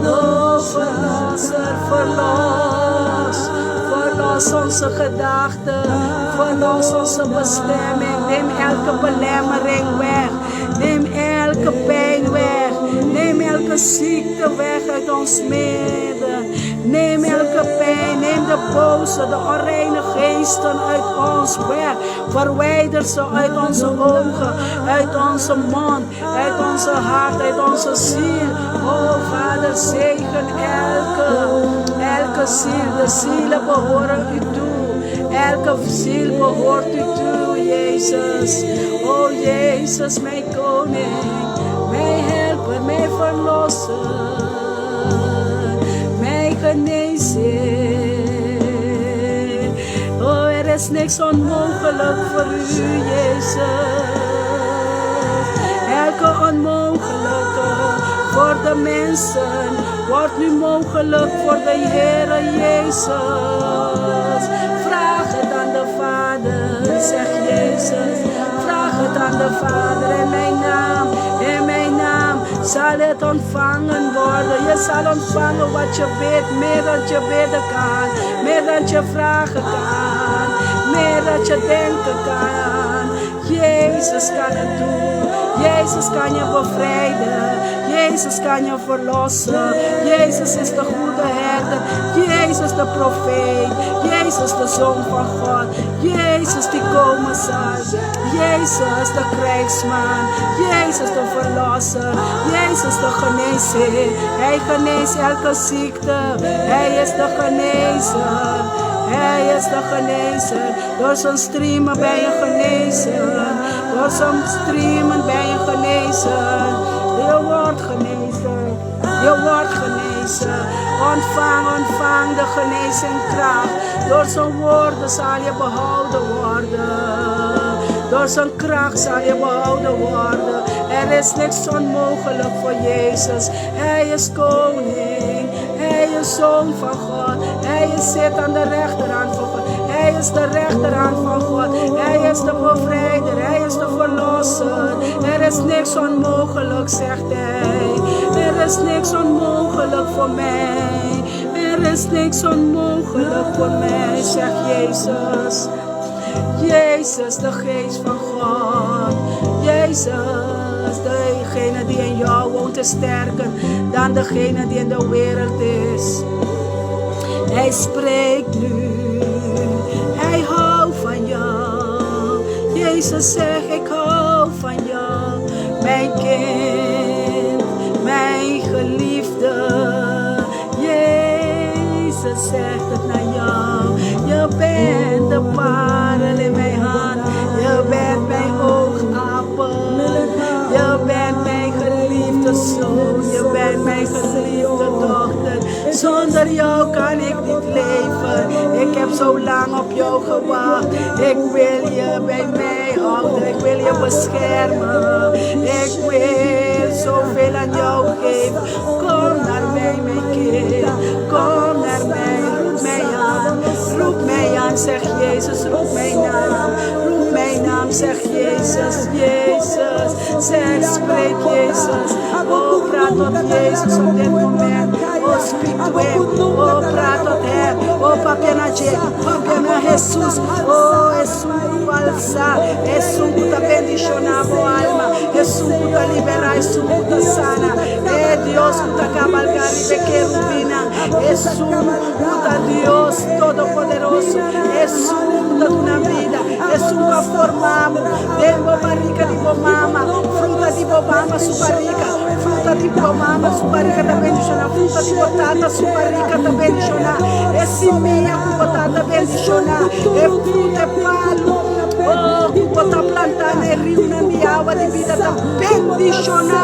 C: Oh, verlosser, verlos. Verlos onze gedachten, verlos onze bestemming. Neem elke belemmering weg. Neem elke pijn weg. Neem elke ziekte weg uit ons midden. Neem elke pijn, neem de boze, de onreine geesten uit ons weg. Verwijder ze uit onze ogen, uit onze mond, uit onze hart, uit onze ziel. Oh Vader, zegen elke, elke ziel. De zielen behoren u toe. Elke ziel behoort u toe, Jezus. Oh Jezus, mijn koning, mijn helper, mijn verlosser, mijn geneesheer. Oh, er is niks onmogelijk voor u, Jezus. Elke onmogelijke voor de mensen wordt nu mogelijk voor de Heere Jezus. Vraag het aan de Vader, zegt Jezus. Vraag het aan de Vader in mijn naam, in mijn naam zal het ontvangen worden. Je zal ontvangen wat je bidt, meer dan je bidden kan, meer dan je vragen kan, meer dan je denken kan. Jezus kan het doen. Jezus kan je bevrijden. Jezus kan je verlossen. Jezus is de goede herder. Jezus de profeet. Jezus de zoon van God. Jezus die komen zal. Jezus de krijgsman. Jezus de verlosser. Jezus de geneesheer. Hij geneest elke ziekte. Hij is de genezer. Hij is de genezer. Door zijn striemen ben je genezen. Door zijn striemen ben je genezen. Je wordt genezen. Je wordt genezen. Ontvang, ontvang de genezingkracht. Door zijn woorden zal je behouden worden. Door zijn kracht zal je behouden worden. Er is niks onmogelijk voor Jezus. Hij is koning. Hij is zoon van God. Hij is zit aan de rechterhand van God. Hij is de rechterhand van God. Hij is de bevrijder. Hij is de verlosser. Er is niks onmogelijk, zegt hij. Er is niks onmogelijk voor mij. Er is niks onmogelijk voor mij, zegt Jezus. Jezus, de geest van God. Jezus, degene die in jou woont, is sterker dan degene die in de wereld is. Hij spreekt nu. Hij houdt van jou. Jezus zegt, ik hou van jou. Mijn kind, mijn geliefde. Jezus zegt het naar jou. Je bent de parel in mijn hand. Je bent mijn oogappel. Je bent mijn geliefde zoon. Je bent mijn geliefde dochter. Zonder jou kan ik niet leven. Ik heb zo lang op jou gewacht. Ik wil je bij mij houden. Ik wil je beschermen. Ik wil zoveel aan jou geven. Kom naar mij, mijn kind. Kom naar mij. Roep mij aan. naam, zegt Jezus, roep mijn naam. Roep mijn naam, zegt Jezus, Jezus. Zeg, spreek Jezus. Oh, praat tot Jezus op dit moment. Oh, speak to him. Oh, praat tot hem. Oh, papia na dje, papia na Jesus. Oh, esun ku alsa, esun ku ta bendishoná bo alma, esun ku ta liberá, esun ku ta sana. E Dios ku ta kabalgá riba e kerubinnan, esun ku ta Dios Todopoderoso, esun ku ta duna bida, esun ku a forma bo den bo barika di bo mama, fruta di bo mama su barika, fruta di bo mama su barika ta bendishoná, fruta di bo tata su barika ta bendishoná, e simia ku bo tata bendishoná, e fruta, e palu, oh, ku bo ta plantá na e riunan di awa di bida ta bendishoná.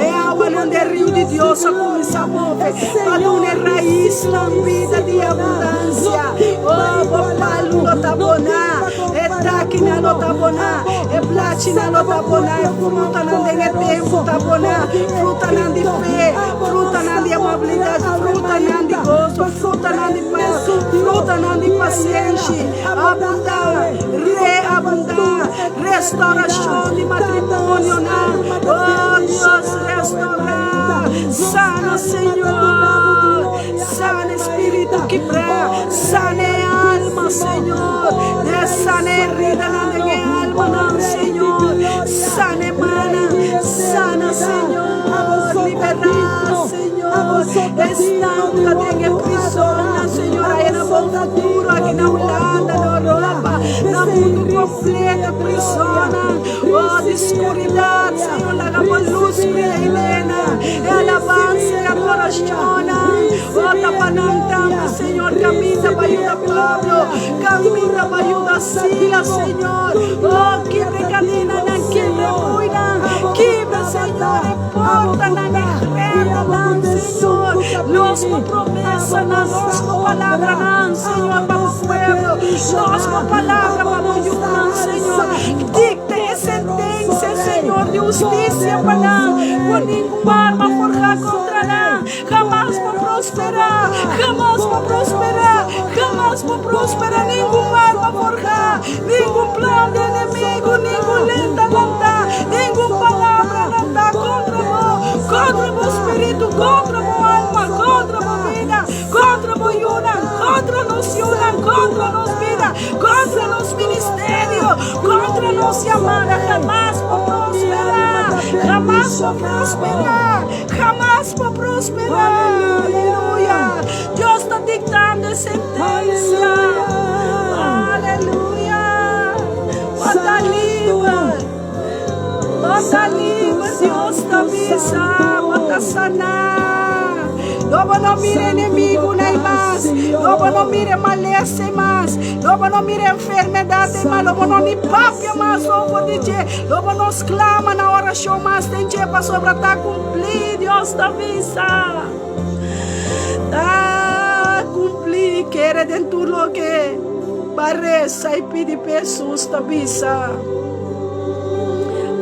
C: E awanan di e riu di Dios a kuminsá move pa duna e raisnan bida di abundansia. Oh, bo palu lo ta boná, e takinan lo ta boná, e blachinan lo ta boná, e frutanan den e tempu ta boná, frutanan di fe, frutanan di amabilidat, frutanan di goso, frutanan di pas, frutanan di pasenshi. Abundá, reabundá, restaurashon di matrimonionan. Oh Dios, restaurá, sana Señor, sana espíritu kibrá, sana e alma Señor, sana e heridanan den e almanan Señor, sana e mannan, sana Señor, liberá Señor, esnan ku ta den e prisonnan Señor, aya na bon futuro aki na Hulanda, na Europa, na mundu kompleto, prisonnan, oh di skuridat, Señor, laga bo lus bria i lena e alabansa i adorashonnan, oh tapa nan tambe, Señor, kaminda pa yuda Pablo, kaminda pa yuda Silas, Señor, oh kibra e kadenanan, kibra e buinan, kibra, Señor, e portanan, e grèndelnan, Señor, los bo promesanan, los bo palabranan, Señor, pa bo pueblo, los bo palabra pa bo yunan, Señor, dikta e sentensia, Señor, di hustisia pa nan, ku ningun arma forjá kontra nan hamas por prosperá, hamas por prosperá, hamas por prosperá, ningun arma forjá, ningun plan di enemigu, ningun lenta lantá, ningun palabra lantá kontra bo, kontra bo spiritu, kontra bo alma, kontra bo bida. Kontra bo yunan, kontra nos yunan, kontra nos bida, kontra nos ministerio, kontra nos yamada, hamas por prosperá, hamas por prosperá, hamas por prosperá. Aleluya. Dios ta diktando e sentensia. Aleluya. Bo ta liber. Bo ta liber, Dios ta bisa, bo ta saná. Lo bo no mira enemigunan ei mas, lo bo no mira malesa ei mas, lo bo no mira enfermedat ei mas, lo bo no ni papia mas over di dje, lo bo no sklama na orashon mas den dje, pasobra ta kumplí, Dios ta bisa. Ta kumplí, kere den tur loke bo a resa i pidi pa Hesus ta bisa.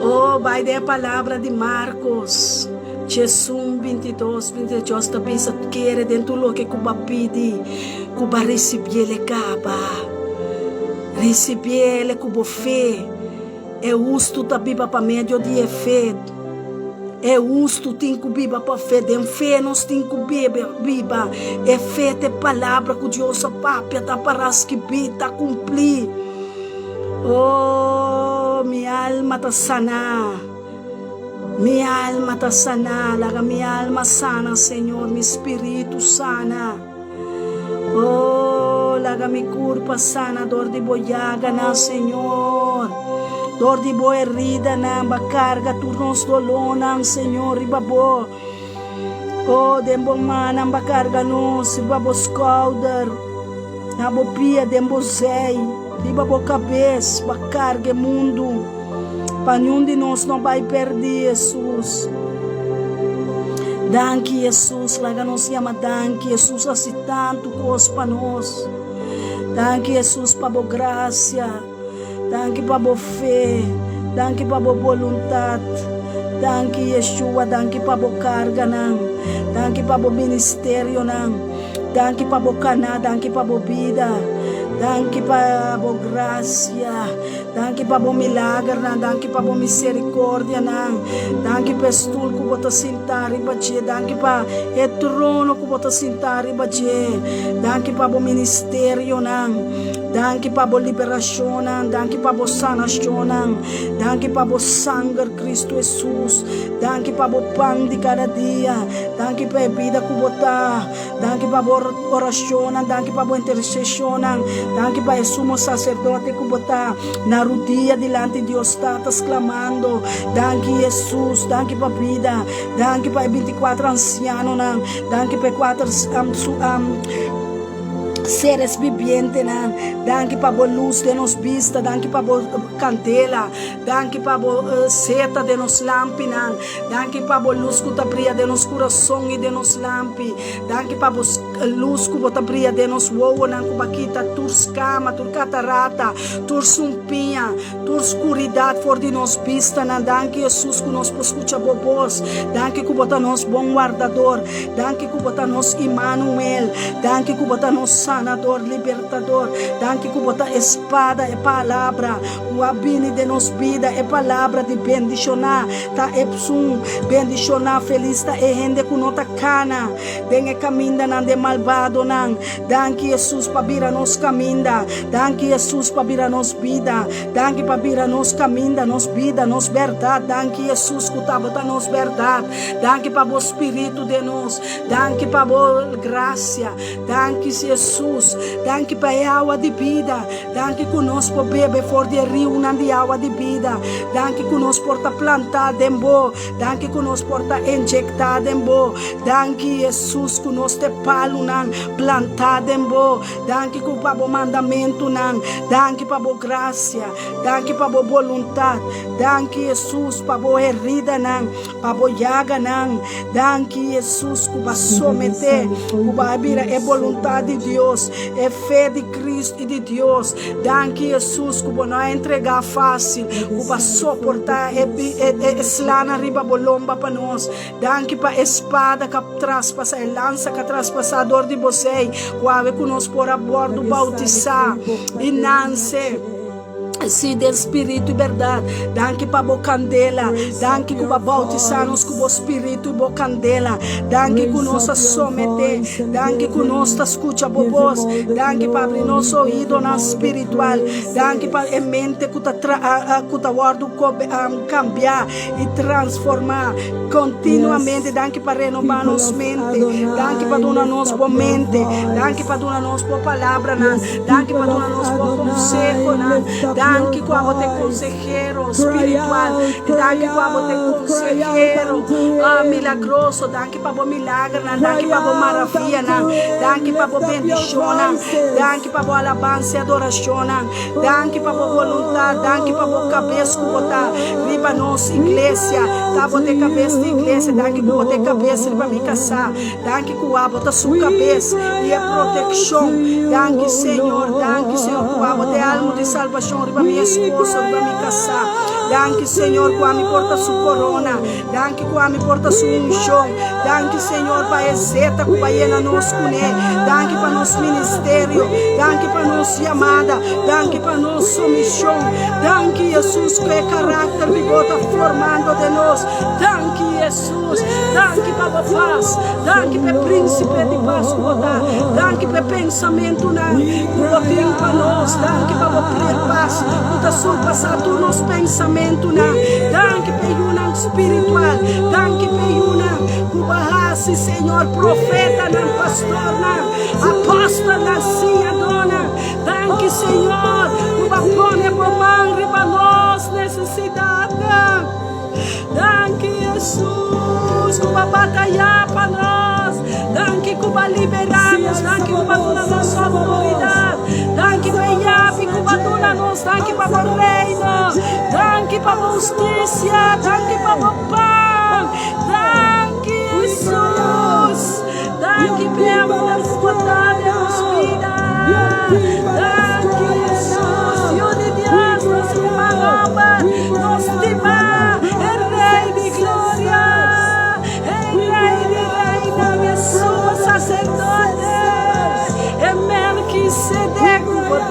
C: Oh, bai den e palabra di Marcos 11, 22, 23, Dios ta bisa, Kere den tur loke ku bo a pidi, ku bo a risibiel e kaba. Risibiel ku bo fe. E hustu ta biba pa medio di e fe. E hustu tin ku biba pa fe. Den fe nos tin ku biba. E fe ta e palabra ku Dios a papia, ta para skibí, ta kumplí. Oh, mi alma ta saná. Mi alma ta saná. Laga mi alma sana, Señor. Mi spiritu sana. Oh, laga mi kurpa sana dor di bo yaganan, Señor. Dor di bo heridanan, bo a karga tur nos dolónan, Señor, riba bo. Oh, den bo mannan bo a karga nos, riba bo skouder. Na bo pia, den bo zei, riba bo kabes, bo a karga e mundu. Pa niun di nos no bai pèrdí, Hesus. Danki, Hesus. Laga nos yama danki, Hesus hasi tantu kos pa nos. Danki, Hesus, pa bo grasia. Danki pa bo fe. Danki pa bo boluntat. Danki, Yeshua. Danki pa bo karganan. Danki pa bo ministerionan. Danki pa bo kana, danki pa bo bida. Danki pa bo gracia. Danki pa bo milagernan. Danki pa bo misericordianan. Danki pa e stoel ku bo ta sinta riba dje. Danki pa e trono ku bo ta sinta riba dje. Danki pa bo ministerionan. Danki pa bo liberashonnan. Danki pa bo sanashonnan. Danki pa bo sanger, Kristu Hesus. Danki pa bo pan di kada dia. Danki pa e bida ku bo ta. Danki pa bo orashonnan. Danki pa bo interseshonnan. Danki pa e sumo saserdote ku bo ta na rudia dilanti Dios Tata sklamando. Danki Hesus. Danki pa bida. Danki pa e bintikuater ansianonan. Danki pa e kuater seres bibientenan. Danki pa bo lus den nos bista. Danki pa bo kandela. Danki pa bo seta den nos lampinan. Danki pa bo lus ku ta bria den nos kurason i den nos lampi. Danki pa bo lus ku bo ta bria den nos wowonan ku bo a kita tur skama, tur katarata, tur sumpiña, tur skuridat for di nos bistanan. Danki Hesus ku nos por skucha bo bos. Danki ku bo ta nos bon wardador. Danki ku bo ta nos Imanuel. Danki ku bo ta nos sanador, libertador. Danki ku bo ta e spada, e palabra. Ku a bini den nos bida e palabra di bendishoná ta epsun bendishoná. Felis ta e hende ku no ta kana den e kamindanan di e malbadonan. Danki Hesus pa bira nos kaminda. Danki Hesus pa bira nos bida. Danki pa bira nos kaminda, nos bida, nos bèrdat. Danki Hesus ku tabata nos bèrdat. Danki pa bo spiritu den nos. Danki pa bo grasia. Danki Jesus. Danki pa e awa di bida. Danki ku nos por bebe for di e riunan di awa di bida. Danki ku nos por ta plantá den bo. Danki ku nos por ta injektá den bo. Danki Jesus ku nos ta e palunan plantá den bo. Danki ku pa bo mandamentunan. Danki pa bo grasia. Danki pa bo boluntat. Danki Jesus pa bo heridanan. Pa bo yaganan. Danki Jesus ku bo a somete, ku bo a bira e boluntat di Dios, e fe di Cristo i di Dios. Danki Jesus ku bo no a entrega facil, ku bo a soporta e e slanan riba bo lomba pa nos. Danki pa e spada ku a traspasa, e lansa ku a traspasa dor di bo sei, ku awe ku nos por a wordu bautisa i nanse. Sí, den spiritu i bèrdat. Danki pa bo kandela. Danki ku bo a boutisá nos ku bo spiritu i bo kandela. Danki ku nos a someté. Danki ku nos ta skucha bo bos. Danki pa abri nos oídonan spiritual. Danki pa e mente ku ta ku ta wòrdu kambiá i transformá kontinuamente. Danki pa renobá nos mente. Danki pa duna nos bo mente. Danki pa duna nos bo palabranan. Danki pa duna nos bo konsehonan. Danki ku abo ta e konsehero spiritual. I danki ku abo ta e konsehero milagroso. Danki pa bo milagernan. Danki pa bo maravianan. Danki pa bo bendishonnan. Danki pa bo alabansa i adorashonnan. Danki pa bo boluntat. Danki pa bo kabes ku bo ta riba nos iglesia. Ta bo ta e kabes di iglesia. Danki ku bo ta e kabes riba mi kasá. Danki ku abo ta su kabes i e protekshon. Danki Señor, danki Señor ku abo ta e almu di salbashon riba mi esposo, riba mi kasá. Danki Señor ku ami por ta su korona. Danki ku ami por ta su unshon. Danki Señor pa e zeta ku ba yena nos kuné. Danki pa nos ministerio. Danki pa nos yamada. Danki pa nos sumishon. Danki Jesus ku e karakter di bo ta formando den nos. Danki Jesus. Danki pa bo pas. Danki pa e Prínsipe di pas ku bo ta. Danki pa e pensamentunan ku bo tin pa nos. Danki pa bo pas ku ta surpasá tur nos pensamentunan. Danki pa e yunan spiritual. Danki pa e yunan ku bo a hasi, Señor, profetanan, pastornan, apòstelnan, siñadónan. Danki, Señor, ku bo a pone bo man riba nos nesesidatnan. Danki Jesus ku bo a batayá pa nos. Danki ku bo a liberá nos. Danki ku bo a duna nos outoridat. Danki pa e yabi ku bo a duna nos. Danki pa bo reino. Danki pa bo hustisia. Danki pa bo pan. Danki Jesus. Danki pa e amor ku bo ta den nos bida. Danki Jesus, Yu di Dios, nos ruman homber, nos stimá, e Rey di gloria, e Rey di reinan, e Sumo Sacerdote, e Melkisedek ku bo ta.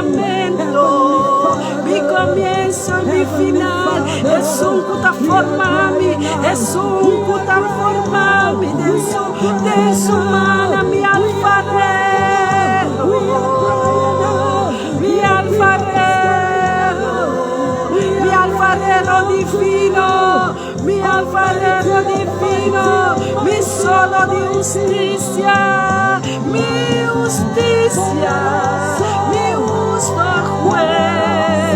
B: fundamento, mi comienzo y mi final, esun ku ta forma mi, esun ku ta forma mi den su, den su mana, mi alfarero, mi alfarero, mi alfarero divino, mi alfarero divino, mi solo di husticia, mi husticia, mi husto hues,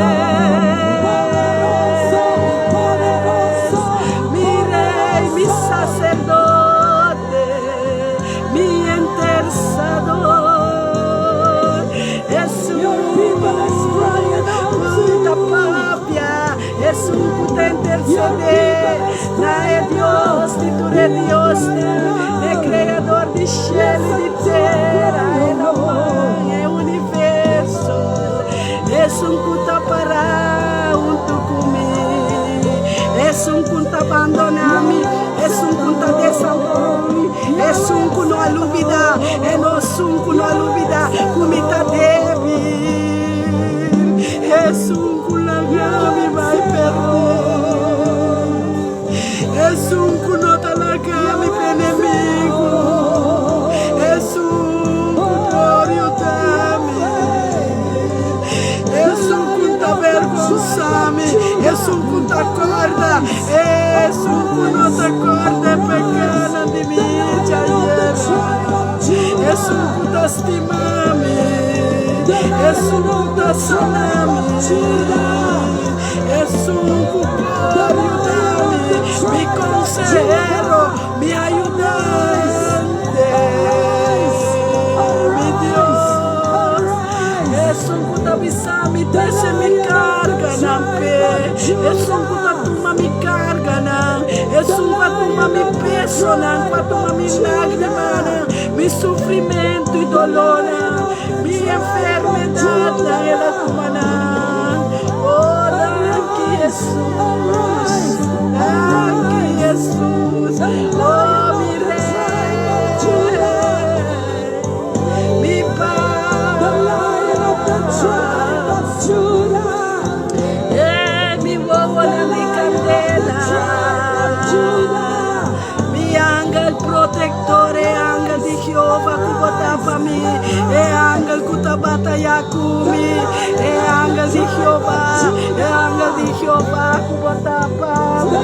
B: mi rey, mi sacerdote, mi intercedor. Esun ku ta papia, esun ku ta intercedé na e Dios di tur e diosnan, e Creador di shelu i di tera, e laman, e universo. Esun ku ta para huntu ku mi, esun ku ta bandoná mi, esun ku ta desampará mi, esun ku no a lubidá, e no esun ku no a lubidá ku mi ta débil, esun ku laga mi bai pèrdí, esun ku no ta laga mi pa enemigu, esun ku por yuda mi, esun ku ta bergonsá mi, esun ku ta kòrda, esun ku no ta kòrda e pekánan di mi djayera, esun ku ta stima mi, esun ku ta sana mi, esun ku por yuda mi, mi konsehero, mi ayudante, mi Dios, esun ku ta bisa mi trese mi karganan p'e, esun ku ta tuma mi karganan, esun ku a tuma mi pesonan, ku a tuma mi lágrimanan, mi sufrimentu i dolónan, mi enfermedatnan, el a tuma nan. Oh, danki Hesus, danki Hesus, oh mi Rei, mi pas, eh, mi wowonan di kandela, mi angel protector, e angel di Jehová ku bo ta pa mi, e angel ku ta bataya ku mi, e angel di Jehová, e angel di Jehová ku bo ta pa mi.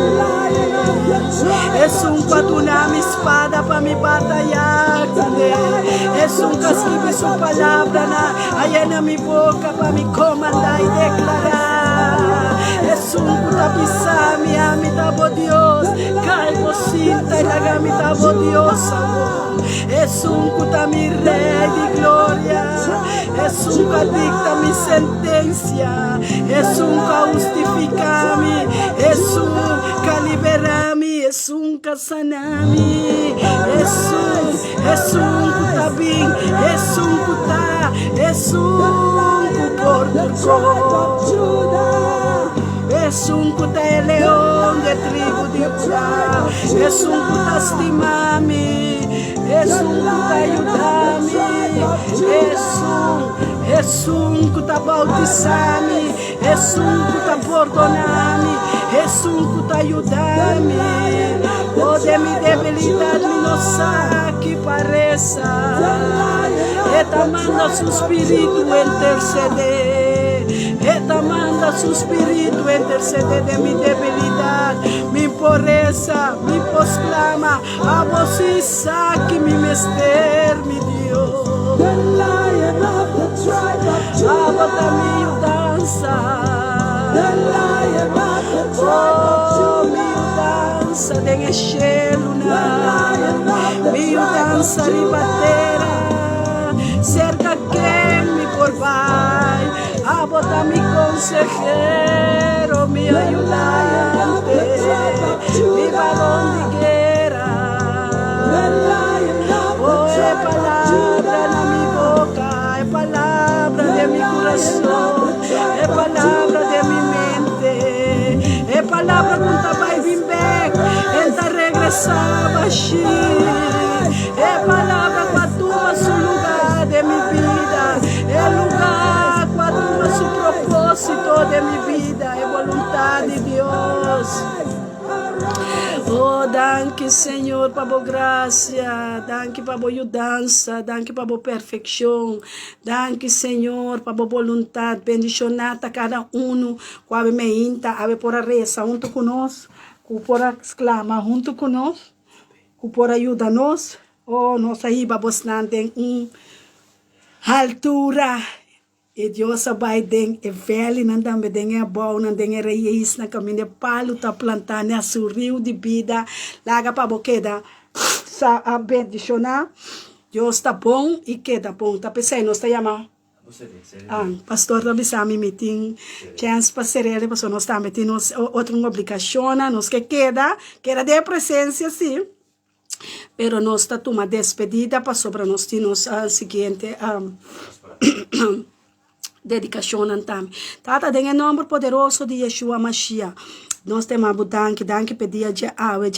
B: Esun ku a duna mi spada pa mi bataya kuné, esun ku a skibi su palabranan a yena mi boka pa mi komandá i deklará. Esun ku ta bisa mi, Ami ta bo Dios, kai bo sinta i laga mi ta bo Dios awor. Esun ku ta mi Rei di gloria, esun ku a dikta mi sentensia, esun ku a hustifiká mi, esun ku a liberá mi, esun ku a sana mi, esun, esun ku ta bin, esun ku ta, esun ku por tur kos, esun ku ta e Leon di e tribu di Judá, esun ku ta stima mi, esun ku ta yuda mi, esun, esun ku ta bautisá mi, esun ku ta pordoná mi, esun ku ta yuda mi. Oh, den mi debilidat mi no sa ki pa resa. E ta manda su spiritu intersedé. E ta manda su spiritu intersedé den mi debilidat. Mi por resa, mi por sklama, abo si sa ki mi mester, mi Dios. Abo ta mi yudansa. Oh, mi yudansa den e shelunan, mi yudansa riba tera. Serka ken mi por bai? Abo ta mi konsehero, mi ayudante, mi baron di guera. Oh, e palabra na mi boka, e palabra den mi kurason, e palabra den mi mente, e palabra ku ta bai bin bek, e ta regresá bashí. E palabra ku a tuma su lugá den mi bida, e lugá ku a.
C: den mi bida, e boluntat di Dios. Oh, danki Señor pa bo gracia, danki pa bo yudansa, danki pa bo perfeccion, danki Señor pa bo boluntad. Bendiciona ta cada uno cu awe meinta, awe por a reza hunto cu nos, cu por a sclama hunto cu nos, cu por a yuda nos. Oh, nos a hiba bosnan den un haltura. I Dios a bai den e vèlinan tambe, den e abounan, den e raisnan kaminda e palu ta plantá na su riu di bida. Laga pa bo keda sa a bendishoná. Dios ta bon i keda bon. Ta p'esei nos ta yama Pastor ta bisa mi mi tin chèns pa ser'el pasobra nos tambe tin nos otro obligashonnan. Nos ke keda, keda den e presensia si. Pero nos ta tuma despedida pasobra nos tin nos siguiente dedicacionnan tambe. Tata, den e nomber poderoso di Yeshua Mashiach, nos ta yama bo danki, danki p'e dia djawe,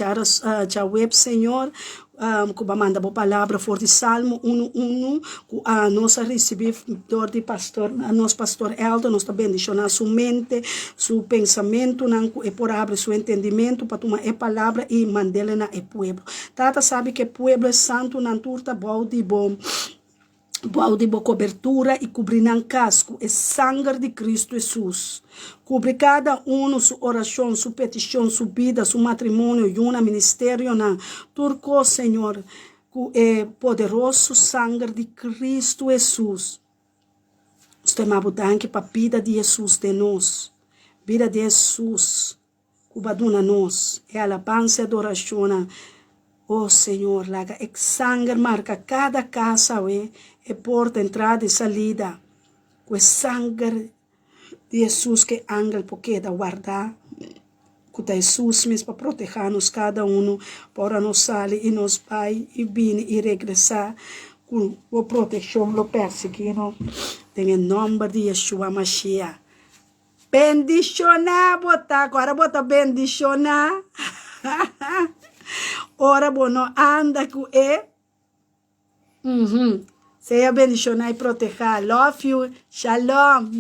C: djaweb, Señor, ku bo a manda bo palabra for di Salmo unu unu, ku nos a risibí dor di pastor, nos pastor Elder, nos ta bendishoná su mente, su pensamentunan, ku e por habri su entendimentu pa tuma e palabra i mand'el na e pueblo. Tata sabi ku e pueblo e santunan tur ta bou di bo bou di bo kobertura i kubri nan kas ku e sanger di Kristu Hesus. Kubri kada unu su orashon, su petishon, su bida, su matrimonio, yuna, ministerionan, tur kos, Señor, ku e poderoso sanger di Kristu Hesus. Nos ta yama bo danki pa bida di Hesus den nos, bida di Hesus ku bo a duna nos, e alabansa i adorashonnan. O Señor, laga e sanger marka kada kas awe, e porta, entrada i salida, ku e sanger di Hesus ku e angel por keda warda, ku ta Hesus mes pa protehá nos kada unu, pa ora nos sali i nos bai i bini i regresá, ku bo protekshon lo persiguí nos, den e nòmber di Yeshua Mashiach. Bendishoná bo ta, ku ora bo ta bendishoná, ora bo no anda ku e. Sea bendishoná i protehá. Love you. Shalom.